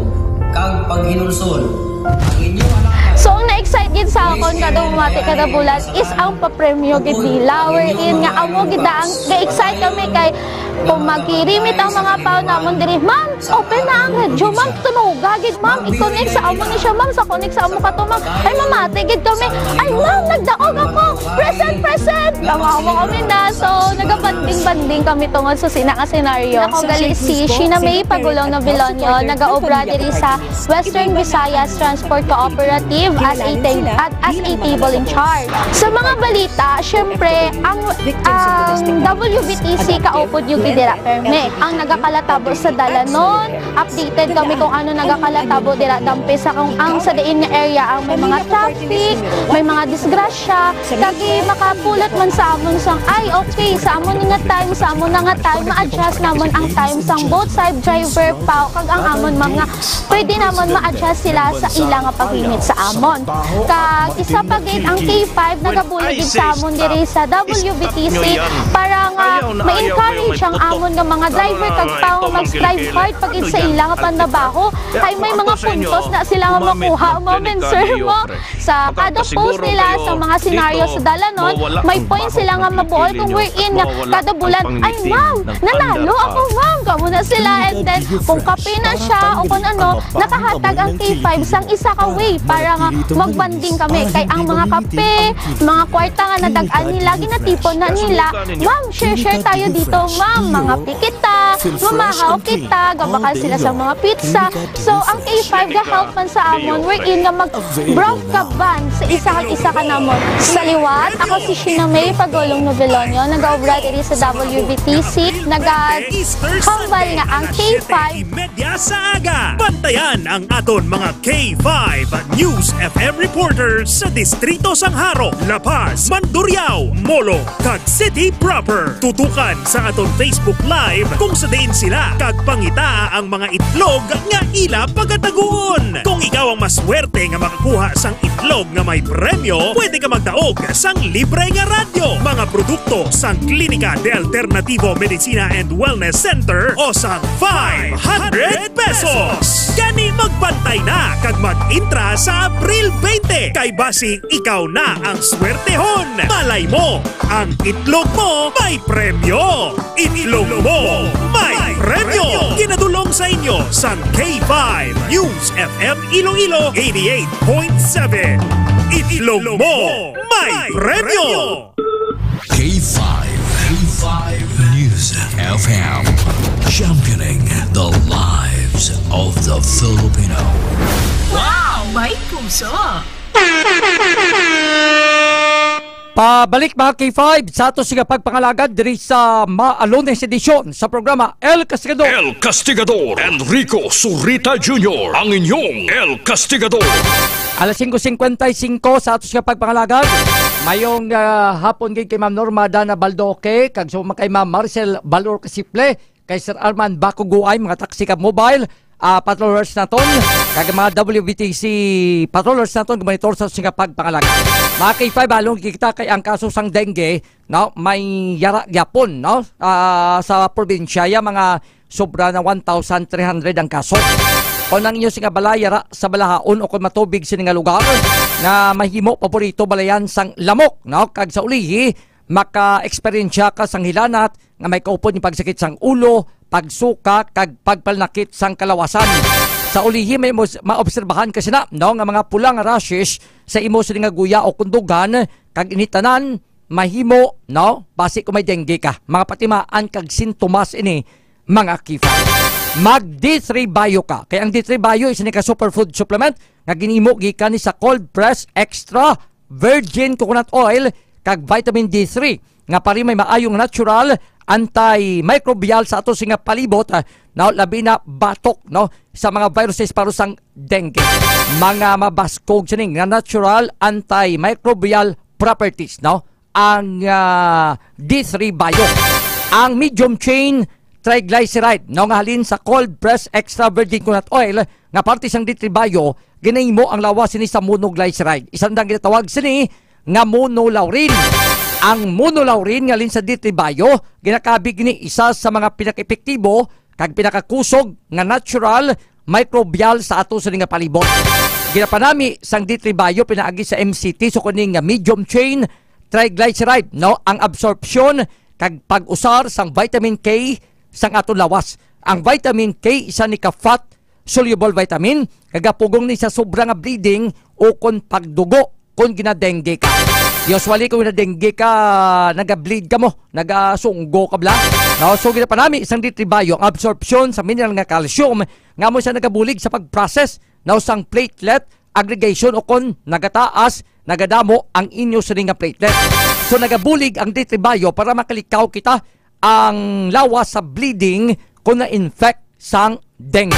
kag paghinulsol. Ang inyo anak. So, ang na-excite gid sa akon kada bumati kada bulan is ang papremyo gid nila. Wherein nga amo gid na ang ga-excite kami kay kung maghirimit ang mga pao namon diri, "Ma'am, open na ang radyo, ma'am. Tunoga gid, ma'am. I-connect sa amo ni siya, ma'am. Sa connect sa amo ka to, ma'am." Ay, mamati gid kami. "Ay, ma'am, nagdaog ako. Present, present." Tama mo kami na. So, nagabanding-banding kami tungod sa sina nga senaryo. Ako gali si Sheena May Pagulong Novilonio, nagaobra diri sa Western Visayas Transport Cooperative as a ta-, at as a table in charge. Sa mga balita, syempre, ang, ang W V T C kaupod yung gid dira permi. Ang nagakalatabo sa dalanon, updated kami kung ano nagakalatabo dira dampe sa kung ang sa diin nga area ang may mga traffic, may mga disgrasya, kag makapulot man sa amon sang, ay, okay, sa amon nga time, sa amon na nga time, ma-adjust namon ang time sang both side, driver, Pao, kag ang amon ma'am nga pwede namon ma-adjust sila sa ila nga pag-init sa amon. Kag isa pa gid ang K five nagabulig gid sa amon diri sa W B T C para nga ma-encourage ang amon nga mga driver kag Pao nga mag-strive hard pa gid sa ila nga pantrabaho. Kay may mga puntos na sila nga makuha, ma'am and sir, mo. Sa kada post nila sa mga senaryo sa dalanon, may point sila nga mabuol kung wherein nga kada bulan, "Ay, ma'am, nanalo ako, ma'am." Kamo na sila. And then, kung kape na siya o kung ano, nakahatag ang K five sang isa ka way para nga magbanding kami. Kay ang mga kape, mga kwarta nga nadag-an nila, ginatipon na nila, "Ma'am, share-share tayo dito, ma'am. Mga pikita, mamahaw kita." Gabakal sila sa mga pizza. So, ang K five ga-help man sa amon, wherein nga mag-broth ka ban sa isa kag isa ka namon. Sa liwat, ako si Sheena May Pagulong Noveloño, nag-aobra diri sa W B T C, nagahambal nga ang K five. Media sa aga. Bantayan ang aton mga K five News F M reporters sa Distrito sang Jaro, La Paz, Mandurriao, Molo, kag City Proper. Tutukan sa aton Facebook Live kung sa diin sila, kag pangitaa ang mga itlog nga ila pagataguon. Kung ikaw ang maswerte nga makakuha sang itlog nga may premyo, pwede ka magdaog sang libre nga radyo, mga produkto sang Klinika de Alternativo Medicina and Wellness Center o sang five hundred pesos. Gani, magbantay na kag mag-intra sa Abril twenty, kay basi ikaw na ang swertehon. Malay mo, ang itlog mo may premyo. Itlog mo may premyo. Ginadulong sa inyo sang K five News F M Iloilo eighty-eight point seven. Itlog mo may premyo. K five, K five News F M, championing the lives of the Filipino. Wow! May puso! Pabalik, mga K five, sa ato nga pagpangalagad diri sa ma-, Lunes edisyon sa programa El Castigador. El Castigador, Enrico Zurita Junior, ang inyong El Castigador. Alas singko singkwenta y singko sa ato nga pagpangalagad. Mayong, ah, hapon gid kay Ma'am Norma Dana Baldoque, kag sa mga kay Ma'am Marcel Balor Kasiple, kay Sir Arman Bakuguay, mga taxi kag mobile, ah, patrollers naton, kag mga W B T C patrollers naton, monitor sa ato nga pagpangalagad. Mga K five, halong kita kay ang kaso sang dengue, no, may yara gyapon, no, ah, sa probinsya, ya mga sobra na one thousand three hundred ang kaso. Kon ang inyo sini nga balay yara sa balahaon o kon matubig sini nga lugar nga mahimo paborito balayan sang lamok, no, kag sa ulihi maka-eksperyensya ka sang hilanat nga may kaupod nga pagsakit sang ulo, pagsuka, kag pagpalanakit sang kalawasan. Sa ulihi may mos-, maobserbahan ka sina, no, nga mga pula nga rashes sa imo sini nga guya o kon dughan, kag ini tanan mahimo, no, basi kung may dengue ka. Mga patimaan kag sintomas ini, mga K five. Mag D three Bio ka. Kay ang D three Bio is ni ka superfood supplement nga ginimo gikan ni sa cold press extra virgin coconut oil kag vitamin D three nga pari may maayong natural antimicrobial sa ato sini nga palibot, ah, no, labi na batok, no, sa mga viruses para sang dengue. Mga mabaskog sini nga natural antimicrobial properties, no, ang, ah, D three Bio. Ang medium chain triglyceride, no, nga halin sa cold press extra virgin coconut oil nga parte sang D three Bio, ginahimo ang lawas sini sa monoglyceride. Isa na ang ginatawag sini nga monolaurin. Ang monolaurin nga halin sa D three Bio, ginakabig ni isa sa mga pinakaepektibo kag pinakakusog nga natural microbial sa ato sini nga palibot. Ginapanami sang D three Bio pinaagi sa M C T sa kuning nga medium chain triglyceride, no, ang absorpsyon kag pag-usar sang vitamin K sang aton lawas. Ang vitamin K isa ni ka fat soluble vitamin, kagapugong ni sa sobra nga bleeding o kon pagdugo kon ginadengue ka. Usually, kung ginadengue ka, naga-bleed ka mo, nagasunggo ka bla. No? So, ginapanami sang D three Bio ang absorption sa mineral nga calcium nga mo siya nagabulig sa pag-process, no, sang platelet aggregation o kon nagataas, nagadamo ang inyo sini nga platelet. So, nagabulig ang D three Bio para makalikaw kita ang lawas sa bleeding kung na-infect sang dengue.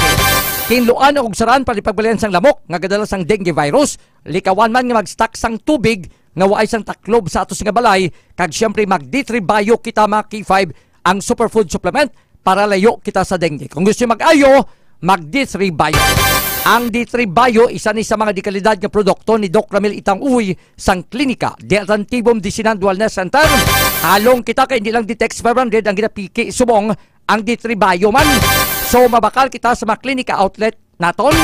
Kinluan o ugsaran para di pagbalayan sang lamok nga gadala sang dengue virus, likawan man nga mag-stock sang tubig nga waay sang taklob sa ato sini nga balay, kag siyempre mag D three Bio kita, mga K five, ang superfood supplement para layo kita sa dengue. Kung gusto mag-ayo, mag D three Bio. Ang D three Bio, isa ni sa mga dekalidad nga produkto ni Doc Ramil Itang Uy sang Klinika de Atlantivo Medicina and Wellness Center. Halong kita kay hindi lang Ditex five hundred ang ginapiki subong ang D three Bio man. So, mabakal kita sa mga Klinika outlet naton.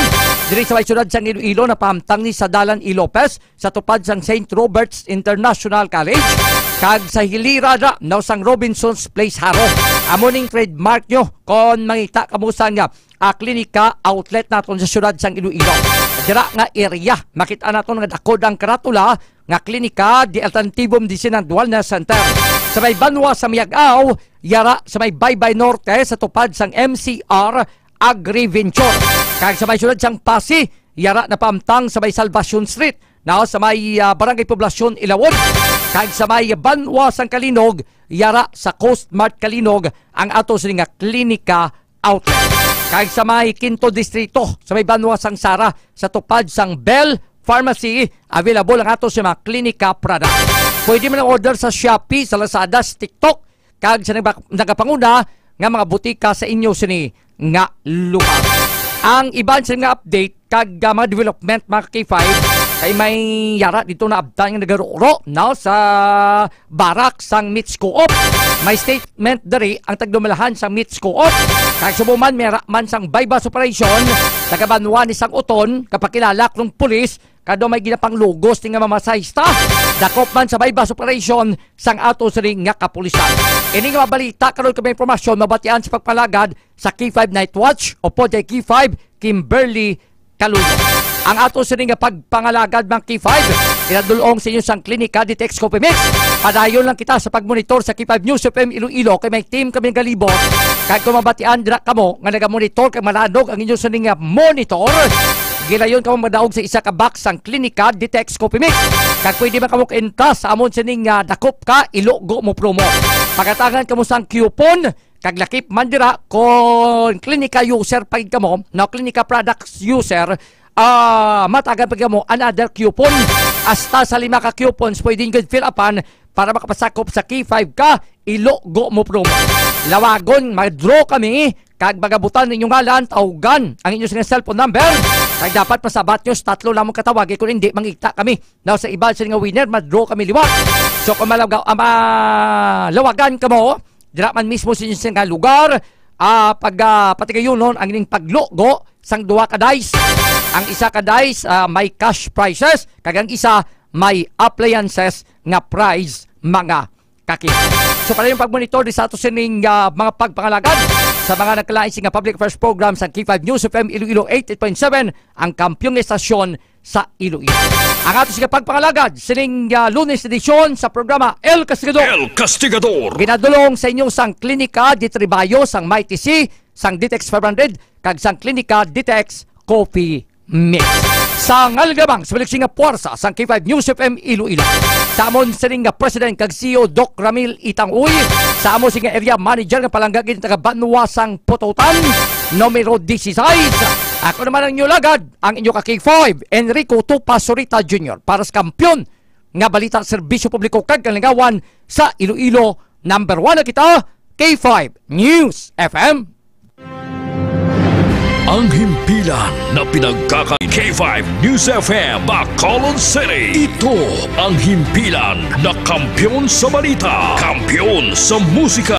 Diri sa may siyudad sang Iloilo, napahamtang ni sa Dalan E. Lopez, sa tupad sang Saint Robert's International College, kag sa hilira na, no, sang Robinson's Place Jaro. Amo ning trademark nyo kon mangita kamo sang, ah, Klinika outlet naton sa siyudad sang Iloilo. Dira nga area, makita naton nga dakod ang karatula nga Klinika de Atlantivo Medicina and Wellness Center. Sa may banwa sa Miag-ao, yara sa may Baybay Norte, sa tupad sang M C R Agriventure. Kag sa may siyudad sang Passi, yara napahamtang sa may Salvacion Street, na sa may, ah, Barangay Poblacion, Ilawod. Kag sa may banwa sang Calinog, yara sa Coast Mart Calinog ang ato sini nga Klinika outlet. Kag sa may Quinto Distrito, sa may banwa sang Sara, sa tupad sang Bell Pharmacy, available ang ato sa mga Klinika product. Pwede man ang order sa Shopee, sa Lazada, sa TikTok, kag sa nagba-, nagapanguna nga mga butika sa inyo sini nga lugar. Ang iban sa mga update kag, ah, mga development, mga K five, kay may yara dito na abtan nga nagaruro, no, sa barak sang Mits Co-op. May statement diri ang tagdumalahan sang Mits Co-op. Kag subong man may yara man sang buy-bust operation, nagabanwa ni sang uton, kapakilala kung pulis, kado may ginapanglugos ni nga mamasahista. Dakop man sa buy-bust operation sang ato sini nga kapulisan. Ini nga mga balita, karon kag mga impormasyon, mabatian sa pagpalagad sa K five Night Watch o po K five Kimberly Kaluyo. Ang ato sini nga pagpangalagad, mga K five, pinadulong sa inyo sang Klinika Ditex Coffee Mix. Padayon lang kita sa pagmonitor sa K five News F M Iloilo, kay may team kami galibot. Kag kung mabatian dira kamo nga nagamonitor kag malanog ang inyo sini nga monitor, gilayon kamo madaog sa isa ka box sang Klinika Ditex Coffee Mix. Kag pwede man kamo kainta sa amon sini nga Dakop Ka, Ilogo Mo promo. Pagatangan kamo sang coupon, kag lakip man dira kon Klinika user pa gid kamo, no, Klinika products user, ah, matagan pa gid kamo another coupon. Hasta sa lima ka coupons pwede gid fill upan para makapasakop sa K five Ka, Ilogo Mo promo. Lawagon, mag-draw kami, kag magabutan ninyo ngalan, tawgan ang inyo sini nga cellphone number, kag dapat masabat nyo sa tatlo lamang katawagi, kung hindi, mangita kami. Now, sa iban sini nga winner, ma-draw kami liwat. So, kung malaga-, ah, malawagan kamo, dira man mismo sa inyo sini nga lugar, ah, pag, ah, patigayunon ang ining paglugo sang duha ka dice. Ang isa ka dice, ah, may cash prizes, kag ang isa may appliances nga prize, mga ka-K five. So, para yung pagmonitor di sa ato sining, ah, mga pagpangalagad sa mga nagkalain sini nga public affairs program sa K five News F M Iloilo eighty-eight point seven, ang kampiyon nga estasyon sa Iloilo. Ang ato sini nga pagpangalagad sining, ah, Lunes edisyon sa programa El Castigador. El Castigador. Ginadulong sa inyo sang Klinika Ditribayo, sang Mighty C, sang Ditex five hundred, kag sang Klinika Ditex Coffee Mix. Sa ngalan lamang sa maliksing nga puwersa sang K five News F M Iloilo, sa amon sining nga President kag C E O, Doc Ramil Itang Uy, sa amo sini nga Area Manager nga palangga gid taga Banwa sang Pototan, numero dieciséis. Ako naman ang inyo lagad, ang inyo ka K five, Enrico Tupa Sorita Junior, para sa kampiyon nga balita, serbisyo publiko kag kalingawan sa Iloilo. Number one na kita, K five News F M. Ang himpilan na pinagkaka-, K five News F M, Bacolod City. Ito ang himpilan na kampiyon sa balita, kampiyon sa musika,